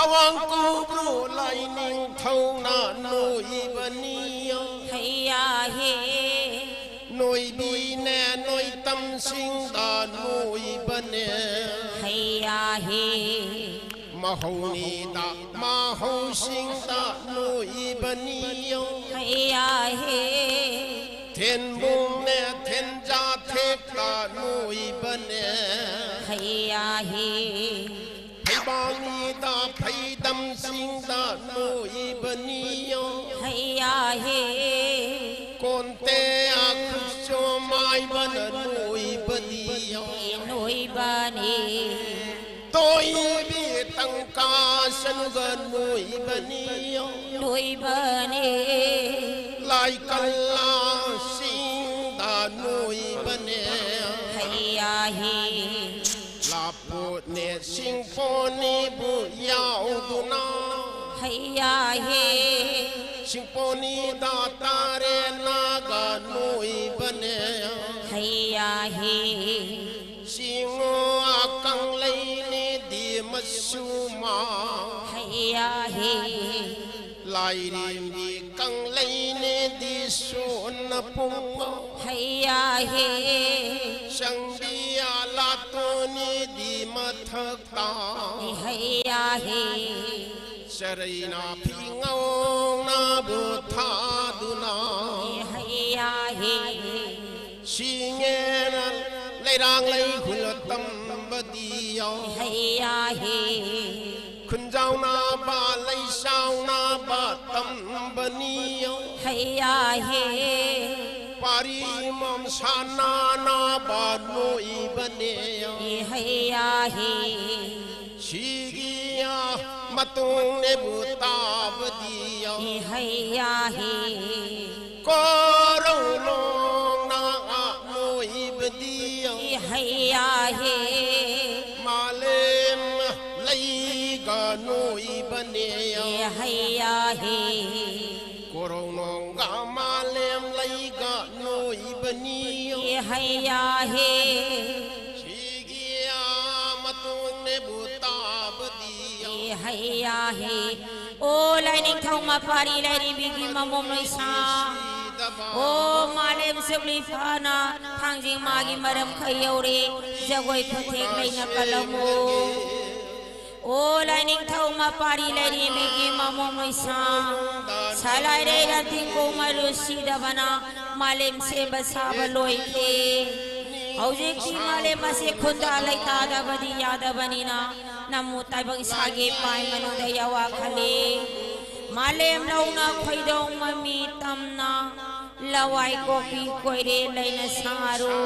ꯑꯋꯥꯡ ꯀꯧꯕ꯭ꯔꯨ ꯂꯥꯏꯅꯤꯡꯊꯧꯅ ꯅꯣꯏꯕꯅꯤꯌꯣ꯫ ꯍꯩꯌꯥ ꯍꯦ꯫ ꯅꯣꯏꯕꯤꯅꯦ ꯅꯣꯏꯇꯝꯁꯤꯡꯗ ꯅꯣꯏꯕꯅꯦ꯫ ꯍꯩꯌꯥ ꯍꯦ꯫ ꯃꯍꯧꯅꯤꯗ ꯃꯍꯧꯁꯤꯡꯗ ꯅꯣꯏꯕꯅꯤꯌꯣ꯫ ꯍꯩꯌꯥ ꯍꯦ꯫ ꯊꯦꯟꯕꯨꯡꯅꯦ ꯊꯦꯟꯖꯥ ꯊꯦꯛꯇ ꯅꯣꯏꯕꯅꯦ꯫ ꯍꯩꯌꯥ ꯍꯦ꯫ ꯐꯩꯕꯥꯛꯅꯤꯗ ꯐꯩꯗꯝꯁꯤꯡꯗ ꯅꯣꯏꯕꯅꯤꯌꯣ꯫ ꯍꯩꯌꯥ ꯍꯦ꯫ ꯀꯣꯟꯇꯦ ꯑꯈꯨꯆꯣ ꯃꯥꯏꯕꯅ ꯅꯣꯏꯕꯅꯤꯌꯣ꯫ ꯅꯣꯏꯕꯅꯦ꯫ ꯇꯣꯏꯕꯤ ꯇꯪꯀꯥ ꯁꯅꯨꯒ ꯅꯣꯏꯕꯅꯤꯌꯣ꯫ ꯅꯣꯏꯕꯅꯦ꯫ ꯂꯥꯏ ꯀꯜꯂꯥꯁꯤꯡꯗ ꯅꯣꯏꯕꯅꯦ꯫ ꯍꯩꯌꯥ ꯍꯦ꯫ ꯂꯥꯞꯄꯣꯠꯅꯦ ꯁꯤꯡꯄꯣꯅꯤꯕꯨ ꯌꯥꯎꯗꯨꯅ꯫ ꯍꯩꯌꯥ ꯍꯦ꯫ ꯁꯤꯡꯄꯣꯅꯤꯗ ꯇꯥꯔꯦ ꯅꯥꯒ ꯅꯣꯏꯕꯅꯦ꯫ ꯍꯩꯌꯥ ꯍꯦ꯫ ꯆꯤꯡꯉꯣ ꯀꯪꯂꯩꯅꯦꯗꯤ ꯃꯆꯨꯃ꯫ ꯍꯩꯌꯥ ꯍꯦ꯫ ꯂꯥꯏꯔꯦꯝꯕꯤ ꯀꯪꯂꯩꯅꯦꯗꯤ ꯁꯣꯟꯅ ꯄꯨꯡꯉꯣ꯫ ꯍꯩꯌꯥ ꯍꯦ꯫ ꯆꯪꯕꯤ ꯂꯥꯇꯣꯟꯅꯦꯗꯤ ꯃꯊꯛꯇ꯫ ꯍꯩꯌꯥ ꯍꯦ꯫ ꯆꯔꯩꯅ ꯐꯤꯉꯧꯅꯕꯨ ꯊꯥꯗꯨꯅ ꯍꯩꯌꯥ ꯍꯦ꯫ ꯁꯤꯉꯦꯅ ꯂꯩꯔꯥꯡ ꯂꯩꯍꯨꯜ ꯇꯝꯕꯗꯤꯌꯣ꯫ ꯍꯩꯌꯥ ꯍꯦ꯫ ꯈꯨꯟꯖꯥꯎꯅꯕ ꯂꯩꯁꯥꯎꯅꯕ ꯇꯝꯕꯅꯤꯌꯣ꯫ ꯍꯩꯌꯥ ꯍꯦ꯫ ꯄꯥꯔꯤ ꯃꯝ ꯁꯥꯟꯅꯅꯕ ꯅꯣꯏꯕꯅꯦꯌꯣ꯫ ꯍꯩꯌꯥ ꯍꯦ꯫ ꯁꯤꯒꯤ ꯃꯇꯨꯡꯅꯦꯕꯨ ꯇꯥꯕꯗꯤꯌꯣ꯫ ꯍꯩꯌꯥ ꯍꯦ꯫ ꯀꯣꯔꯧꯅꯣꯡꯅ ꯅꯣꯏꯕꯗꯤꯌꯣ꯫ ꯍꯩꯌꯥ ꯍꯦ꯫ ꯃꯥꯂꯦꯝ ꯂꯩꯒ ꯅꯣꯏꯕꯅꯦꯌꯣ꯫ ꯍꯩꯌꯥ ꯍꯦ꯫ ꯀꯣꯔꯧꯅꯣꯡꯒ ꯃꯥꯂꯦꯝ ꯂꯩꯒ ꯅꯣꯏꯕꯅꯤꯌꯣ꯫ ꯍꯩꯌꯥ ꯍꯦ꯫ ꯁꯤꯒꯤ ꯃꯇꯨꯡꯅꯦꯕꯨ ꯇꯥꯕꯗꯤꯌꯣ꯫ ꯍꯩꯌꯥ ꯍꯦ꯫ ꯑꯣ ꯂꯥꯏꯅꯤꯡꯊꯧ ꯃꯄꯥꯔꯤ ꯂꯥꯏꯔꯦꯝꯕꯤꯒꯤ ꯃꯃꯣꯝ ꯂꯣꯏꯁꯥ꯫ ꯑꯣ ꯃꯥꯂꯦꯝ ꯁꯨꯞꯂꯤ ꯐꯥꯅ ꯊꯥꯡꯖꯤꯡ ꯃꯥꯒꯤ ꯃꯔꯝ ꯈꯩ ꯌꯧꯔꯦ꯫ ꯖꯒꯣꯏ ꯈꯨꯊꯦꯛ ꯂꯩꯅ ꯀꯜꯂꯝꯃꯨ꯫ ꯑꯣ ꯂꯥꯏꯅꯤꯡꯊꯧ ꯃꯄꯥꯔꯤ ꯂꯥꯏꯔꯦꯝꯕꯤꯒꯤ ꯃꯃꯣꯝ ꯂꯣꯏꯁꯥ꯫ ꯁꯂꯥꯏꯔꯩ ꯔꯥꯊꯤꯡꯀꯣꯡ ꯃꯔꯨ ꯁꯤꯗꯕꯅ ꯃꯥꯂꯦꯝ ꯁꯦꯝꯕ ꯁꯥꯕ ꯂꯣꯏꯈ꯭ꯔꯦ꯫ ꯍꯧꯖꯤꯛꯇꯤ ꯃꯥꯂꯦꯝ ꯑꯁꯤ ꯈꯨꯟꯗꯥ ꯂꯩꯇꯥꯗꯕꯗꯤ ꯌꯥꯗꯕꯅꯤꯅ ꯅꯝꯃꯨ ꯇꯥꯏꯕꯪ ꯁꯥꯒꯦ ꯄꯥꯏ ꯃꯅꯨꯡꯗ ꯌꯥꯋꯥ ꯈꯜꯂꯦ꯫ ꯃꯥꯂꯦꯝ ꯂꯧꯅ ꯈꯣꯏꯗꯧ ꯃꯃꯤ ꯇꯝꯅ ꯂꯋꯥꯏ ꯀꯣꯛꯄꯤ ꯀꯣꯏꯔꯦ ꯂꯩꯅ ꯁꯥꯔꯨ꯫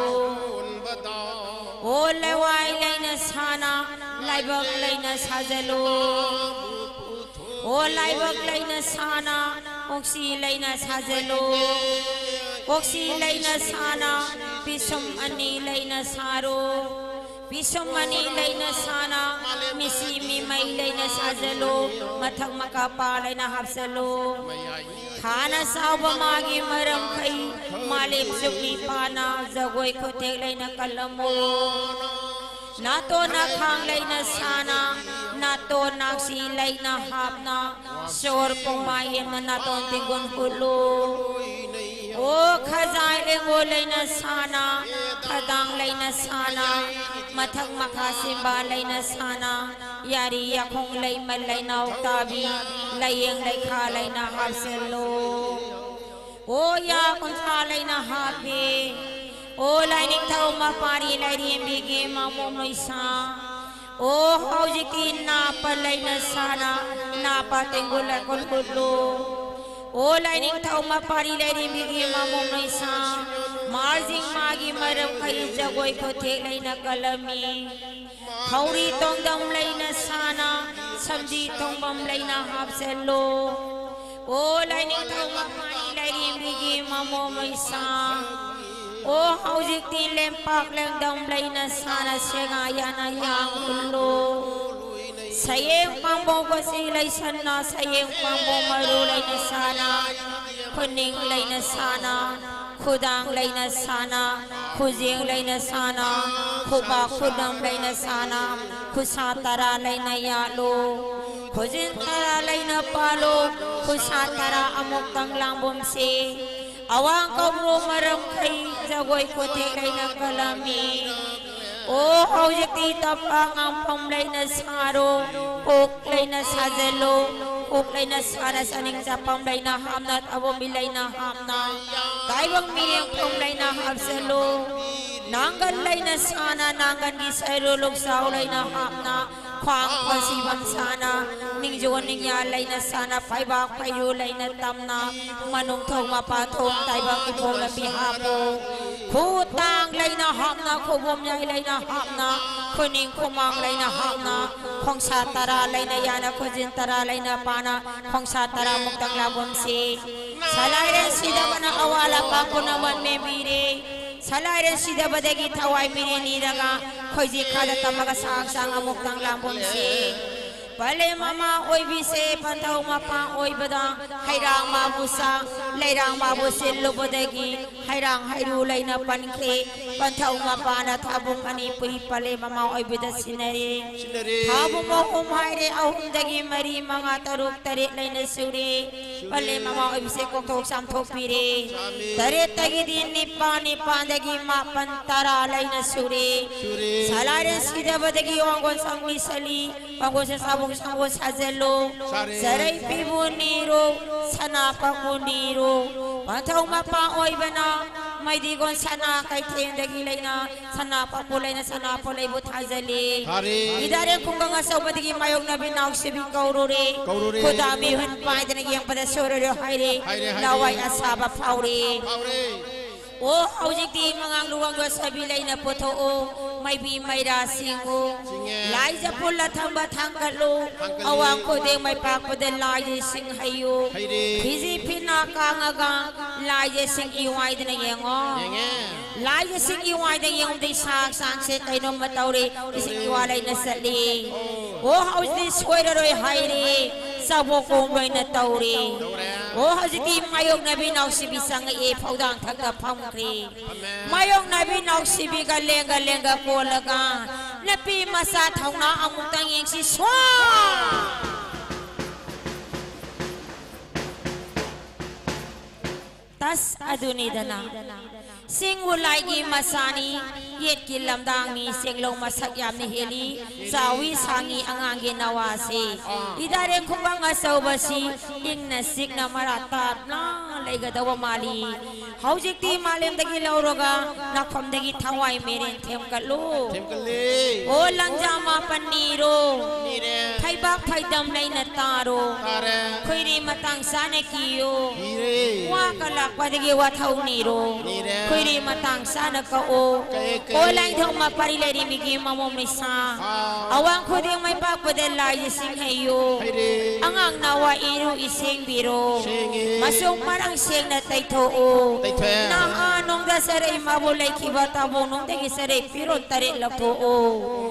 ꯑꯣ ꯂꯋꯥꯏ ꯂꯩꯅ ꯁꯥꯅ ꯂꯥꯏꯕꯛ ꯂꯩꯅ ꯁꯥꯖꯜꯂꯨ꯫ ꯑꯣ ꯂꯥꯏꯕꯛ ꯂꯩꯅ ꯁꯥꯅ ꯑꯣꯛꯁꯤ ꯂꯩꯅ ꯁꯥꯖꯜꯂꯨ꯫ ꯑꯣꯛꯁꯤ ꯂꯩꯅ ꯁꯥꯅ ꯄꯤꯁꯨꯝ ꯑꯅꯤ ꯂꯩꯅ ꯁꯥꯔꯨ꯫ ꯄꯤꯁꯨꯝ ꯑꯅꯤ ꯂꯩꯅ ꯁꯥꯅ ꯃꯤꯁꯤ ꯃꯤꯃꯩ ꯂꯩꯅ ꯁꯥꯖꯜꯂꯨ꯫ ꯃꯊꯛ ꯃꯈꯥ ꯄꯥ ꯂꯩꯅ ꯍꯥꯞꯆꯜꯂꯨ꯫ ꯈꯥꯅ ꯆꯥꯎꯕ ꯃꯥꯒꯤ ꯃꯔꯝꯈꯩ ꯃꯥꯂꯦꯝ ꯆꯨꯞꯄꯤ ꯄꯥꯅ ꯖꯒꯣꯏ ꯈꯨꯊꯦꯛ ꯂꯩꯅ ꯀꯜꯂꯝꯃꯨ꯫ ꯅꯥꯇꯣꯟ ꯅꯥꯈꯥꯡ ꯂꯩꯅ ꯁꯥꯅ ꯅꯥꯇꯣꯟ ꯅꯥꯛꯁꯤ ꯂꯩꯅ ꯍꯥꯞꯅ ꯁꯣꯔ ꯄꯨꯡꯃꯥꯏ ꯌꯦꯟꯅ ꯅꯥꯇꯣꯟ ꯇꯤꯡꯒꯨꯟ ꯍꯨꯠꯂꯨ꯫ ꯑꯣ ꯈꯖꯥꯏ ꯂꯦꯡꯒꯣ ꯂꯩꯅ ꯁꯥꯅ ꯈꯗꯥꯡ ꯂꯩꯅ ꯁꯥꯅ ꯃꯊꯛ ꯃꯈꯥ ꯁꯤꯝꯕꯥ ꯂꯩꯅ ꯁꯥꯅ ꯌꯥꯔꯤ ꯌꯥꯈꯣꯡ ꯂꯩꯃ ꯂꯩꯅꯥꯎ ꯇꯥꯕꯤ, ꯂꯥꯏꯌꯦꯡ ꯂꯩꯈꯥ ꯂꯩꯅ ꯍꯥꯞꯆꯜꯂꯣ꯫ ꯑꯣ ꯌꯥ ꯀꯨꯟꯊ꯭ꯔꯥ ꯂꯩꯅ ꯍꯥꯞꯄꯤ꯫ ꯑꯣ ꯂꯥꯏꯅꯤꯡꯊꯧ ꯃꯄꯥꯔꯤ ꯂꯥꯏꯔꯦꯝꯕꯤꯒꯤ ꯃꯃꯣ ꯃꯩꯁꯥ꯫ ꯑꯣ ꯍꯧꯖꯤꯛꯇꯤ ꯅꯥꯄ ꯂꯩꯅ ꯁꯥꯅ ꯅꯥꯄ ꯇꯦꯡꯒꯨꯜ ꯂꯥꯏꯀꯨꯜ ꯍꯨꯠꯂꯨ꯫ ꯑꯣ ꯂꯥꯏꯅꯤꯡꯊꯧ ꯃꯄꯥꯔꯤ ꯂꯥꯏꯔꯦꯝꯕꯤꯒꯤ ꯃꯃꯣ ꯃꯩꯁꯥ꯫ ꯃꯥꯔꯖꯤꯡ ꯃꯥꯒꯤ ꯃꯔꯝ ꯈꯩ ꯖꯒꯣꯏ ꯈꯨꯊꯦꯛ ꯂꯩꯅ ꯀꯜꯂꯝꯃꯤ꯫ ꯈꯧꯔꯤ ꯇꯣꯡꯗꯝ ꯂꯩꯅ ꯁꯥꯅ, ꯁꯝꯖꯤ ꯇꯣꯡꯕꯝ ꯂꯩꯅ ꯍꯥꯞꯆꯜꯂꯣ꯫ ꯑꯣ ꯂꯥꯏꯅꯤꯡꯊꯧ ꯃꯄꯥꯔꯤ ꯂꯥꯏꯔꯦꯝꯕꯤꯒꯤ ꯃꯃꯣ ꯃꯩꯁꯥ꯫ ꯑꯣ ꯍꯧꯖꯤꯛꯇꯤ ꯂꯦꯝꯄꯥꯛ ꯂꯦꯡꯗꯝ ꯂꯩꯅ ꯁꯥꯅ ꯁꯦꯒꯥ ꯌꯥꯅ ꯌꯥꯡ ꯍꯨꯜꯂꯣ꯫ ꯁꯌꯦꯡ ꯄꯥꯝꯕꯣ ꯀꯣꯆꯤ ꯂꯩꯁꯟꯅ, ꯁꯌꯦꯡ ꯄꯥꯝꯕꯣ ꯃꯔꯨ ꯂꯩꯅ ꯁꯥꯅ, ꯈꯨꯅꯤꯡ ꯂꯩꯅ ꯁꯥꯅ, ꯈꯨꯗꯥꯡ ꯂꯩꯅ ꯁꯥꯅ, ꯈꯨꯖꯦꯡ ꯂꯩꯅ ꯁꯥꯅ, ꯈꯨꯕꯥꯛ ꯈꯨꯗꯝ ꯂꯩꯅ ꯁꯥꯅ, ꯈꯨꯠꯁꯥ ꯇꯔꯥ ꯂꯩꯅ ꯌꯥꯠꯂꯨ꯫ ꯈꯨꯖꯤꯟ ꯇꯔꯥ ꯂꯩꯅ ꯄꯥꯜꯂꯨ꯫ ꯈꯨꯠꯁꯥ ꯇꯔꯥ ꯑꯃꯨꯛꯇꯪ ꯂꯥꯡꯕꯝꯁꯤ꯫ ꯑꯋꯥꯡ ꯀꯧꯕ꯭ꯔꯨ ꯃꯔꯝꯈꯩ ꯖꯒꯣꯏ ꯈꯨꯊꯦꯛ ꯂꯩꯅ ꯀꯜꯂꯝꯃꯤ꯫ ꯑꯣ ꯍꯧꯖꯤꯛꯇꯤ ꯇꯞꯄ ꯉꯥꯡꯐꯝ ꯂꯩꯅ ꯁꯥꯔꯣ꯫ ꯀꯣꯛ ꯂꯩꯅ ꯁꯥꯖꯜꯂꯣ꯫ ꯀꯣꯛ ꯂꯩꯅ ꯁꯥꯅ ꯆꯥꯅꯤꯡ ꯆꯥꯐꯝ ꯂꯩꯅ ꯍꯥꯞꯅ, ꯑꯕꯣꯝꯕꯤ ꯂꯩꯅ ꯍꯥꯞꯅ, ꯇꯥꯏꯕꯪ ꯃꯤꯔꯦꯡꯐꯝ ꯂꯩꯅ ꯍꯥꯞꯆꯜꯂꯨ꯫ ꯅꯥꯡꯒꯟ ꯂꯩꯅ ꯁꯥꯅ ꯅꯥꯡꯒꯟꯒꯤ ꯁꯔꯨ ꯂꯨꯛꯁꯥꯎ ꯂꯩꯅ ꯍꯥꯞꯅ, ꯈ꯭ꯋꯥꯡ ꯈꯣꯟꯁꯤꯐꯝ ꯁꯥꯅ, ꯅꯤꯡꯖꯣ ꯅꯤꯡꯌꯥ ꯂꯩꯅ ꯁꯥꯅ, ꯐꯩꯕꯥꯛ ꯐꯩꯖꯨ ꯂꯩꯅ ꯇꯝꯅ, ꯃꯅꯨꯡ ꯊꯣꯡ ꯃꯄꯥꯟ ꯊꯣꯡ ꯇꯥꯏꯕꯪ ꯏꯄꯣꯛ ꯂꯝꯕꯤ ꯍꯥꯞꯄꯨ꯫ ꯈꯨꯇꯥꯡ ꯂꯩꯅ ꯍꯥꯞꯅ, ꯈꯨꯕꯣꯝ ꯌꯥꯏ ꯂꯩꯅ ꯍꯥꯞꯅ, ꯈꯨꯅꯤꯡ ꯈꯨꯃꯥꯡ ꯂꯩꯅ ꯍꯥꯞꯅ, ꯈꯣꯡꯁꯥ ꯇꯔꯥ ꯂꯩꯅ ꯌꯥꯅ, ꯈꯨꯖꯤꯟ ꯇꯔꯥ ꯂꯩꯅ ꯄꯥꯅ, ꯈꯣꯡꯁꯥ ꯇꯔꯥꯃꯨꯛꯇꯪ ꯂꯥꯡꯕꯝꯁꯤ꯫ ꯁꯂꯥꯏꯔꯦꯟ ꯁꯤꯗꯕꯅ ꯑꯋꯥ ꯑꯄꯥ ꯄꯨꯝꯅꯃꯛ ꯃꯦꯟꯕꯤꯔꯦ꯫ ꯁꯂꯥꯏꯔꯦꯟ ꯁꯤꯗꯕꯗꯒꯤ ꯊꯋꯥꯏ ꯃꯤꯔꯦꯟ ꯅꯤꯔꯒ ꯈꯣꯏꯖꯤ ꯈꯥꯗ ꯇꯝꯃꯒ ꯁꯥ ꯍꯛꯆꯥꯡ ꯑꯃꯨꯛꯇꯪ ꯂꯥꯡꯕꯝꯁꯤ꯫ ꯄꯂꯦꯝ ꯃꯃꯥ ꯑꯣꯏꯕꯤꯁꯦ ꯄꯟꯊꯧ ꯃꯄꯥ ꯑꯣꯏꯕꯗ ꯍꯩꯔꯥꯡ ꯃꯥꯕꯨ ꯁꯥ, ꯂꯩꯔꯥꯡ ꯃꯥꯕꯨ ꯁꯤꯜꯂꯨꯕꯗꯒꯤ ꯍꯩꯔꯥꯡ ꯍꯩꯔꯨ ꯂꯩꯅ ꯄꯟꯈꯤ꯫ ꯄꯟꯊꯧ ꯃꯄꯥꯅ ꯊꯥꯕꯨꯡ ꯑꯅꯤ ꯄꯨꯔꯤ ꯄꯂꯦꯝ ꯃꯃꯥ ꯑꯣꯏꯕꯗ ꯁꯤꯟꯅꯔꯦ꯫ ꯁꯤꯟꯅꯔꯦ꯫ ꯊꯥꯕꯨꯡ ꯑꯍꯨꯝ ꯍꯥꯏꯔꯦ, ꯑꯍꯨꯝꯗꯒꯤ ꯃꯔꯤ, ꯃꯉꯥ, ꯇꯔꯨꯛ, ꯇꯔꯦꯠ ꯂꯩꯅ ꯁꯨꯔꯦ꯫ ꯁꯨꯔꯦ꯫ ꯄꯂꯦꯝ ꯃꯃꯥ ꯑꯣꯏꯕꯁꯦ ꯀꯣꯛꯊꯣꯛ ꯆꯥꯝꯊꯣꯛꯄꯤꯔꯦ꯫ ꯆꯥꯝꯃꯤ꯫ ꯇꯔꯦꯠꯇꯒꯤꯗꯤ ꯅꯤꯄꯥꯟ, ꯅꯤꯄꯥꯟꯗꯒꯤ ꯃꯥꯄꯟ, ꯇꯔꯥ ꯂꯩꯅ ꯁꯨꯔꯦ꯫ ꯁꯨꯔꯦ꯫ ꯁꯂꯥꯏꯔꯦꯟ ꯁꯤꯗꯕꯗꯒꯤ ꯋꯥꯡꯒꯣꯟ ꯆꯪꯕꯤ ꯁꯂꯤ, ꯋꯥꯡꯒꯣꯟꯁꯦ ꯆꯥꯕꯣꯡ ꯁꯪꯒꯣꯟ ꯁꯥꯖꯜꯂꯨ꯫ ꯁꯥꯔꯦ꯫ ꯆꯔꯩ ꯄꯤꯕꯨ ꯅꯤꯔꯨ, ꯁꯅꯥ ꯄꯥꯛꯄꯨ ꯅꯤꯔꯨ꯫ ꯄꯟꯊꯧ ꯃꯄꯥ ꯑꯣꯏꯕꯅ ꯃꯩꯗꯤꯒꯣꯟ ꯁꯅꯥ ꯀꯩꯊꯦꯜꯗꯒꯤ ꯂꯩꯅ ꯁꯅꯥ ꯄꯥꯛꯄꯨ ꯂꯩꯅ ꯁꯅꯥ ꯄꯣꯠꯂꯩꯕꯨ ꯊꯥꯖꯜꯂꯤ꯫ ꯊꯥꯔꯦ꯫ ꯏꯗꯥꯔꯦ ꯈꯨꯡꯒꯪ ꯑꯆꯧꯕꯗꯒꯤ ꯃꯥꯌꯣꯛꯅꯕꯤ ꯅꯥꯎꯁꯤꯕꯤ ꯀꯧꯔꯨꯔꯦ꯫ ꯀꯧꯔꯨꯔꯦ꯫ ꯈꯨꯗꯥ ꯃꯤꯍꯨꯟ ꯄꯥꯏꯗꯅ ꯌꯦꯡꯕꯗ ꯁꯣꯏꯔꯣꯏꯔꯣ ꯍꯥꯏꯔꯦ꯫ ꯍꯥꯏꯔꯦ, ꯍꯥꯏꯔꯦ꯫ ꯂꯋꯥꯏ ꯑꯁꯥꯕ ꯐꯥꯎꯔꯦ꯫ ꯐꯥꯎꯔꯦ꯫ ꯑꯣ, ꯍꯧꯖꯤꯛꯇꯤ ꯃꯉꯥꯡ ꯂꯨꯋꯥꯡ ꯌꯣꯠꯁꯕꯤ ꯂꯩꯅ ꯄꯨꯊꯣꯛꯎ, ꯃꯩꯕꯤ ꯃꯩꯔꯥ ꯁꯤꯡꯉꯨ꯫ ꯁꯤꯡꯉꯦ꯫ ꯂꯥꯏꯖ ꯄꯨꯜꯂ ꯊꯝꯕ ꯊꯥꯡꯒꯠꯂꯨ꯫ ꯊꯥꯡꯒꯠꯂꯨ꯫ ꯑꯋꯥꯡ ꯈꯨꯗꯤꯡ ꯃꯩ ꯄꯥꯛꯄꯗ ꯂꯥꯏꯖ ꯏꯁꯤꯡ ꯍꯩꯌꯨ꯫ ꯍꯩꯔꯦ꯫ ꯐꯤꯖꯤ ꯐꯤꯅꯥ ꯀꯥꯡꯉꯒ ꯂꯥꯏꯖ ꯏꯁꯤꯡ ꯏꯋꯥꯏꯗꯅ ꯌꯦꯡꯉꯣ꯫ ꯌꯦꯡꯉꯦ꯫ ꯂꯥꯏꯖ ꯏꯁꯤꯡ ꯏꯋꯥꯏꯗ ꯌꯦꯡꯉꯨꯗ ꯏꯁꯥ ꯍꯛꯆꯥꯡꯁꯦ ꯀꯩꯅꯣꯝꯃ ꯇꯧꯔꯦ꯫ ꯏꯁꯤꯡ ꯏꯋꯥ ꯂꯩꯅ ꯆꯠꯂꯤ꯫ ꯑꯣ꯫ ꯑꯣ, ꯍꯧꯖꯤꯛꯇꯤ ꯁꯣꯏꯔꯔꯣꯏ ꯍꯥꯏꯔꯦ꯫ ꯆꯥꯕꯣꯛ ꯀꯣꯝ ꯂꯣꯏꯅ ꯇꯧꯔꯦ꯫ ꯇꯧꯔꯦ꯫ ꯑꯣ, ꯍꯧꯖꯤꯛꯇꯤ ꯃꯥꯌꯣꯛꯅꯕꯤ ꯅꯥꯎꯁꯤꯕꯤ ꯆꯪꯉꯛꯑꯦ, ꯐꯧꯗꯥꯡ ꯊꯛꯇ ꯐꯝꯈ꯭ꯔꯦ꯫ ꯐꯝꯃꯦ꯫ ꯃꯥꯌꯣꯛꯅꯕꯤ ꯅꯥꯎꯁꯤꯕꯤꯒ ꯂꯦꯡꯒ ꯂꯦꯡꯒ ꯀꯣꯜꯂꯒ, ꯅꯨꯄꯤ ꯃꯆꯥ ꯊꯧꯅꯥ ꯑꯃꯨꯛꯇꯪ ꯌꯦꯡꯁꯤ ꯁ꯭ꯋꯥ! ꯇꯁ ꯑꯗꯨꯅꯤꯗꯅ꯫ ꯆꯤꯡ ꯎꯂꯥꯏꯒꯤ ꯃꯆꯥꯅꯤ, ꯌꯦꯠꯀꯤ ꯂꯝꯗꯥꯡꯅꯤ, ꯆꯦꯡꯂꯧ ꯃꯁꯛ ꯌꯥꯝꯅ ꯍꯦꯜꯂꯤ, ꯆꯥꯎꯏ ꯁꯥꯡꯉꯤ ꯑꯉꯥꯡꯒꯤ ꯅꯋꯥꯁꯤ꯫ ꯏꯗꯥꯔꯦ ꯈꯨꯡꯒꯪ ꯑꯆꯧꯕꯁꯤ, ꯏꯪꯅ ꯆꯤꯛꯅ ꯃꯔꯥ ꯇꯥꯞꯅ ꯂꯩꯒꯗꯧꯕ ꯃꯥꯜꯂꯤ꯫ ꯍꯧꯖꯤꯛꯇꯤ ꯃꯥꯂꯦꯝꯗꯒꯤ ꯂꯧꯔꯒ ꯅꯥꯐꯝꯗꯒꯤ ꯊꯋꯥꯏ ꯃꯦꯔꯦꯟ ꯊꯦꯝꯒꯠꯂꯨ꯫ ꯊꯦꯝꯒꯠꯂꯦ꯫ ꯑꯣ, ꯂꯪꯖꯥ ꯃꯥꯄꯟ ꯅꯤꯔꯣ꯫ ꯅꯤꯔꯦ꯫ ꯊꯩꯕꯥꯛ ꯐꯩꯗꯝ ꯂꯩꯅ ꯇꯥꯔꯣ꯫ ꯇꯥꯔꯦ꯫ ꯈꯨꯏꯔꯤ ꯃꯇꯥꯡ ꯆꯥꯅ ꯀꯤꯌꯣ꯫ ꯀꯤꯔꯦ꯫ ꯋꯥ ꯀꯂꯥꯛꯄꯗꯒꯤ ꯋꯥꯊꯧ ꯅꯤꯔꯣ꯫ ꯅꯤꯔꯦ꯫ ꯈꯨꯏꯔꯤ ꯃꯇꯥꯡ ꯆꯥꯅ ꯀꯛꯑꯣ꯫ ꯀꯛꯑꯦ, ꯀꯛꯑꯦ꯫ ꯑꯣ, ꯂꯥꯏꯊꯣꯛ ꯃꯄꯥꯔꯤ ꯂꯩꯔꯤꯃꯤꯒꯤ ꯃꯃꯣꯝ ꯃꯩꯁꯥ꯫ ꯑꯥ꯫ ꯑꯋꯥꯡ ꯈꯨꯗꯤꯡ ꯃꯩ ꯄꯥꯛꯄꯗ ꯂꯥꯏꯁꯦ ꯁꯤꯡꯍꯩꯌꯨ꯫ ꯍꯩꯔꯦ꯫ ꯑꯉꯥꯡ ꯅꯋꯥ ꯏꯔꯨ ꯏꯁꯤꯡꯕꯤꯔꯣ꯫ ꯁꯦꯡꯉꯦ꯫ ꯃꯆꯨ ꯃꯔꯥꯡ ꯁꯦꯡꯅ ꯇꯩꯊꯣꯛꯎ꯫ ꯇꯩꯊꯣꯛꯑꯦ꯫ ꯅꯍꯥ ꯅꯨꯡꯗ ꯆꯔꯩ ꯃꯥꯕꯨ ꯂꯩꯈꯤꯕ ꯇꯥꯕꯨꯡ ꯅꯨꯡꯗꯒꯤ ꯆꯔꯩ ꯐꯤꯔꯣꯜ ꯇꯔꯦꯠ ꯂꯧꯊꯣꯛꯎ꯫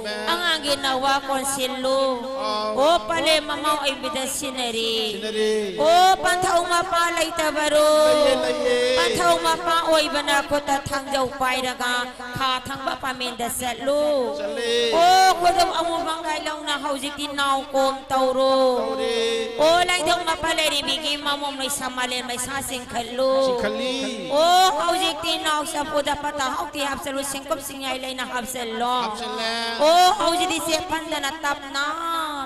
ꯑꯃꯦꯟ꯫ ꯑꯉꯥꯡꯒꯤ ꯅꯋꯥ ꯀꯣꯟꯁꯤꯜꯂꯨ꯫ ꯑꯥꯎ꯫ ꯑꯣ ꯄꯂꯦꯝ ꯃꯃꯥ ꯑꯣꯏꯕꯤꯗ ꯁꯤꯟꯅꯔꯤ꯫ ꯁꯤꯟꯅꯔꯤ꯫ ꯑꯣ ꯄꯟꯊꯧ ꯃꯄꯥ ꯂꯩꯇꯕꯔꯣ? ꯂꯩꯌꯦ, ꯂꯩꯌꯦ꯫ ꯄꯟꯊꯧ ꯃꯄꯥ ꯑꯣꯏꯕꯅ ꯈꯨꯠꯇ ꯊꯥꯡꯖꯧ ꯄꯥꯏꯔꯒ ꯈꯥ ꯊꯪꯕ ꯄꯥꯃꯦꯟꯗ ꯆꯠꯂꯨ꯫ ꯆꯠꯂꯦ꯫ ꯑꯣ ꯈꯨꯗꯨꯝ ꯑꯃꯨꯕ ꯒꯥꯏꯂꯧꯅ ꯍꯧꯖꯤꯛꯇꯤ ꯅꯥꯎ ꯀꯣꯝ ꯇꯧꯔꯣ꯫ ꯇꯧꯔꯦ꯫ ꯑꯣ ꯂꯥꯏꯙꯧ ꯃꯄꯥ ꯂꯩꯔꯤꯕꯤꯒꯤ ꯃꯃꯣꯝ ꯂꯩꯁꯥ ꯃꯥꯂꯦꯝ ꯂꯩꯁꯥ ꯆꯤꯡꯈꯠꯂꯨ꯫ ꯆꯤꯡꯈꯠꯂꯤ꯫ ꯑꯣ ꯍꯧꯖꯤꯛꯇꯤ ꯅꯥꯎ ꯆꯐꯨꯗ ꯄꯇꯥ ꯍꯥꯎꯇꯤ ꯍꯥꯞꯆꯜꯂꯨ, ꯁꯤꯡꯀꯨꯞ ꯁꯤꯡꯌꯥꯏ ꯂꯩꯅ ꯍꯥꯞꯆꯜꯂꯣ꯫ ꯍꯥꯞꯆꯜꯂꯦ꯫ ꯑꯣ ꯍꯧꯖꯤꯛꯇꯤ ꯆꯦꯞꯐꯟꯗꯅ ꯇꯞꯅ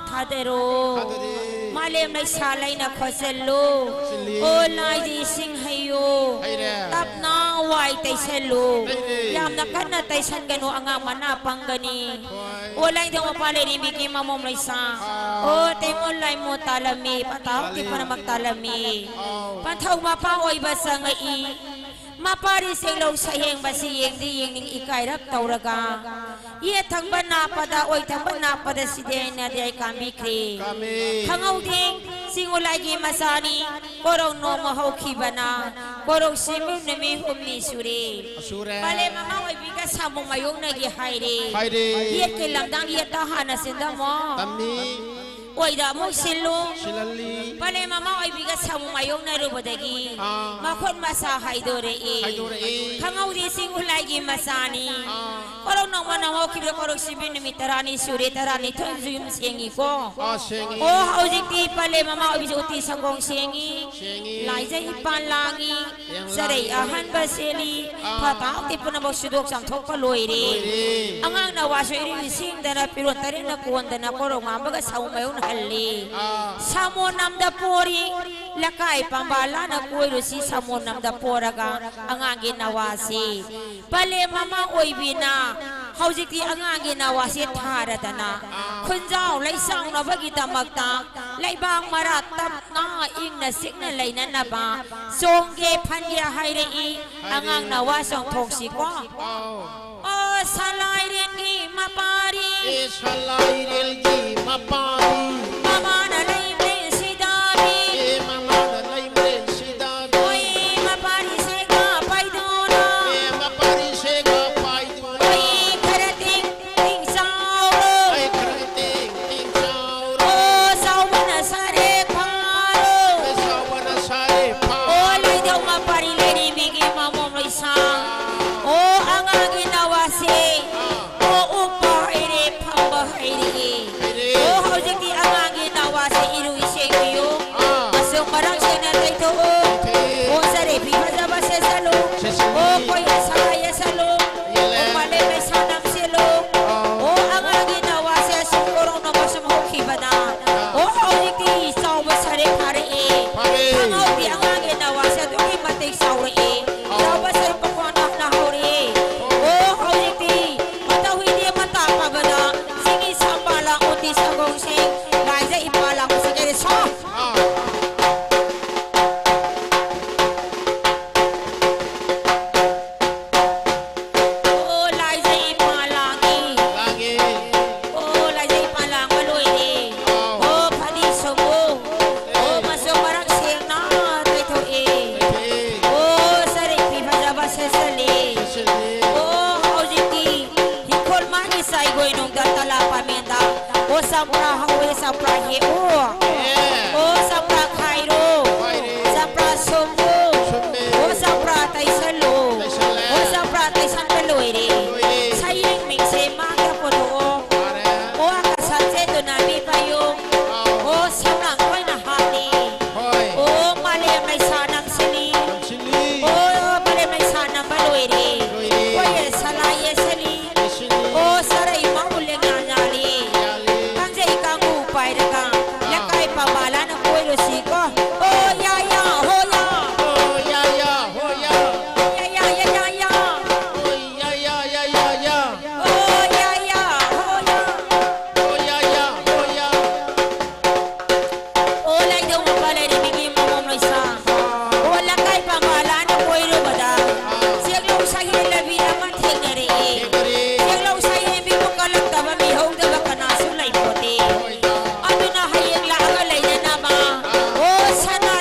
ꯊꯥꯗꯔꯣ꯫ ꯊꯥꯗꯔꯦ꯫ ꯃꯥꯂꯦꯝ ꯂꯩꯁꯥ ꯂꯩꯅ ꯈꯣꯠꯆꯜꯂꯨ꯫ ꯈꯣꯠꯆꯜꯂꯤ꯫ ꯑꯣ ꯂꯥꯏꯗꯤ ꯏꯁꯤꯡ ꯍꯩꯌꯨ꯫ ꯍꯩꯔꯦ꯫ ꯇꯞꯅ ꯋꯥꯏ ꯇꯩꯁꯜꯂꯨ꯫ ꯇꯩꯔꯦ꯫ ꯌꯥꯝꯅ ꯀꯟꯅ ꯇꯩꯁꯟꯒꯅꯨ, ꯑꯉꯥꯡ ꯃꯅꯥ ꯄꯪꯒꯅꯤ꯫ ꯍꯣꯏ꯫ ꯑꯣ ꯂꯥꯏꯙꯧ ꯃꯄꯥ ꯂꯩꯔꯤꯕꯤꯒꯤ ꯃꯃꯣꯝ ꯂꯩꯁꯥ꯫ ꯑꯥ꯫ ꯑꯣ ꯇꯩꯃꯣꯟ ꯂꯥꯏꯃꯣꯟ ꯇꯥꯂꯝꯃꯤ, ꯄꯇꯥ ꯍꯥꯎꯇꯤ ꯇꯥꯂꯤ꯫ ꯄꯨꯝꯅꯃꯛ ꯇꯥꯂꯝꯃꯤ꯫ ꯑꯥꯎ꯫ ꯄꯟꯊꯧ ꯃꯄꯥ ꯑꯣꯏꯕ ꯆꯪꯉꯛꯏ꯫ ꯃꯄꯥꯔꯤ ꯆꯦꯡꯂꯧ ꯁꯌꯦꯡꯕꯁꯤ ꯌꯦꯡꯗꯤ ꯌꯦꯡꯅꯤꯡ ꯏꯀꯥꯏꯔꯞ ꯇꯧꯔꯒ ꯌꯦꯠ ꯊꯪꯕ ꯅꯥꯞꯄꯗ ꯑꯣꯏ ꯊꯪꯕ ꯅꯥꯞꯄꯗ ꯁꯤꯗꯦ ꯍꯥꯏꯅ ꯌꯥꯏ ꯀꯥꯝꯕꯤꯈ꯭ꯔꯦ꯫ ꯀꯥꯝꯃꯤ꯫ ꯈꯪꯍꯧꯗꯦ ꯆꯤꯡꯉꯨꯂꯥꯏꯒꯤ ꯃꯆꯥꯅꯤ꯫ ꯀꯣꯔꯧ ꯅꯣꯡꯃ ꯍꯧꯈꯤꯕꯅ ꯀꯣꯔꯧ ꯁꯤꯃꯨ ꯅꯨꯃꯤꯠ ꯍꯨꯝꯅꯤ ꯁꯨꯔꯦ꯫ ꯁꯨꯔꯦ꯫ ꯄꯂꯦꯝ ꯃꯃꯥ ꯑꯣꯏꯕꯤꯒ ꯁꯥꯃꯨ ꯃꯥꯌꯣꯛꯅꯒꯦ ꯍꯥꯏꯔꯦ꯫ ꯍꯥꯏꯔꯦ꯫ ꯌꯦꯠꯀꯤ ꯂꯝꯗꯥꯡ ꯌꯦꯠꯇ ꯍꯥꯟꯅ ꯆꯦꯟꯗꯝꯃꯣ꯫ ꯇꯝꯃꯤ꯫ ꯑꯣꯏꯗ ꯑꯃꯨꯛ ꯁꯤꯜꯂꯨ꯫ ꯁꯤꯜꯍꯜꯂꯤ꯫ ꯄꯂꯦꯝ ꯃꯃꯥ ꯑꯣꯏꯕꯤꯒ ꯁꯥꯃꯨ ꯃꯥꯌꯣꯛꯅꯔꯨꯕꯗꯒꯤ ꯑꯥ꯫ ꯃꯈꯨꯠ ꯃꯁꯥ ꯍꯥꯏꯗꯣꯔꯛꯏ꯫ ꯍꯥꯏꯗꯣꯔꯛꯏ꯫ ꯈꯪꯍꯧꯗꯦ ꯆꯤꯡ ꯍꯨꯂꯥꯏꯒꯤ ꯃꯆꯥꯅꯤ꯫ ꯑꯥ꯫ ꯀꯣꯔꯧ ꯅꯣꯡꯃ ꯅꯪ ꯍꯧꯈꯤꯕꯗ ꯀꯣꯔꯧ ꯁꯤꯕꯤ ꯅꯨꯃꯤꯠ ꯇꯔꯥꯅꯤ ꯁꯨꯔꯦ, ꯇꯔꯥꯅꯤꯊꯣꯏꯁꯨ ꯌꯨꯝ ꯁꯦꯡꯉꯤꯀꯣ꯫ ꯑꯥ, ꯁꯦꯡꯉꯤ꯫ ꯑꯣ ꯍꯧꯖꯤꯛꯇꯤ ꯄꯂꯦꯝ ꯃꯃꯥ ꯑꯣꯏꯕꯤꯁꯨ ꯎꯇꯤ ꯁꯪꯒꯣꯡ ꯁꯦꯡꯉꯤ꯫ ꯁꯦꯡꯉꯤ꯫ ꯂꯥꯏꯖꯩ ꯏꯄꯥꯟ ꯂꯥꯡꯉꯤ꯫ ꯌꯥꯝ ꯆꯔꯩ ꯂꯥꯡꯉꯤ꯫ ꯑꯍꯟꯕ ꯁꯦꯠꯂꯤ꯫ ꯑꯥ꯫ ꯐꯠꯇ ꯍꯥꯎꯗꯤ ꯄꯨꯝꯅꯃꯛ ꯁꯨꯗꯣꯛ ꯆꯥꯝꯊꯣꯛꯄ ꯂꯣꯏꯔꯦ꯫ ꯂꯣꯏꯔꯦ꯫ ꯑꯉꯥꯡꯅ ꯋꯥꯁꯨ ꯏꯔꯨ ꯏꯁꯤꯡꯗꯅ ꯐꯤꯔꯣꯜ ꯇꯔꯦꯠꯅ ꯀꯣꯟꯗꯅ ꯀꯣꯔꯧ ꯉꯥꯟꯕꯒ ꯁꯥꯃꯨ ꯃꯌꯣꯛꯅꯍꯜꯂꯤ꯫ ꯑꯥ꯫ ꯁꯥꯃꯣ ꯅꯝꯗ ꯄꯣꯔꯤ꯫ ꯂꯩꯀꯥꯏ ꯄꯥꯝꯕ ꯂꯥꯟꯅ ꯀꯣꯏꯔꯨꯁꯤ ꯁꯥꯃꯣ ꯅꯝꯗ ꯄꯣꯔꯒ ꯑꯉꯥꯡꯒꯤ ꯅꯋꯥꯁꯤ꯫ ꯄꯂꯦꯝ ꯃꯃꯥ ꯑꯣꯏꯕꯤꯅ ꯍꯧꯖꯤꯛꯇꯤ ꯑꯉꯥꯡꯒꯤ ꯅꯋꯥꯁꯦ ꯊꯥꯔꯗꯅ ꯑꯥ꯫ ꯈꯨꯟꯖꯥꯎ ꯂꯩꯁꯥꯎꯅꯕꯒꯤꯗꯃꯛꯇ ꯂꯩꯕꯥꯛ ꯃꯔꯥ ꯇꯞꯅ ꯏꯪꯅ ꯆꯤꯛꯅ ꯂꯩꯅꯅꯕ ꯆꯣꯡꯒꯦ ꯐꯟꯒꯦ ꯍꯥꯏꯔꯛꯏ꯫ ꯍꯥꯏꯔꯛꯏ꯫ ꯑꯉꯥꯡ ꯅꯋꯥ ꯆꯣꯡꯊꯣꯛꯁꯤꯀꯣ꯫ ꯑꯥꯎ꯫ ꯑꯣ ꯁꯂꯥꯏꯔꯦꯟꯒꯤ ꯃꯄꯥꯔꯤ꯫ ꯑꯦ ꯁꯂꯥꯏꯔꯦꯜꯒꯤ ꯃꯄꯥꯔꯤ꯫ ꯃꯃꯥꯅ ꯂꯩꯕ꯭ꯔꯦꯟ ꯁꯤꯗꯥꯕꯤ꯫ ꯑꯦ ꯃꯃꯥꯅ ꯂꯩꯕ꯭ꯔꯦꯟ ꯁꯤꯗꯥꯕꯤ꯫ ꯑꯣꯏ ꯐꯔꯛꯑꯦ꯫ ꯐꯔꯦ꯫ ꯈꯪꯍꯧꯗꯦ ꯑꯉꯥꯡꯒꯤ ꯅꯋꯥꯁꯦ ꯑꯗꯨꯛꯀꯤ ꯃꯇꯤꯛ ꯆꯥꯎꯔꯛꯑꯦ꯫ ꯑꯧ꯫ ꯆꯥꯎꯕꯁꯦ ꯄꯥꯈꯣꯟ ꯅꯞꯅ ꯍꯧꯔꯛꯑꯦ꯫ ꯑꯣ꯫ ꯑꯣ, ꯍꯧꯖꯤꯛꯇꯤ ꯃꯇꯧ ꯍꯨꯏꯗꯤ ꯑꯃ ꯇꯥꯛꯄꯕꯗ ꯁꯤꯒꯤ ꯁꯝꯄꯥ ꯂꯥꯡ ꯎꯇꯤ ꯁꯪꯒꯣꯝꯁꯤꯡ ꯂꯥꯏꯖ ꯏꯄꯥ ꯂꯥꯡꯕ ꯁꯒꯦꯗ ꯁꯥ꯫ ꯑꯥ꯫ ꯑꯣ, ꯂꯥꯏꯖ ꯏꯄꯥ ꯂꯥꯡꯉꯤ꯫ ꯂꯥꯡꯉꯤ꯫ ꯑꯣ, ꯂꯥꯏꯖ ꯏꯄꯥ ꯂꯥꯡꯕ ꯂꯣꯏꯔꯦ꯫ ꯑꯥꯎ꯫ ꯑꯣ, ꯐꯗꯤ ꯁꯣꯝꯕꯨ꯫ ꯑꯣ, ꯑꯦ꯫ ꯃꯆꯨ ꯃꯔꯛ ꯁꯦꯡꯅ ꯇꯩꯊꯣꯛꯑꯦ꯫ ꯇꯩꯊꯣꯛꯑꯦ꯫ ꯑꯣ, ꯆꯔꯩ ꯐꯤ ꯐꯖꯕ ꯁꯦꯠꯆꯜꯂꯦ꯫ ꯁꯦꯠꯆꯜꯂꯦ꯫ ꯑꯣ, ꯍꯧꯖꯤꯛꯇꯤ ꯍꯤꯡꯈꯣꯜ ꯃꯥꯒꯤ ꯆꯥꯏꯒꯣꯏ ꯅꯨꯡꯗ ꯇꯂꯥ ꯄꯥꯃꯦꯟꯗ꯫ ꯑꯣ, ꯆꯝꯄ꯭ꯔꯥ ꯍꯧꯋꯦ, ꯆꯝꯄ꯭ꯔꯥ ꯍꯦꯛꯎ꯫ ꯑꯦ꯫ ꯑꯣ, ꯆꯝꯄ꯭ꯔꯥ ꯈꯥꯏꯔꯣ꯫ ꯈꯥꯏꯔꯦ꯫ ꯆꯝꯄ꯭ꯔꯥ ꯁꯨꯝꯃꯨ꯫ ꯁꯨꯝꯃꯦ꯫ ꯑꯣ, ꯆꯝꯄ꯭ꯔꯥ ꯇꯩꯁꯜꯂꯨ꯫ ꯇꯩꯁꯜꯂꯦ꯫ ꯑꯣ, ꯆꯝꯄ꯭ꯔꯥ ꯇꯩꯁꯟꯕ ꯂꯣꯏꯔꯦ꯫ ꯂꯣꯏꯔꯦ꯫ ꯁꯌꯦꯡ ꯃꯤꯡꯁꯦ ꯃꯥꯡꯗ ꯄꯨꯊꯣꯛꯑꯣ꯫ ꯐꯔꯦ꯫ ꯑꯣ, ꯑꯀꯁꯥ ꯆꯦꯠꯇꯨꯅ ꯃꯤ ꯄꯥꯏꯌꯨ꯫ ꯑꯥꯎ꯫ ꯑꯣ, ꯁꯝꯂꯥꯡ ꯂꯣꯏꯅ ꯍꯥꯞꯂꯤ꯫ ꯍꯣꯏ꯫ ꯑꯣ, ꯃꯥꯂꯦꯝ ꯃꯩꯁꯥ ꯅꯝꯁꯤꯜꯂꯤ꯫ ꯅꯝꯁꯤꯜꯂꯤ꯫ ꯑꯣ, ꯃꯥꯂꯦꯝ ꯃꯩꯁꯥ ꯅꯝꯕ ꯂꯣꯏꯔꯦ꯫ ꯂꯣꯏꯔꯦ꯫ ꯍꯣꯏꯌꯦ, ꯁꯂꯥꯏ ꯌꯦꯁꯤꯜꯂꯤ꯫ ꯌꯦꯁꯤꯜꯂꯤ꯫ ꯑꯣ, ꯁꯔꯩ ꯃꯥꯎ ꯂꯦꯡꯌꯥꯟ ꯌꯥꯜꯂꯤ꯫ ꯌꯥꯜꯂꯤ꯫ ꯀꯥꯡꯖꯩ ꯀꯥꯡꯒꯨ ꯄꯥꯏꯔꯒ ꯑꯥ꯫ ꯂꯩꯀꯥꯏ ꯄꯥꯕꯥꯂꯥꯅ ꯀꯣꯏꯔꯨꯁꯤꯀꯣ꯫ ꯑꯣ, ꯌꯥ, ꯌꯥ, ꯍꯣ, ꯌꯥ꯫ ꯑꯣ, ꯌꯥ, ꯌꯥ, ꯍꯣ, ꯌꯥ꯫ ꯌꯥ, ꯌꯥ, ꯌꯥ, ꯌꯥ, ꯌꯥ꯫ ꯑꯣ, ꯌꯥ, ꯌꯥ, ꯌꯥ, ꯌꯥ, ꯌꯥ꯫ ꯑꯣ, ꯌꯥ, ꯌꯥ, ꯍꯣ, ꯌꯥ꯫ ꯑꯣ, ꯌꯥ, ꯌꯥ, ꯍꯣ, ꯌꯥ꯫ ꯑꯣ, ꯂꯥꯏꯗꯧ ꯃꯄꯥ ꯂꯥꯏꯔꯦꯝꯕꯤꯒꯤ ꯃꯃꯣꯝ ꯂꯣꯏꯁꯥ꯫ ꯑꯣ, ꯂꯩꯀꯥꯏ ꯄꯥꯝꯕ ꯂꯥꯟꯅ ꯀꯣꯏꯔꯨꯕꯗ ꯆꯦꯛꯂꯧ ꯁꯥꯍꯦꯟ ꯂꯝꯕꯤ ꯑꯃ ꯊꯦꯡꯅꯔꯛꯑꯦ꯫ ꯊꯦꯡꯅꯔꯦ꯫ ꯆꯦꯛꯂꯧ ꯁꯥꯍꯦꯟꯕꯤꯕꯨ ꯀꯜꯂꯛꯇꯕ ꯃꯤꯍꯧꯗꯕ ꯀꯅꯥꯁꯨ ꯂꯩꯄꯣꯠꯇꯦ꯫ ꯍꯣꯏꯗ꯫ ꯑꯗꯨꯅ ꯍꯌꯦꯡ ꯂꯥꯛꯑꯒ ꯂꯩꯅꯅꯕ꯫ ꯑꯥ꯫ ꯑꯣ, ꯁꯅꯥ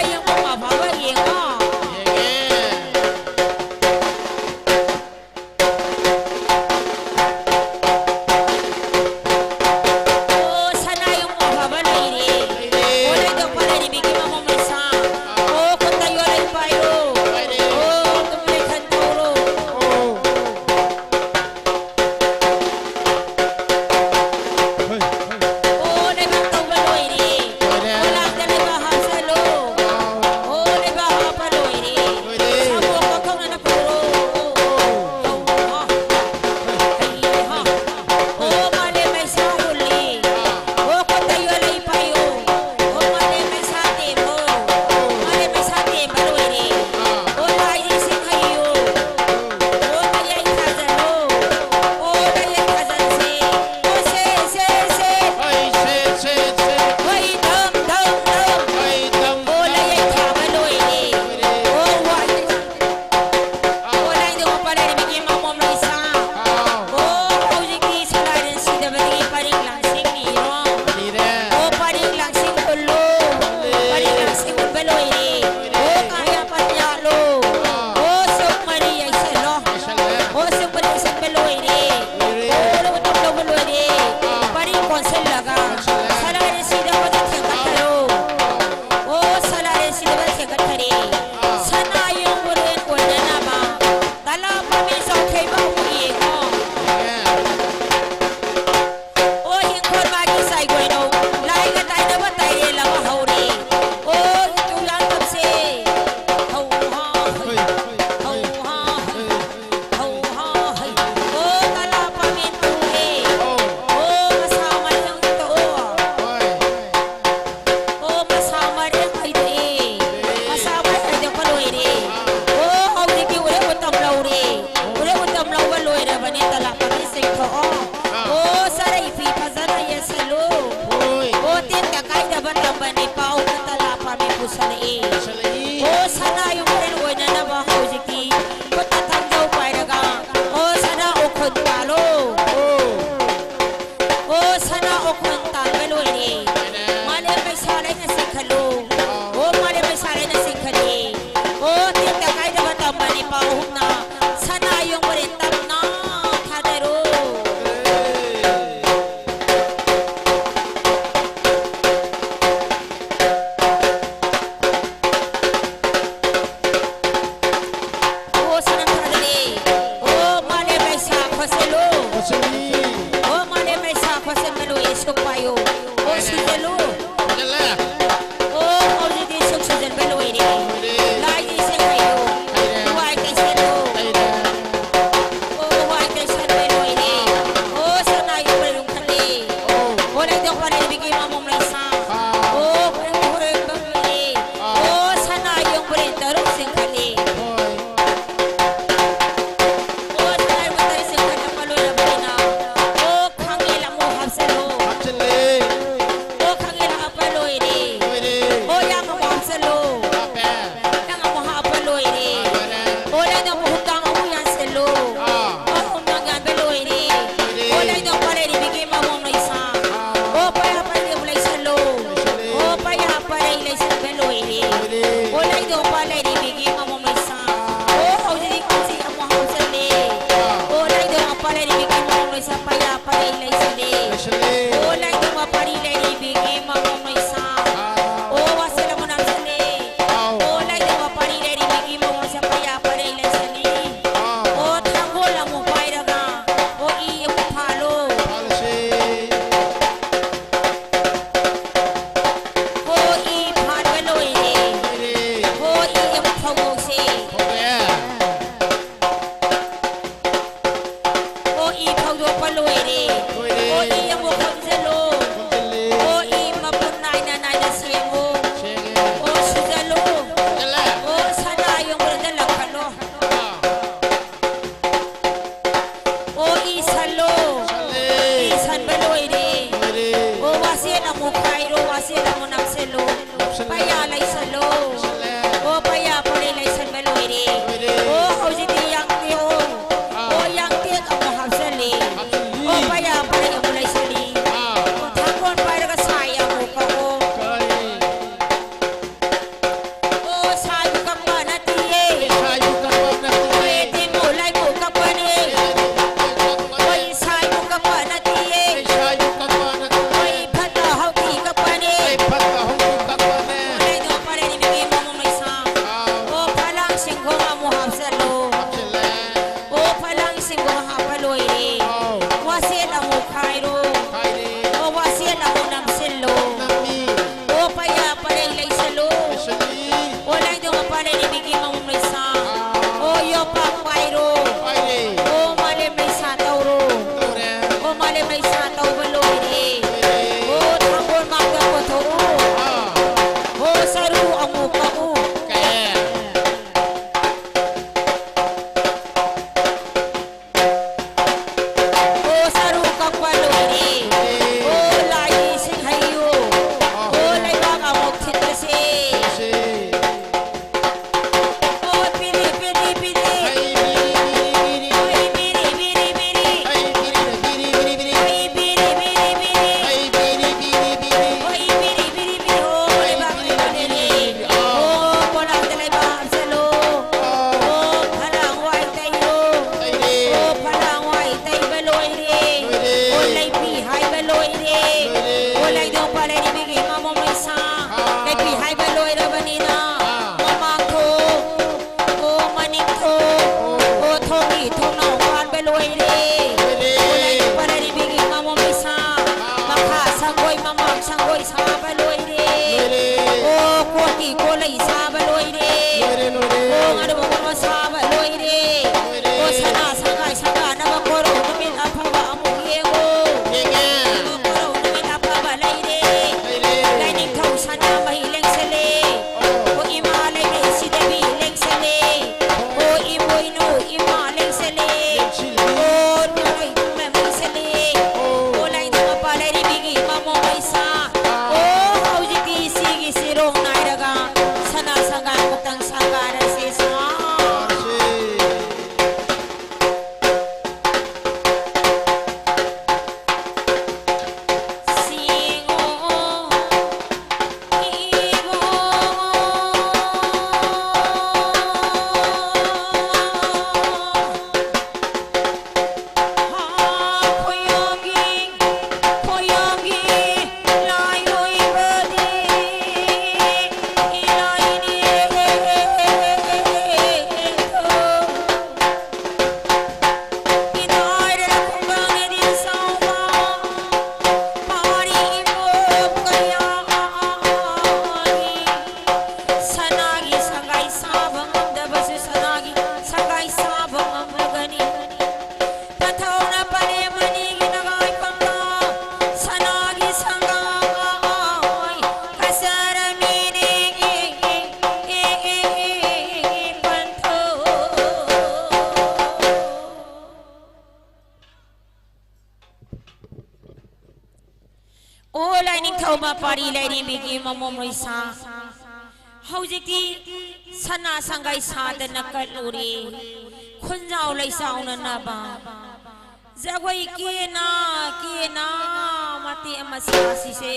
ꯄꯨꯁꯜꯂꯛꯏ꯫ ꯑꯣ ꯁꯅꯥ ꯌꯨꯝꯐꯝ ꯑꯣꯏꯅꯅꯕ ꯍꯧꯖꯤꯛꯇꯤ ꯈꯨꯠꯇ ꯊꯥꯡꯖꯧ ꯄꯥꯏꯔꯒ, ꯑꯣ ꯁꯅꯥ ꯎꯈꯣꯟ ꯄꯥꯜꯂꯣ꯫ ꯑꯣ ꯁꯅꯥ ꯎꯈꯣꯟ ꯇꯥꯟꯕ ꯂꯣꯏꯔꯦ꯫ ꯃꯥꯂꯦꯝ ꯄꯩꯁꯥ ꯂꯩꯅ ꯆꯤꯡꯈꯠꯂꯨ꯫ ꯑꯣ ꯃꯥꯂꯦꯝ ꯄꯩꯁꯥ ꯂꯩꯅ ꯆꯤꯡꯈꯠꯂꯤ꯫ ꯑꯣ ꯇꯦꯛꯇ ꯀꯥꯏꯗꯕ ꯇꯝꯕ ꯅꯤꯄꯥ ꯑꯍꯨꯝꯅ ꯁꯅꯥ ꯌꯨꯝꯐꯝ ꯇꯞꯅ ꯊꯥꯗꯔꯨ꯫ ꯁꯥꯕ ꯂꯣꯏꯔꯦ꯫ ꯂꯣꯏꯔꯦ, ꯂꯣꯏꯔꯦ꯫ ꯑꯣ, ꯉꯥꯅꯨ ꯃꯀꯣꯟ ꯁꯥꯕ ꯂꯣꯏꯔꯦ꯫ ꯂꯣꯏꯔꯦ꯫ ꯑꯣ, ꯁꯅꯥ ꯁꯪꯒꯥꯏ ꯁꯪꯒꯥꯅꯕ ꯀꯣꯔꯧ ꯅꯨꯃꯤꯠ ꯑꯐꯕ ꯑꯃꯨꯛ ꯌꯦꯡꯉꯨ꯫ ꯌꯦꯡꯉꯦ꯫ ꯑꯣ, ꯀꯣꯔꯧ ꯅꯨꯃꯤꯠ ꯑꯐꯕ ꯂꯩꯔꯦ꯫ ꯂꯩꯔꯦ꯫ ꯂꯥꯏꯅꯤꯡꯊꯧ ꯁꯅꯥꯃꯍꯤ ꯂꯦꯡꯁꯜꯂꯦ꯫ ꯑꯣ꯫ ꯑꯣ, ꯏꯃꯥ ꯂꯩꯔꯦ ꯁꯤꯗꯕꯤ ꯂꯦꯡꯁꯜꯂꯦ꯫ ꯑꯣ, ꯏꯃꯣꯏꯅꯨ ꯏꯃꯥ ꯂꯦꯡꯁꯜꯂꯦ꯫ ꯂꯦꯡꯁꯤꯜꯂꯦ꯫ ꯑꯣ, ꯅꯣꯏ ꯏꯃꯥ ꯂꯦꯡꯁꯜꯂꯦ꯫ ꯑꯣ꯫ ꯑꯣ, ꯂꯥꯏꯅꯤꯡꯊꯧ ꯃꯄꯥ ꯂꯩꯔꯤꯕꯤꯒꯤ ꯃꯃꯣ ꯃꯩꯁꯥ꯫ ꯑꯣ, ꯍꯧꯖꯤꯛꯇꯤ ꯁꯤꯒꯤ ꯁꯤꯔꯣꯡ ꯅꯥꯏꯔꯒ ꯁꯅꯥ ꯁꯪꯒꯥꯏ ꯑꯃꯨꯛꯇꯪ ꯁꯪꯒꯥꯔꯁꯤ ꯁꯥ꯫ ꯁꯤꯉꯣ ꯏꯉꯣ꯫ ꯁꯅꯥꯒꯤ ꯁꯒꯥꯏ ꯁꯥꯕ ꯉꯝꯗꯕꯁꯨ ꯁꯅꯥꯒꯤ ꯁꯒꯥꯏ ꯁꯥꯕ ꯉꯝꯂꯒꯅꯤ꯫ ꯄꯟꯊꯧꯅ ꯄꯔꯦꯡ ꯑꯅꯤꯒꯤ ꯅꯒꯥꯏ ꯄꯝꯗ ꯁꯅꯥꯒꯤ ꯁꯪꯒꯥꯏ ꯀꯠꯆꯔꯝꯃꯤꯅꯦ꯫ ꯄꯟꯊꯧ꯫ ꯑꯣ ꯂꯥꯏꯅꯤꯡꯊꯧ ꯃꯄꯥꯔꯤ ꯂꯥꯏꯔꯦꯝꯕꯤꯒꯤ ꯃꯃꯣꯝ ꯂꯣꯏꯁꯥ, ꯍꯧꯖꯤꯛꯇꯤ ꯁꯅꯥ ꯁꯪꯒꯥꯏ ꯁꯥꯗꯅ ꯀꯠꯂꯨꯔꯦ꯫ ꯈꯨꯟꯖꯥꯎ ꯂꯩꯁꯥꯎꯅꯅꯕ ꯖꯒꯣꯏ ꯀꯦꯅ ꯀꯦꯅ ꯃꯇꯦꯛ ꯑꯃ ꯁꯥꯁꯤꯁꯦ꯫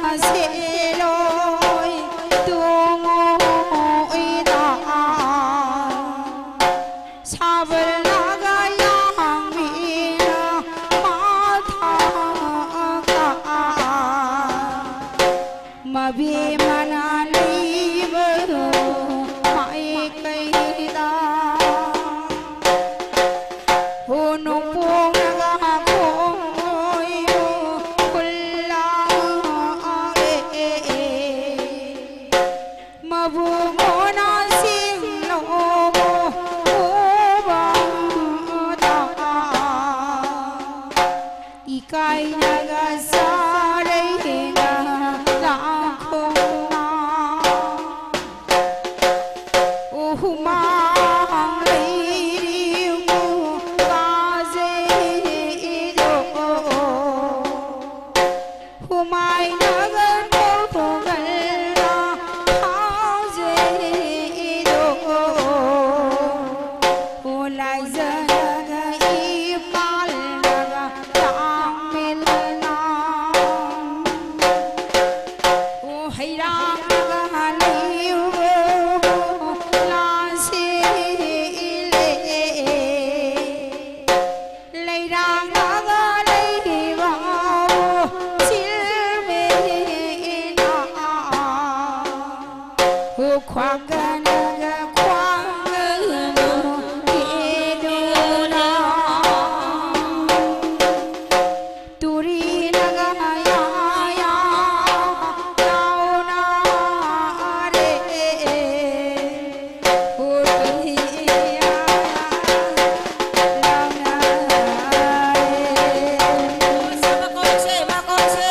ꯁꯦꯂꯣꯏ ꯇꯣꯡꯉꯣꯏꯗ ꯁꯥꯕꯜꯅꯒ ꯌꯥꯡꯃꯤꯅ ꯃꯊꯛꯇ ꯃꯕꯦꯝꯃꯅ ꯂꯩꯕꯗꯣ ꯃꯥꯏꯀꯩꯗ ꯍꯣ ꯅꯣꯡꯄꯣꯛꯅꯒ ꯈꯣꯡꯉꯣꯏ ꯍꯨꯜꯂꯛꯑꯦ꯫ ꯃꯕꯨꯡꯉꯣꯅ ꯁꯤꯡꯂꯧꯕ ꯎꯕꯗ ꯏꯀꯥꯏꯅꯒ ꯆꯥꯔꯩꯅ ꯂꯥꯡꯈꯣꯡꯅ ꯍꯨꯃꯥꯡ ꯂꯩꯔꯤꯕꯨ ꯀꯥꯖꯩꯗꯣ ꯍꯨꯃꯥꯏꯅꯒ ꯀꯧꯊꯣꯛꯍꯜꯂ ꯊꯥꯎꯖꯩꯗꯣ ꯍꯣ ꯂꯥꯏꯖꯅꯒ ꯏꯃꯥꯜꯂꯒ ꯂꯥꯡꯃꯤꯜꯂꯅ ꯍꯩꯔꯥꯡꯒ ꯂꯩꯌꯨ ꯂꯥꯟꯁꯤꯜꯂꯦ꯫ ꯂꯩꯔꯥꯡꯒ ꯂꯩꯕ ꯁꯤꯜꯃꯦꯅ ꯈ꯭ꯋꯥꯡꯒꯅꯒ ꯈ꯭ꯋꯥꯡꯒꯅ ꯀꯦꯗꯨꯅ ꯇꯨꯔꯤꯅꯒ ꯌꯥ ꯌꯥ ꯂꯥꯎꯅꯔꯦ꯫ ꯍꯣ ꯇꯨꯔꯤ ꯌꯥ ꯌꯥ ꯂꯥꯎꯅꯔꯦ꯫ ꯁꯃꯀꯣꯛꯁꯦ, ꯃꯀꯣꯛꯁꯦ꯫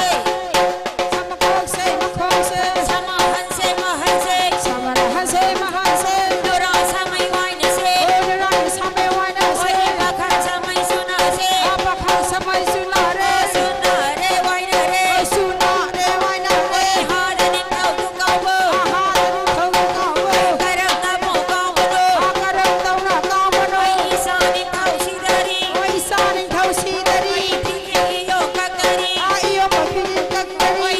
ꯁꯃꯀꯣꯛꯁꯦ, ꯃꯀꯣꯛꯁꯦ꯫ ꯁꯃꯍꯟꯁꯦ, ꯃꯍꯟꯁꯦ꯫ ꯁꯃꯅꯍꯟꯁꯦ, ꯃꯍꯟꯁꯦ꯫ ꯅꯨꯔꯥ ꯁꯃꯩ ꯋꯥꯏꯅꯁꯦ꯫ ꯍꯣ ꯅꯨꯔꯥ ꯁꯃꯩ ꯋꯥꯏꯅꯁꯦ꯫ ꯍꯣꯏ ꯄꯥꯈꯪ ꯁꯃꯩ ꯁꯨꯅꯁꯦ꯫ ꯄꯥꯈꯪ ꯁꯃꯩ ꯁꯨꯅꯔꯦ꯫ ꯁꯨꯅꯔꯦ ꯋꯥꯏꯅꯔꯦ꯫ ꯁꯨꯅꯔꯦ ꯋꯥꯏꯅꯔꯦ꯫ ꯍꯥꯗ ꯅꯤꯡꯊꯧ ꯀꯧꯕ꯫ ꯍꯥꯗ ꯅꯤꯡꯊꯧ ꯀꯧꯕ꯫ ꯀꯔꯝ ꯇꯧꯅ ꯀꯧꯕꯅꯣ꯫ ꯀꯔꯝ ꯇꯧꯅ ꯀꯧꯕꯅꯣ꯫ ꯏꯆꯥ ꯅꯤꯡꯊꯧ ꯁꯤꯗꯔꯤ꯫ ꯏꯆꯥ ꯅꯤꯡꯊꯧ ꯁꯤꯗꯔꯤ꯫ ꯏꯌꯣ ꯀꯛꯀꯔꯤ꯫ ꯏꯌꯣ ꯀꯛꯀꯔꯤ꯫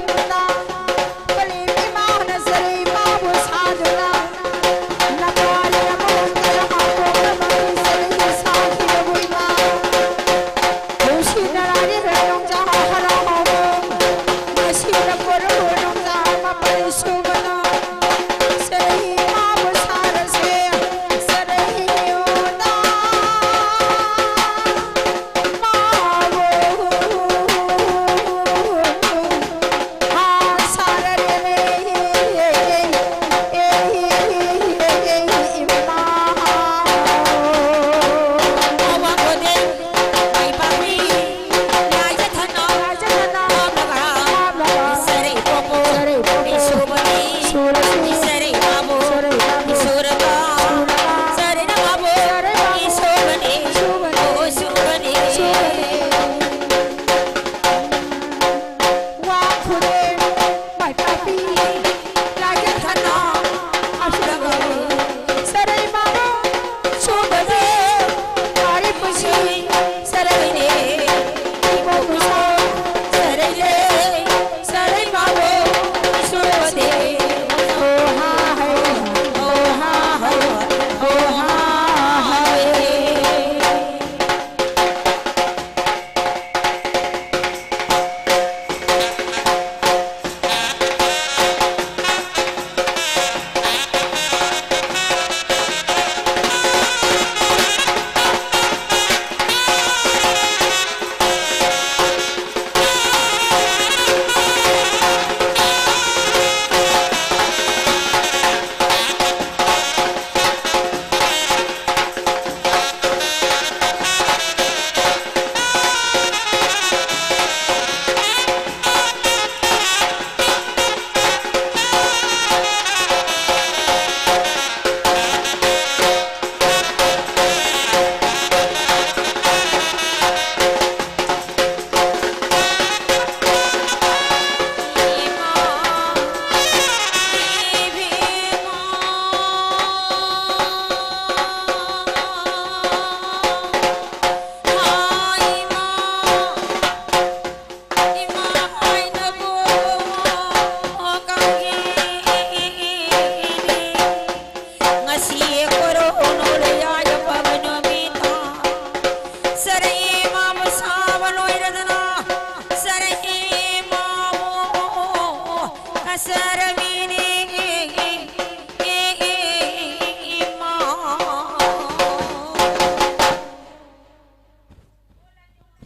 ꯄꯔꯦꯝ ꯏꯃꯥꯅ ꯆꯔꯩ ꯏꯃꯥꯕꯨ ꯁꯥꯗꯨꯅ ꯅꯄꯥꯗꯨꯅ ꯃꯍꯨꯠ ꯀꯌꯥ ꯍꯥꯞꯄꯣꯛꯅꯕꯒꯤ ꯆꯔꯩ ꯁꯥꯈꯤꯕꯕꯨ ꯏꯃꯥ꯫ ꯅꯨꯡꯁꯤꯅꯔꯥꯔꯤꯕ ꯅꯣꯡꯖꯥ ꯍꯔꯥꯎ ꯍꯥꯎꯕ ꯉꯁꯤꯅ ꯄꯣꯔꯨ ꯅꯣꯡꯖꯥ ꯃꯥꯄꯜ ꯁꯨꯕꯅ ꯆꯔꯩ ꯏꯃꯥꯕꯨ ꯁꯥꯔꯁꯦ꯫ ꯆꯔꯩ ꯌꯣꯟꯗ ꯏꯃꯥꯕꯨ ꯆꯔꯃꯤꯅꯦ ꯏꯃꯥ꯫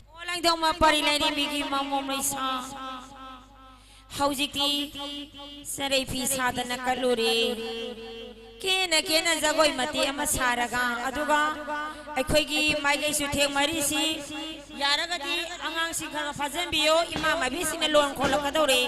ꯑꯣ ꯂꯥꯡꯊꯧ ꯃꯄꯥꯔꯤ ꯂꯥꯏꯔꯦꯝꯕꯤꯒꯤ ꯃꯃꯣꯝ ꯂꯩꯁꯥ꯫ ꯍꯧꯖꯤꯛꯇꯤ ꯆꯔꯩ ꯐꯤ ꯁꯥꯗꯅ ꯀꯠꯂꯨꯔꯦ꯫ ꯀꯦꯅ ꯀꯦꯅ ꯖꯒꯣꯏ ꯃꯇꯦꯛ ꯑꯃ ꯁꯥꯔꯒ, ꯑꯗꯨꯒ ꯑꯩꯈꯣꯏꯒꯤ ꯃꯥꯏꯀꯩ ꯆꯨꯊꯦꯛ ꯃꯔꯤꯁꯤ ꯌꯥꯔꯒꯗꯤ ꯑꯉꯥꯡꯁꯤꯡ ꯈꯔ ꯐꯥꯖꯟꯕꯤꯌꯣ, ꯏꯃꯥ ꯃꯥꯏꯕꯤꯁꯤꯡꯅ ꯂꯣꯟ ꯈꯣꯠꯂꯛꯀꯗꯧꯔꯦ꯫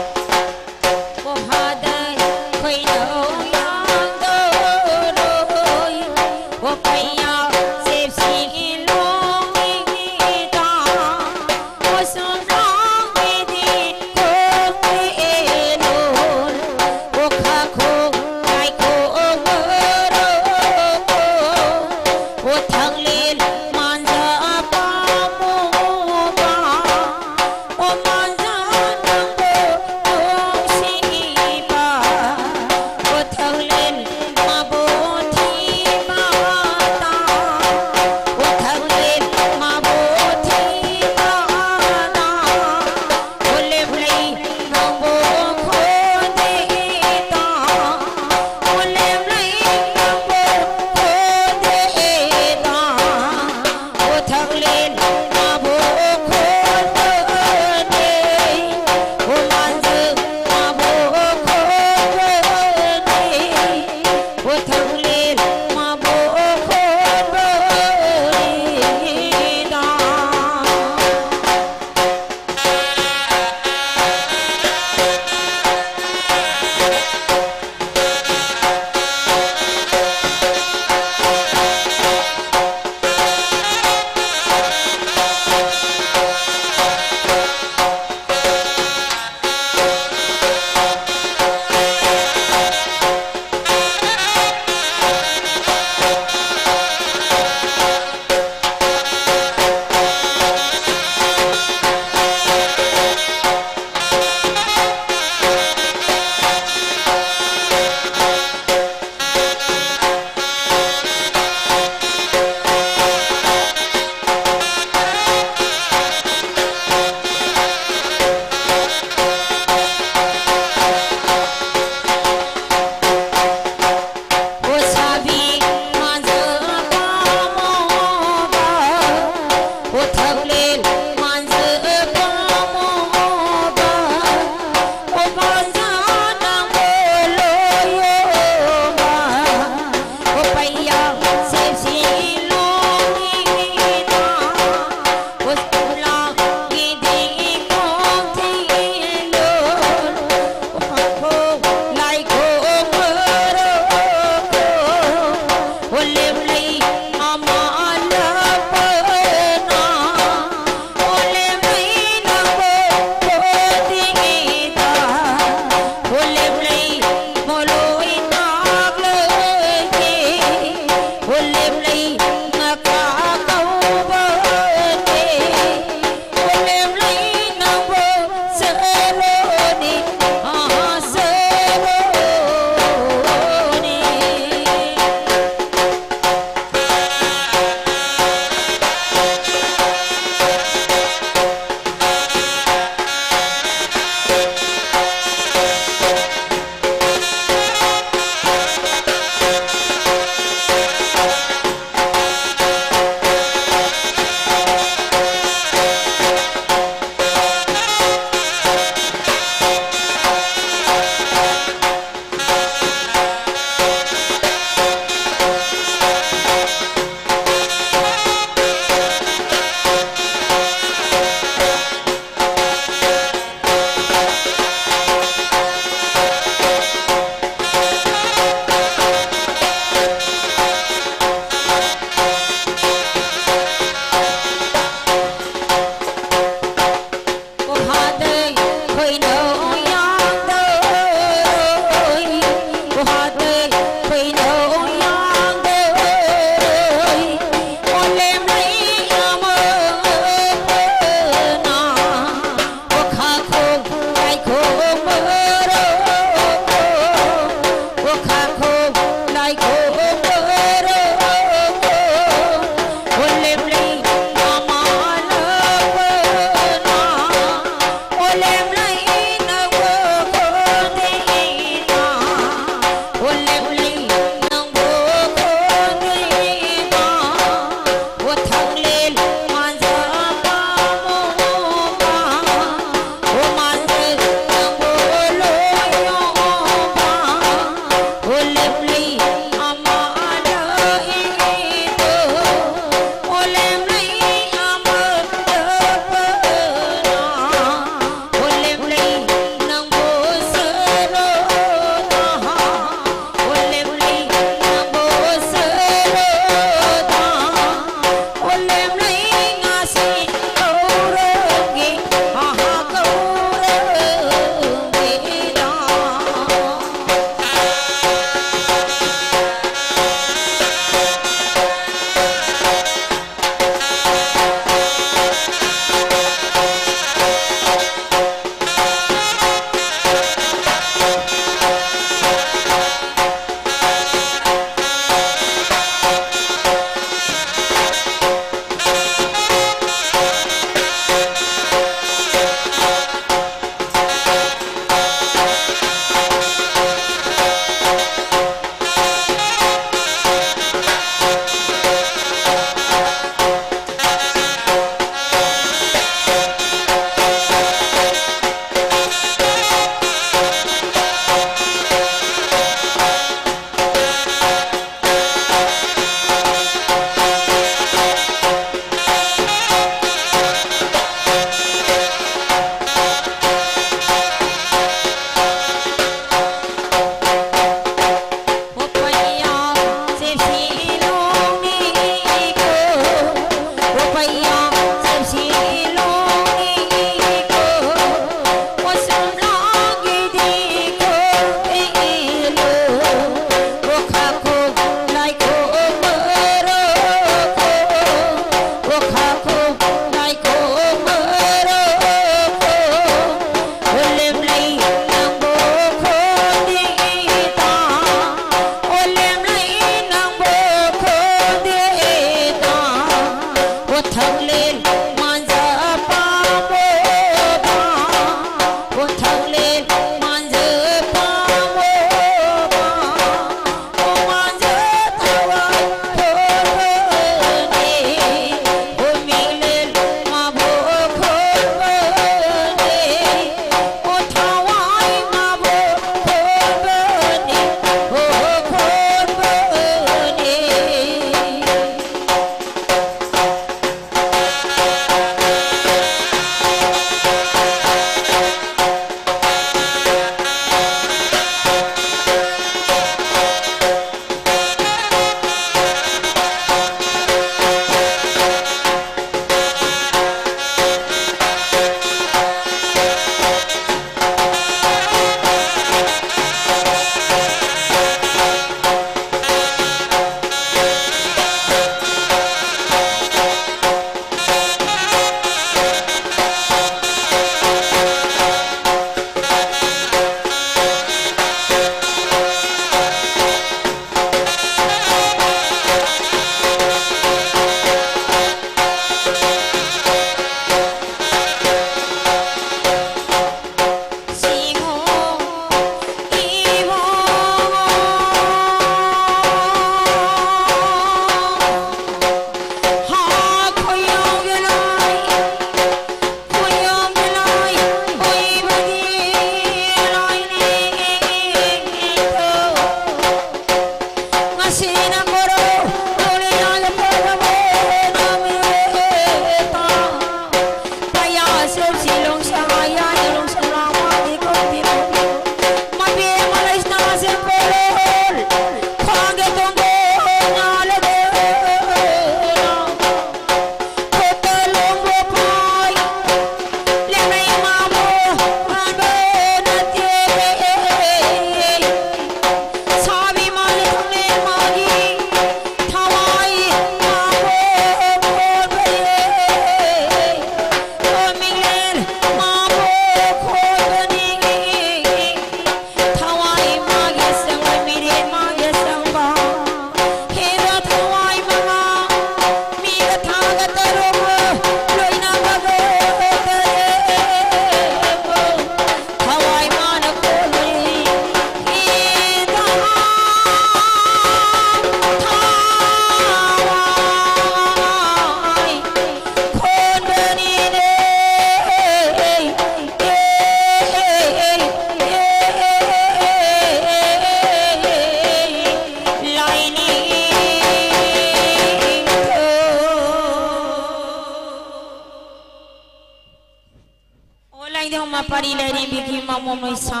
ꯃꯃꯣꯝ ꯅꯣꯏꯁꯥ꯫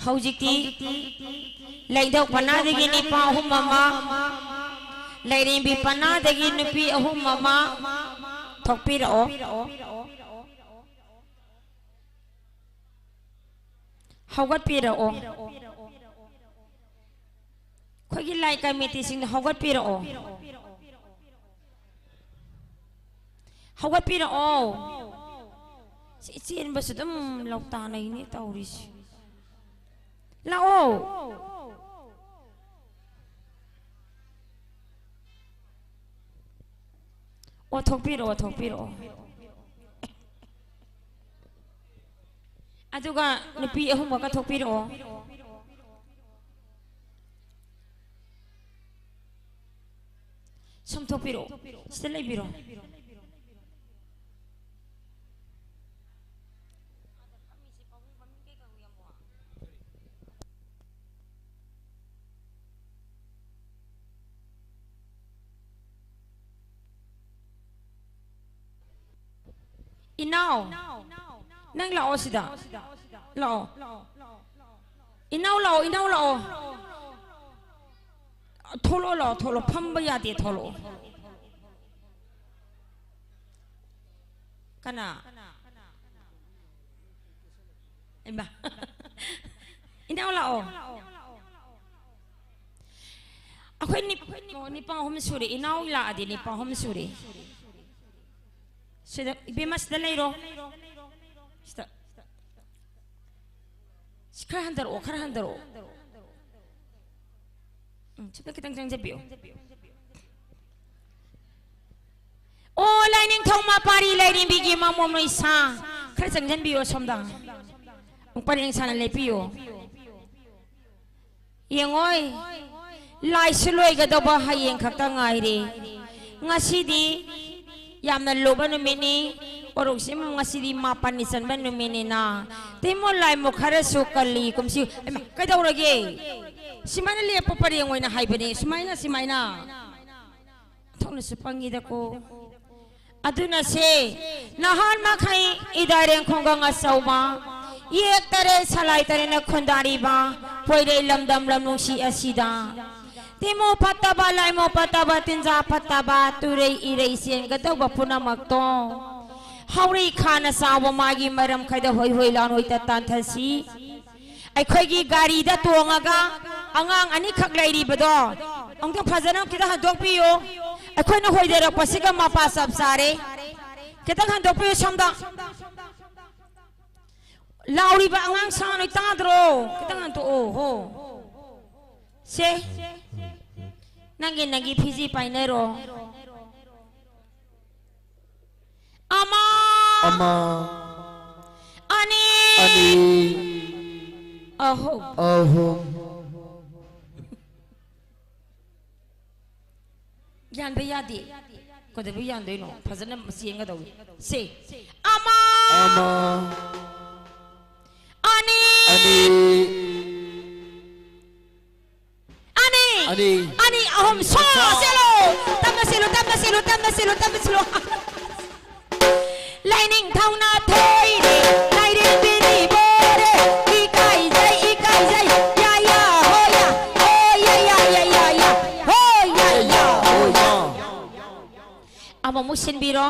ꯍꯧꯖꯤꯛꯇꯤ ꯂꯩꯗꯧ ꯄꯅꯥꯗꯒꯤ ꯅꯤꯄꯥ ꯑꯍꯨꯝ ꯑꯃ, ꯂꯩꯔꯦꯝꯕꯤ ꯄꯅꯥꯗꯒꯤ ꯅꯨꯄꯤ ꯑꯍꯨꯝ ꯑꯃ ꯊꯣꯛꯄꯤꯔꯛꯑꯣ꯫ ꯍꯧꯒꯠꯄꯤꯔꯛꯑꯣ꯫ ꯑꯩꯈꯣꯏꯒꯤ ꯂꯥꯏ ꯀꯃꯤꯇꯤꯁꯤꯡꯗꯣ ꯍꯧꯒꯠꯄꯤꯔꯛꯑꯣ꯫ ꯍꯧꯒꯠꯄꯤꯔꯛꯑꯣ꯫ ꯁꯤ ꯆꯦꯟꯕꯁꯨ ꯑꯗꯨꯝ ꯂꯧꯇꯥꯅꯩꯅꯦ ꯇꯧꯔꯤꯁꯦ꯫ ꯂꯥꯛꯑꯣ꯫ ꯑꯣ, ꯊꯣꯛꯄꯤꯔꯛꯑꯣ, ꯊꯣꯛꯄꯤꯔꯛꯑꯣ꯫ ꯑꯗꯨꯒ ꯅꯨꯄꯤ ꯑꯍꯨꯝꯒ ꯀꯠꯊꯣꯛꯄꯤꯔꯛꯑꯣ꯫ ꯁꯨꯝ ꯊꯣꯛꯄꯤꯔꯛꯑꯣ꯫ ꯁꯤꯗ ꯂꯩꯕꯤꯔꯣ꯫ ꯏꯅꯥꯎ, ꯅꯪ ꯂꯥꯛꯑꯣ ꯁꯤꯗ꯫ ꯂꯥꯛꯑꯣ꯫ ꯏꯅꯥꯎ ꯂꯥꯛꯑꯣ, ꯏꯅꯥꯎ ꯂꯥꯛꯑꯣ꯫ ꯊꯣꯛꯂꯛꯑꯣ, ꯂꯥꯛꯑꯣ, ꯊꯣꯛꯂꯛꯑꯣ꯫ ꯐꯝꯕ ꯌꯥꯗꯦ, ꯊꯣꯛꯂꯛꯑꯣ꯫ ꯀꯅꯥ? ꯏꯃꯥ꯫ ꯏꯅꯥꯎ ꯂꯥꯛꯑꯣ꯫ ꯑꯩꯈꯣꯏ ꯅꯤꯞ-, ꯑꯣ, ꯅꯤꯄꯥ ꯑꯍꯨꯝ ꯁꯨꯔꯦ꯫ ꯏꯅꯥꯎ ꯂꯥꯛꯑꯗꯤ ꯅꯤꯄꯥ ꯑꯍꯨꯝ ꯁꯨꯔꯦ꯫ ꯁꯤꯗ, ꯏꯕꯦꯝꯃ, ꯁꯤꯗ ꯂꯩꯔꯣ꯫ ꯁꯤꯗ꯫ ꯁꯤ ꯈꯔ ꯍꯟꯊꯔꯛꯑꯣ, ꯈꯔ ꯍꯟꯊꯔꯛꯑꯣ꯫ ꯎꯝ, ꯁꯤꯗ ꯈꯤꯇꯪ ꯆꯪꯁꯤꯟꯕꯤꯌꯨ꯫ ꯑꯣ, ꯂꯥꯏꯅꯤꯡꯊꯧ ꯃꯄꯥꯔꯤ ꯂꯥꯏꯔꯦꯝꯕꯤꯒꯤ ꯃꯃꯣꯝ ꯅꯣꯏꯁꯥ, ꯈꯔ ꯆꯪꯁꯤꯟꯕꯤꯌꯨ ꯑꯁꯣꯝꯗ꯫ ꯑꯃꯨꯛ ꯄꯔꯦꯡ ꯁꯥꯅ ꯂꯦꯞꯄꯤꯌꯨ꯫ ꯌꯦꯡꯉꯣꯏ, ꯂꯥꯏꯁꯨ ꯂꯣꯏꯒꯗꯧꯕ ꯍꯌꯦꯡ ꯈꯛꯇ ꯉꯥꯏꯔꯦ꯫ ꯉꯁꯤꯗꯤ ꯌꯥꯝꯅ ꯂꯨꯕ ꯅꯨꯃꯤꯠꯅꯤ꯫ ꯎꯔꯨꯛꯁꯤꯃ ꯉꯁꯤꯗꯤ ꯃꯥꯄꯟꯅꯤ ꯆꯟꯕ ꯅꯨꯃꯤꯠꯅꯤꯅ, ꯇꯤꯃꯣ ꯂꯥꯏꯃꯨ ꯈꯔꯁꯨ ꯀꯜꯂꯤ ꯀꯨꯝꯁꯤ꯫ ꯍꯩꯃꯥ, ꯀꯩꯗꯧꯔꯒꯦ? ꯁꯨꯃꯥꯏꯅ ꯂꯦꯞꯄ ꯄꯔꯦꯡ ꯑꯣꯏꯅ ꯍꯥꯏꯕꯅꯦ, ꯁꯨꯃꯥꯏꯅ, ꯁꯨꯃꯥꯏꯅ꯫ ꯊꯣꯛꯅꯁꯨ ꯄꯪꯉꯤꯗꯀꯣ꯫ ꯑꯗꯨꯅꯁꯦ, ꯅꯍꯥꯟ ꯃꯈꯩ ꯏꯗꯥꯏꯔꯦꯡ ꯈꯨꯡꯒꯪ ꯑꯆꯧꯕ, ꯏꯌꯦꯛ ꯇꯔꯦꯠ ꯁꯂꯥꯏ ꯇꯔꯦꯠꯅ ꯈꯨꯟꯗꯥꯔꯤꯕ ꯄꯣꯏꯔꯩ ꯂꯝꯗꯝ ꯂꯝ ꯅꯨꯡꯁꯤ ꯑꯁꯤꯗ, ꯇꯤꯃꯨ ꯐꯠꯇꯕ, ꯂꯥꯏꯃꯨ ꯐꯠꯇꯕ, ꯇꯤꯟꯖꯥ ꯐꯠꯇꯕ, ꯇꯨꯔꯩ ꯏꯔꯩ ꯆꯦꯟꯒꯗꯧꯕ ꯄꯨꯝꯅꯃꯛꯇꯣ ꯍꯧꯔꯩ ꯈꯥꯅ ꯆꯥꯎꯕ ꯃꯥꯒꯤ ꯃꯔꯝꯈꯩꯗ ꯍꯣꯏ ꯍꯣꯏ ꯂꯥꯎꯅ ꯍꯣꯏꯇ ꯇꯥꯟꯊꯁꯤ꯫ ꯑꯩꯈꯣꯏꯒꯤ ꯒꯥꯔꯤꯗ ꯇꯣꯡꯉꯒ ꯑꯉꯥꯡ ꯑꯅꯤꯈꯛ ꯂꯩꯔꯤꯕꯗꯣ ꯑꯃꯨꯛꯇ ꯐꯖꯅ ꯈꯤꯇ ꯍꯟꯗꯣꯛꯄꯤꯌꯨ꯫ ꯑꯩꯈꯣꯏꯅ ꯍꯣꯏꯗꯔꯛꯄꯁꯤꯒ ꯃꯄꯥ ꯆꯞ ꯆꯥꯔꯦ꯫ ꯈꯤꯇꯪ ꯍꯟꯗꯣꯛꯄꯤꯌꯨ ꯁꯣꯝꯗ꯫ ꯂꯥꯎꯔꯤꯕ ꯑꯉꯥꯡ ꯁꯥ ꯅꯣꯏ ꯇꯥꯗ꯭ꯔꯣ? ꯈꯤꯇꯪ ꯍꯟꯗꯣꯛꯑꯣ ꯍꯣ꯫ ꯁꯦ, ꯅꯪꯒꯤ ꯅꯪꯒꯤ ꯐꯤꯖꯤ ꯄꯥꯏꯅꯔꯣ꯫ ꯑꯃ, ꯑꯃ, ꯑꯅꯤ, ꯑꯅꯤ, ꯑꯍꯨꯝ꯫ ꯑꯍꯨꯝ꯫ ꯌꯥꯟꯕ ꯌꯥꯗꯦ꯫ ꯀꯩꯗꯧꯕ ꯌꯥꯟꯗꯣꯏꯅꯣ? ꯐꯖꯅ ꯆꯦꯟꯒꯗꯧꯅꯤ꯫ ꯁꯦ, ꯑꯃ, ꯑꯃ, ꯑꯅꯤ, ꯑꯅꯤ, ꯑꯅꯤ, ꯑꯅꯤ, ꯑꯍꯨꯝ, ꯁꯣ, ꯁꯣ꯫ ꯆꯦꯜꯂꯣ꯫ ꯇꯞꯅ ꯆꯦꯜꯂꯨ, ꯇꯞꯅ ꯆꯦꯜꯂꯨ, ꯇꯞꯅ ꯆꯦꯜꯂꯨ, ꯇꯞꯅ ꯆꯦꯜꯂꯨ꯫ ꯂꯥꯏꯅꯤꯡꯊꯧꯅ ꯊꯣꯏꯔꯦ, ꯂꯥꯏꯔꯦꯝꯕꯤꯅꯤ ꯕꯣꯔꯦ, ꯏꯀꯥꯏꯖꯩ, ꯏꯀꯥꯏꯖꯩ, ꯌꯥ, ꯌꯥ, ꯍꯣ, ꯌꯥ, ꯍꯣ, ꯌꯥ, ꯌꯥ, ꯌꯥ, ꯌꯥ, ꯌꯥ, ꯍꯣ, ꯌꯥ, ꯌꯥ, ꯍꯣ, ꯌꯥ꯫ ꯑꯃꯃꯨꯛ ꯁꯤꯟꯕꯤꯔꯣ꯫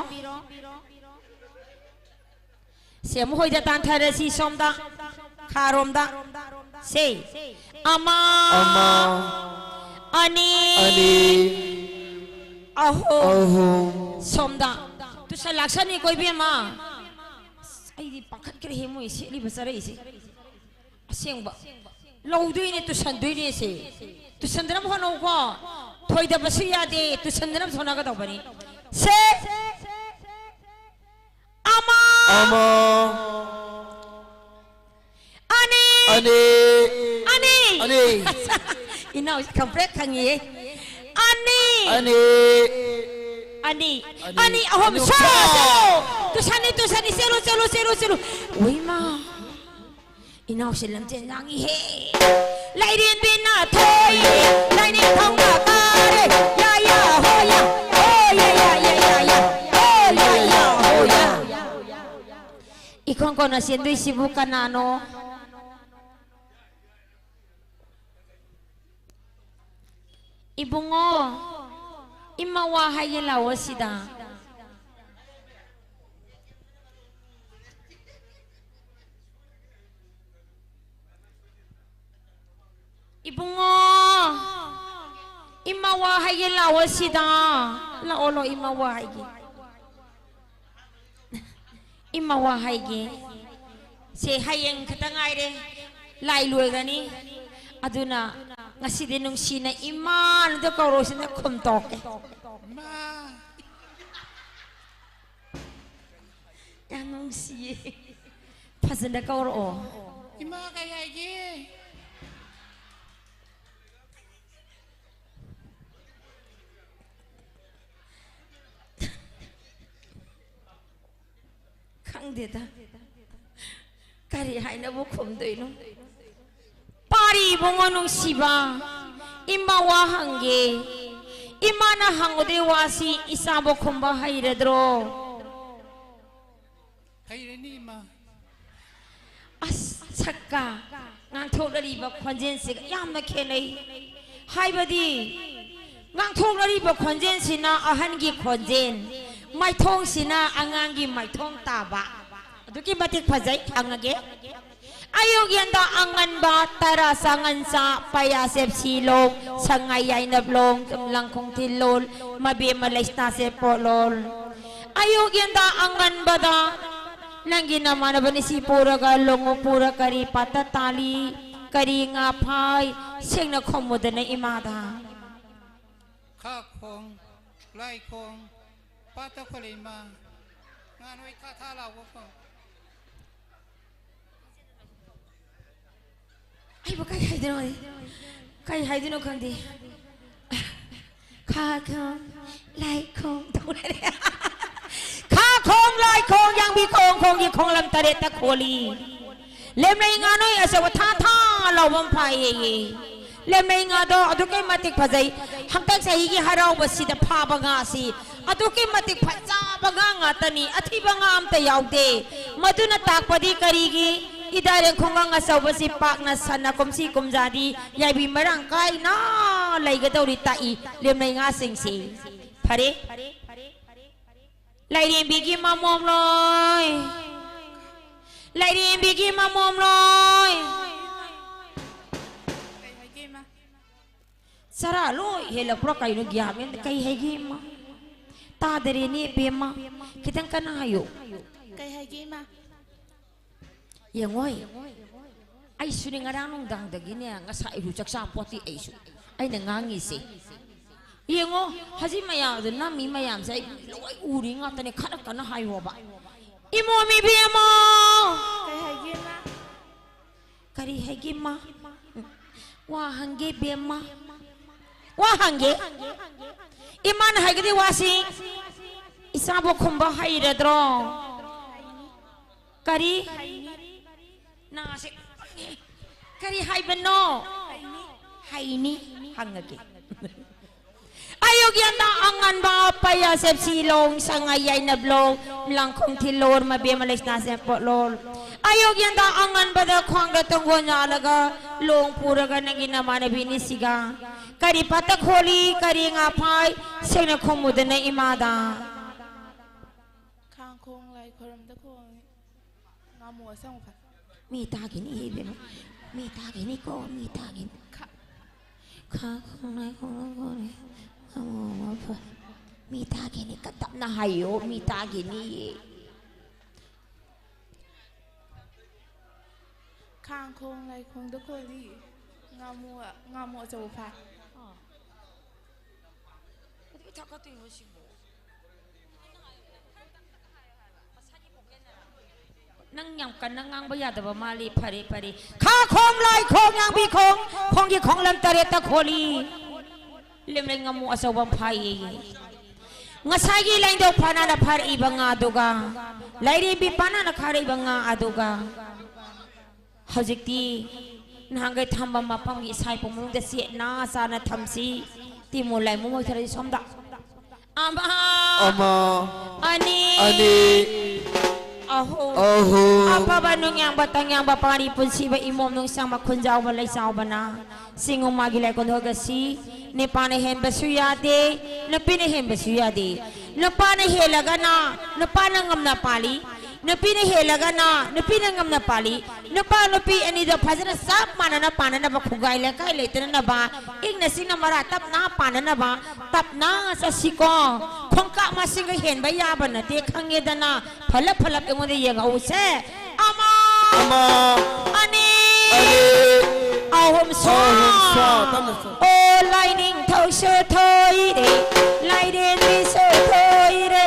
ꯁꯦ, ꯑꯃꯨꯛ ꯍꯣꯏꯗ ꯇꯥꯟꯊꯔꯁꯤ ꯁꯣꯝꯗ, ꯈꯥꯔꯣꯝꯗ꯫ ꯁꯦ, ꯑꯃ, ꯑꯃ, ꯑꯅꯤ, ꯑꯅꯤ, ꯑꯍꯨꯝ꯫ ꯑꯍꯨꯝ꯫ ꯁꯣꯝꯗ꯫ ꯇꯨꯁꯟ ꯂꯥꯛꯁꯅꯤꯀꯣ, ꯏꯕꯦꯝꯃ꯫ ꯑꯁ, ꯑꯩꯗꯤ ꯄꯥꯈꯠꯈ꯭ꯔꯦꯍꯦ, ꯃꯣꯏ ꯁꯦꯠꯂꯤꯕ ꯆꯔꯩꯁꯦ꯫ ꯑꯁꯦꯡꯕ꯫ ꯂꯧꯗꯣꯏꯅꯦ, ꯇꯨꯁꯟꯗꯣꯏꯅꯦ ꯁꯦ꯫ ꯇꯨꯁꯟꯗꯅꯕ ꯍꯣꯠꯅꯧꯀꯣ꯫ ꯊꯣꯏꯗꯕꯁꯨ ꯌꯥꯗꯦ, ꯇꯨꯁꯟꯗꯅꯕ ꯍꯣꯠꯅꯒꯗꯧꯕꯅꯤ꯫ ꯁꯦ꯫ ꯑꯃ꯫ ꯑꯃ꯫ ꯑꯅꯤ꯫ ꯑꯅꯤ꯫ ꯑꯅꯤ꯫ ꯑꯅꯤ꯫ ꯏꯅꯥꯎꯁꯦ ꯈꯪꯄ꯭ꯔꯦꯛ ꯈꯪꯉꯤꯌꯦ꯫ ꯑꯅꯤ꯫ ꯑꯅꯤ꯫ ꯑꯅꯤ꯫ ꯑꯅꯤ꯫ ꯑꯅꯤ, ꯑꯍꯨꯝ, ꯑꯅꯤ, ꯁꯣ, ꯁꯣ꯫ ꯁꯣ꯫ ꯇꯨꯁꯟꯅꯤ, ꯇꯨꯁꯟꯅꯤ, ꯆꯦꯜꯂꯨ, ꯆꯦꯜꯂꯨ, ꯆꯦꯜꯂꯨ, ꯆꯦꯜꯂꯨ꯫ ꯎꯏꯃꯥ꯫ ꯏꯅꯥꯎꯁꯦ ꯂꯝꯖꯦꯟ ꯉꯥꯡꯉꯤꯍꯦ꯫ ꯂꯥꯏꯔꯦꯝꯕꯤꯅ ꯊꯣꯏꯔꯦ, ꯂꯥꯏꯅꯤꯡꯊꯧꯅ ꯀꯥꯔꯦ꯫ ꯌꯥ, ꯌꯥ, ꯍꯣ, ꯌꯥ, ꯍꯣ, ꯌꯥ, ꯌꯥ, ꯌꯥ, ꯌꯥ, ꯌꯥ, ꯍꯣ, ꯏꯈꯣꯡ ꯀꯣꯟꯅ ꯆꯦꯟꯗꯣꯏꯁꯤꯕꯨ ꯀꯅꯥꯅꯣ? ꯏꯕꯨꯡꯉꯣ, ꯏꯃꯥ ꯋꯥ ꯍꯥꯏꯒꯦ ꯂꯥꯛꯑꯣ ꯁꯤꯗ꯫ ꯏꯕꯨꯡꯉꯣ, ꯏꯃꯥ ꯋꯥ ꯍꯥꯏꯒꯦ ꯂꯥꯛꯑꯣ ꯁꯤꯗ꯫ ꯂꯥꯛꯑꯣ, ꯂꯥꯛꯑꯣ, ꯏꯃꯥ ꯋꯥ ꯍꯥꯏꯒꯦ꯫ ꯏꯃꯥ ꯋꯥ ꯍꯥꯏꯒꯦ꯫ ꯁꯦ, ꯍꯌꯦꯡ ꯈꯛꯇ ꯉꯥꯏꯔꯦ꯫ ꯂꯥꯏ ꯂꯣꯏꯒꯅꯤ꯫ ꯑꯗꯨꯅ ꯉꯁꯤꯗꯤ ꯅꯨꯡꯁꯤꯅ ꯏꯃꯥꯅꯗ ꯀꯧꯔꯣꯁꯤꯅ ꯈꯨꯝ ꯇꯣꯛꯀꯦ꯫ ꯏꯃꯥ꯫ ꯌꯥꯝ ꯅꯨꯡꯁꯤꯌꯦ꯫ ꯐꯖꯅ ꯀꯧꯔꯛꯑꯣ꯫ ꯏꯃꯥ ꯀꯩ ꯍꯥꯏꯒꯦ? ꯈꯪꯗꯦꯗ꯫ ꯀꯔꯤ ꯍꯥꯏꯅꯕꯨ ꯈꯨꯝꯗꯣꯏꯅꯣ? ꯄꯥꯔꯤ ꯏꯕꯨꯡꯉꯣ ꯅꯨꯡꯁꯤꯕ, ꯏꯃꯥ ꯋꯥ ꯍꯪꯒꯦ꯫ ꯏꯃꯥꯅ ꯍꯪꯉꯨꯗꯣꯏ ꯋꯥꯁꯤ ꯏꯆꯥꯕꯨ ꯈꯨꯝꯕ ꯍꯩꯔꯗ꯭ꯔꯣ? ꯍꯩꯔꯅꯤ, ꯏꯃꯥ꯫ ꯑꯁ, ꯁꯛꯀ ꯉꯥꯡꯊꯣꯛꯅꯔꯤꯕ ꯈꯣꯟꯖꯦꯜꯁꯤꯒ ꯌꯥꯝꯅ ꯈꯦꯠꯅꯩ꯫ ꯍꯥꯏꯕꯗꯤ, ꯉꯥꯡꯊꯣꯛꯅꯔꯤꯕ ꯈꯣꯟꯖꯦꯜꯁꯤꯅ ꯑꯍꯟꯒꯤ ꯈꯣꯟꯖꯦꯜ, ꯃꯥꯏꯊꯣꯡꯁꯤꯅ ꯑꯉꯥꯡꯒꯤ ꯃꯥꯏꯊꯣꯡ ꯇꯥꯕ꯫ ꯑꯗꯨꯛꯀꯤ ꯃꯇꯤꯛ ꯐꯖꯩ, ꯍꯪꯉꯒꯦ꯫ ꯑꯌꯨꯛ ꯌꯦꯟꯗ ꯑꯉꯟꯕ, ꯇꯔꯥ ꯆꯥꯉꯟꯆꯥ, ꯄꯌꯥ ꯆꯦꯞꯁꯤ ꯂꯣꯡ, ꯁꯉꯥꯏ ꯌꯥꯏꯅꯞ ꯂꯣꯡ, ꯂꯪꯈꯣꯡ ꯊꯤꯜ ꯂꯣꯜ, ꯃꯕꯦꯝꯃ ꯂꯩꯁꯅꯥꯁꯦ ꯄꯣꯠꯂꯣꯜ꯫ ꯑꯌꯨꯛ ꯌꯦꯟꯗ ꯑꯉꯟꯕꯗ ꯅꯪꯒꯤ ꯅꯃꯥꯟꯅꯕ ꯅꯤꯁꯤ ꯄꯨꯔꯒ ꯂꯣꯡꯉꯨ ꯄꯨꯔ ꯀꯔꯤ ꯄꯥꯠꯇ ꯇꯥꯜꯂꯤ, ꯀꯔꯤ ꯉꯥ ꯐꯥꯏ, ꯁꯦꯡꯅ ꯈꯨꯝꯃꯨꯗꯅ ꯏꯃꯥꯗ꯫ ꯈꯥ ꯈꯣꯡ, ꯂꯥꯏ ꯈꯣꯡ, ꯄꯥꯠꯇ ꯈꯣꯠꯂꯤ ꯏꯃꯥ꯫ ꯉꯥ ꯅꯣꯏ ꯊꯥ ꯊꯥ ꯂꯥꯎꯕ ꯈꯣꯡ꯫ ꯑꯩꯕꯨ ꯀꯩ ꯍꯥꯏꯗꯣꯏꯅꯣ? ꯀꯩ ꯍꯥꯏꯗꯣꯏꯅꯣ ꯈꯪꯗꯦ꯫ ꯈꯥ ꯈꯣꯡ, ꯂꯥꯏ ꯈꯣꯡ ꯇꯧ ꯂꯩꯔꯦ꯫ ꯈꯥ ꯈꯣꯡ, ꯂꯥꯏ ꯈꯣꯡ, ꯌꯥꯡꯕꯤ ꯈꯣꯡ, ꯈꯣꯡꯒꯤ ꯈꯣꯡꯂꯝ ꯇꯔꯦꯠꯇ ꯈꯣꯜꯂꯤ꯫ ꯂꯦꯝꯂꯩ ꯉꯥꯅꯣꯏ ꯑꯆꯧꯕ ꯊꯥ ꯊꯥ ꯂꯥꯎꯕ ꯑꯃ ꯐꯥꯏꯌꯦꯌꯦ꯫ ꯂꯦꯝꯂꯩ ꯉꯥꯗꯣ ꯑꯗꯨꯛꯀꯤ ꯃꯇꯤꯛ ꯐꯖꯩ꯫ ꯍꯟꯗꯛ ꯆꯍꯤꯒꯤ ꯍꯔꯥꯎꯕꯁꯤꯗ ꯐꯥꯕ ꯉꯥꯁꯤ ꯑꯗꯨꯛꯀꯤ ꯃꯇꯤꯛ ꯐꯖꯕ ꯉꯥ ꯉꯥꯛꯇꯅꯤ, ꯑꯊꯤꯕ ꯉꯥ ꯑꯝꯇ ꯌꯥꯎꯗꯦ꯫ ꯃꯗꯨꯅ ꯇꯥꯛꯄꯗꯤ ꯀꯔꯤꯒꯤ? ꯏꯗꯥꯔꯦꯡ ꯈꯨꯡꯒꯪ ꯑꯆꯧꯕꯁꯤ ꯄꯥꯛꯅ ꯁꯟꯅ ꯀꯨꯝꯁꯤ ꯀꯨꯝꯖꯥꯗꯤ ꯌꯥꯏꯕꯤ ꯃꯔꯥꯡ ꯀꯥꯏꯅ ꯂꯩꯒꯗꯧꯔꯤ ꯇꯥꯛꯏ ꯂꯦꯝꯅꯩ ꯉꯥꯁꯤꯡꯁꯤ꯫ ꯐꯔꯦ, ꯂꯥꯏꯔꯦꯝꯕꯤꯒꯤ ꯃꯃꯣꯝꯂꯣꯏ, ꯂꯥꯏꯔꯦꯝꯕꯤꯒꯤ ꯃꯃꯣꯝꯂꯣꯏ꯫ ꯀꯩ ꯍꯥꯏꯒꯦ, ꯏꯃꯥ? ꯆꯔꯥ ꯂꯣꯏ ꯍꯦꯜꯂꯛꯄ꯭ꯔꯥ ꯀꯩꯅꯣ ꯒ꯭ꯌꯥꯟ ꯃꯦꯟ ꯀꯩ ꯍꯥꯏꯒꯦ ꯏꯃꯥ? ꯇꯥꯗꯔꯦꯅꯦ ꯏꯕꯦꯝꯃ, ꯈꯤꯇꯪ ꯀꯟꯅ ꯍꯥꯏꯌꯣ꯫ ꯀꯩ ꯍꯥꯏꯒꯦ ꯏꯃꯥ? ꯌꯦꯡꯉꯣꯏ, ꯑꯩꯁꯨꯅꯦ ꯉꯔꯥꯡ ꯅꯨꯡꯗꯥꯡꯗꯒꯤꯅꯦ ꯉꯁꯥꯏ ꯑꯩꯁꯨ ꯆꯥꯛ ꯆꯥ ꯄꯣꯠꯇꯤ ꯑꯩꯁꯨ ꯑꯩꯅ ꯉꯥꯡꯉꯤꯁꯦ꯫ ꯌꯦꯡꯉꯣ, ꯍꯧꯖꯤꯛ ꯃꯌꯥꯝꯗꯣ ꯅꯝꯃꯤ ꯃꯌꯥꯝꯁꯦ ꯑꯩ ꯂꯣꯏ ꯎꯔꯤ ꯉꯥꯛꯇꯅꯦ꯫ ꯈꯔ ꯀꯟꯅ ꯍꯥꯏꯌꯣꯕ꯫ ꯏꯃꯣꯝ ꯏꯕꯦꯝꯃ! ꯀꯩ ꯍꯥꯏꯒꯦ ꯏꯃꯥ? ꯀꯔꯤ ꯍꯥꯏꯒꯦ ꯏꯃꯥ? ꯋꯥ ꯍꯪꯒꯦ ꯏꯕꯦꯝꯃ꯫ ꯋꯥ ꯍꯪꯒꯦ? ꯏꯃꯥꯅ ꯍꯥꯏꯒꯗꯤ ꯋꯥꯁꯤ ꯏꯆꯥꯕꯨ ꯈꯨꯝꯕ ꯍꯩꯔꯗ꯭ꯔꯣ? ꯀꯔꯤ? ꯅꯥꯁꯦ ꯀꯔꯤ ꯍꯥꯏꯕꯅꯣ? ꯍꯩꯅꯤ꯫ ꯍꯪꯉꯒꯦ꯫ ꯑꯌꯨꯛ ꯌꯦꯟꯗ ꯑꯉꯟꯕ ꯄꯩꯌꯥ ꯁꯦꯞꯁꯤ ꯂꯣꯡ ꯁꯉꯥꯏ ꯌꯥꯏꯅꯕ ꯂꯣꯡ ꯂꯪꯈꯣꯡ ꯊꯤꯜꯂꯣꯔ ꯃꯕꯦꯝꯃ ꯂꯩꯁꯅꯥꯁꯦ ꯄꯣꯠꯂꯣꯔ꯫ ꯑꯌꯨꯛ ꯌꯦꯟꯗ ꯑꯉꯟꯕꯗ ꯈ꯭ꯋꯥꯡꯗ ꯇꯣꯡꯒꯣꯟ ꯌꯥꯜꯂꯒ ꯂꯣꯡ ꯄꯨꯔꯒ ꯅꯪꯒꯤ ꯅꯃꯥꯟꯅꯕꯤꯅꯤ ꯁꯤꯒ ꯀꯔꯤ ꯄꯠꯇ ꯈꯣꯜꯂꯤ, ꯀꯔꯤ ꯉꯥ ꯐꯥꯏ, ꯁꯦꯡꯅ ꯈꯨꯝꯃꯨꯗꯅ ꯏꯃꯥꯗ꯫ ꯈꯥꯡ ꯈꯣꯡ ꯂꯥꯏ ꯈꯣꯏꯔꯝꯗ ꯈꯣꯡ ꯉꯥꯃꯨ ꯑꯁꯪꯕ ꯐꯥꯏ꯫ ꯃꯤ ꯇꯥꯈꯤꯅꯤ ꯏꯕꯦꯝꯃ꯫ ꯃꯤ ꯇꯥꯈꯤꯅꯤꯀꯣ, ꯃꯤ ꯇꯥꯈꯤꯅꯤ꯫ ꯈꯥ- ꯈꯥ ꯈꯣꯡ ꯂꯥꯏ ꯈꯣꯡ ꯂꯥꯏ ꯈꯣꯡ ꯂꯥꯏ ꯉꯥꯃꯨ ꯑꯃ ꯐꯥꯏ꯫ ꯃꯤ ꯇꯥꯈꯤꯅꯤ, ꯀ-, ꯇꯞꯅ ꯍꯥꯏꯌꯣ, ꯃꯤ ꯇꯥꯈꯤꯅꯤꯌꯦ꯫ ꯈꯥꯡ ꯈꯣꯡ ꯂꯥꯏ ꯈꯣꯡꯗ ꯈꯣꯜꯂꯤ꯫ ꯉꯥꯃꯨ, ꯉꯥꯃꯨ ꯑꯆꯧꯕ ꯐꯥꯏ꯫ ꯑꯥ꯫ ꯀꯩꯗꯧꯕꯩ ꯊꯛꯀꯠꯇꯣꯏꯅꯣ ꯁꯤꯕꯣ? ꯅꯪ ꯌꯥꯝ ꯀꯟꯅ ꯉꯥꯡꯕ ꯌꯥꯗꯕ ꯃꯥꯜꯂꯤ꯫ ꯐꯔꯦ, ꯐꯔꯦ꯫ ꯈꯥ ꯈꯣꯡ ꯂꯥꯏ ꯈꯣꯡ ꯌꯥꯡꯕꯤ ꯈꯣꯡ, ꯈꯣꯡꯒꯤ ꯈꯣꯡꯂꯝ ꯇꯔꯦꯠꯇ ꯈꯣꯜꯂꯤ꯫ ꯂꯦꯝꯂꯩ ꯉꯥꯃꯨ ꯑꯆꯧꯕ ꯑꯃ ꯐꯥꯏꯌꯦ꯫ ꯉꯁꯥꯏꯒꯤ ꯂꯥꯏꯅꯤꯡꯊꯧ ꯄꯥꯅꯥꯅ ꯐꯥꯔꯛꯏꯕ ꯉꯥꯗꯨꯒ, ꯂꯥꯏꯔꯦꯝꯕꯤ ꯄꯥꯅꯥꯅ ꯐꯥꯔꯛꯏꯕ ꯉꯥ ꯑꯗꯨꯒ, ꯍꯧꯖꯤꯛꯇꯤ ꯅꯍꯥꯟꯈꯩ ꯊꯝꯕ ꯃꯐꯝꯒꯤ ꯏꯁꯥ ꯏꯄꯨ ꯃꯅꯨꯡꯗ ꯆꯦꯠꯅ ꯆꯥꯅ ꯊꯝꯁꯤ꯫ ꯇꯤꯃꯨ ꯂꯥꯏꯃꯨ ꯃꯣꯏꯊꯔꯁꯤ ꯁꯣꯝꯗ꯫ ꯑꯃ, ꯑꯃ, ꯑꯅꯤ, ꯑꯅꯤ, ꯑꯍꯨꯝ꯫ ꯑꯍꯨꯝ꯫ ꯑꯐꯕ ꯅꯨꯡꯌꯥꯡꯕ ꯇꯪꯌꯥꯡꯕ ꯄꯥꯔꯤ ꯄꯨꯟꯁꯤꯕ ꯏꯃꯣꯝ ꯅꯨꯡꯁꯥꯡꯕ ꯈꯨꯟꯖꯥꯎꯕ ꯂꯩꯆꯥꯎꯕꯅ ꯆꯤꯡꯉꯨ ꯃꯥꯒꯤ ꯂꯥꯏꯀꯣꯟ ꯍꯣꯒꯁꯤ꯫ ꯅꯨꯄꯥꯅ ꯍꯦꯟꯕꯁꯨ ꯌꯥꯗꯦ, ꯅꯨꯄꯤꯅ ꯍꯦꯟꯕꯁꯨ ꯌꯥꯗꯦ꯫ ꯅꯨꯄꯥꯅ ꯍꯦꯜꯂꯒꯅ ꯅꯨꯄꯥꯅ ꯉꯝꯅ ꯄꯥꯜꯂꯤ, ꯅꯨꯄꯤꯅ ꯍꯦꯜꯂꯒꯅ ꯅꯨꯄꯤꯅ ꯉꯝꯅ ꯄꯥꯜꯂꯤ꯫ ꯅꯨꯄꯥ ꯅꯨꯄꯤ ꯑꯅꯤꯗꯣ ꯐꯖꯅ ꯆꯞ ꯃꯥꯟꯅꯅ ꯄꯥꯟꯅꯅꯕ, ꯈꯨꯒꯥꯏ ꯂꯩꯀꯥꯏ ꯂꯩꯇꯅꯅꯕ, ꯏꯪꯅ ꯆꯤꯛꯅ ꯃꯔꯥ ꯇꯞꯅ ꯄꯥꯟꯅꯅꯕ ꯇꯞꯅ ꯆꯠꯁꯤꯀꯣ꯫ ꯈꯣꯡꯀꯥꯞ ꯃꯁꯤꯡꯒ ꯍꯦꯟꯕ ꯌꯥꯕ ꯅꯠꯇꯦ, ꯈꯪꯉꯦꯗꯅ꯫ ꯐꯂꯞ ꯐꯂꯞ ꯑꯩꯉꯣꯟꯗ ꯌꯦꯡꯉꯛꯎꯁꯦ꯫ ꯑꯃ, ꯑꯃ, ꯑꯅꯤ, ꯑꯅꯤ, ꯑꯍꯨꯝ ꯁꯣ꯫ ꯑꯍꯨꯝ ꯁꯣ꯫ ꯇꯞꯅ ꯁꯣ꯫ ꯑꯣ ꯂꯥꯏꯅꯤꯡꯊꯧꯁꯨ ꯊꯣꯏꯔꯦ, ꯂꯥꯏꯔꯦꯝꯕꯤꯁꯨ ꯊꯣꯏꯔꯦ꯫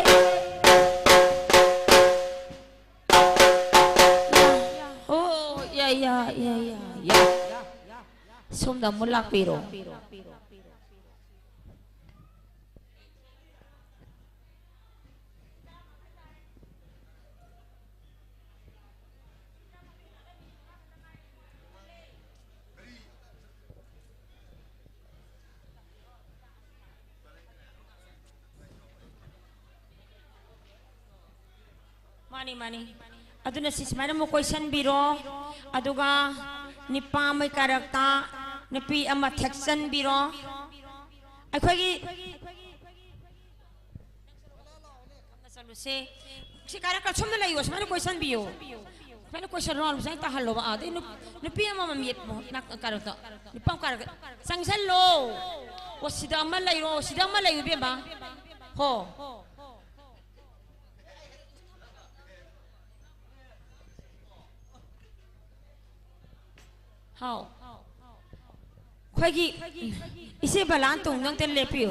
ꯑꯣ, ꯌꯥ, ꯌꯥ, ꯌꯥ, ꯌꯥ, ꯌꯥ꯫ ꯁꯣꯝꯗ ꯑꯃꯨꯛ ꯂꯥꯛꯄꯤꯔꯣ꯫ ꯃꯥꯅꯤ, ꯃꯥꯅꯤ꯫ ꯑꯗꯨꯅ ꯁꯤ ꯁꯨꯃꯥꯏꯅ ꯑꯃꯨꯛ ꯀꯣꯏꯁꯟꯕꯤꯔꯣ, ꯑꯗꯨꯒ ꯅꯤꯄꯥ ꯑꯃꯒꯤ ꯀꯥꯔꯛꯇ ꯅꯨꯄꯤ ꯑꯃ ꯊꯦꯛꯆꯟꯕꯤꯔꯣ꯫ ꯑꯩꯈꯣꯏꯒꯤ ꯆꯠꯂꯨꯁꯦ꯫ ꯁꯤ ꯀꯥꯔꯛꯇ ꯁꯣꯝꯗ ꯂꯩꯌꯣ, ꯁꯨꯃꯥꯏꯅ ꯀꯣꯏꯁꯟꯕꯤꯌꯣ꯫ ꯁꯨꯃꯥꯏꯅ ꯀꯣꯏꯁꯟ ꯔꯥꯎꯟ ꯁꯨꯃꯥꯏꯅ ꯇꯥꯍꯜꯂꯣꯕ꯫ ꯑꯥ, ꯑꯗꯩ ꯅꯨꯞ-, ꯅꯨꯄꯤ ꯑꯃꯃꯝ ꯌꯦꯠ-, ꯅꯥꯛ-, ꯀꯥꯔꯛꯇ꯫ ꯅꯨꯄꯥ ꯑꯃ ꯀꯥꯔꯛꯇ꯫ ꯆꯪꯁꯜꯂꯣ꯫ ꯑꯣ, ꯁꯤꯗ ꯑꯃ ꯂꯩꯔꯣ, ꯁꯤꯗ ꯑꯃ ꯂꯩꯌꯨ, ꯏꯕꯦꯝꯃ꯫ ꯍꯣ꯫ ꯍꯥꯎ꯫ ꯑꯩꯈꯣꯏꯒꯤ ꯏꯆꯦ ꯕꯂꯥꯟ ꯇꯣꯡꯗ ꯑꯝꯇ ꯂꯦꯞꯄꯤꯌꯨ꯫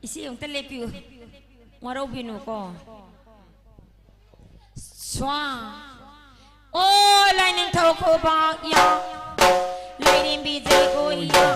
ꯏꯆꯦ ꯑꯝꯇ ꯂꯦꯞꯄꯤꯌꯨ꯫ ꯋꯥꯔꯧꯕꯤꯅꯨꯀꯣ꯫ ꯁ꯭ꯋꯥ꯫ ꯑꯣ ꯂꯥꯏꯅꯤꯡꯊꯧ ꯈꯨꯕꯥꯛ ꯌꯥ꯫ ꯂꯥꯏꯔꯦꯝꯕꯤ ꯖꯒꯣꯏ ꯌꯥ꯫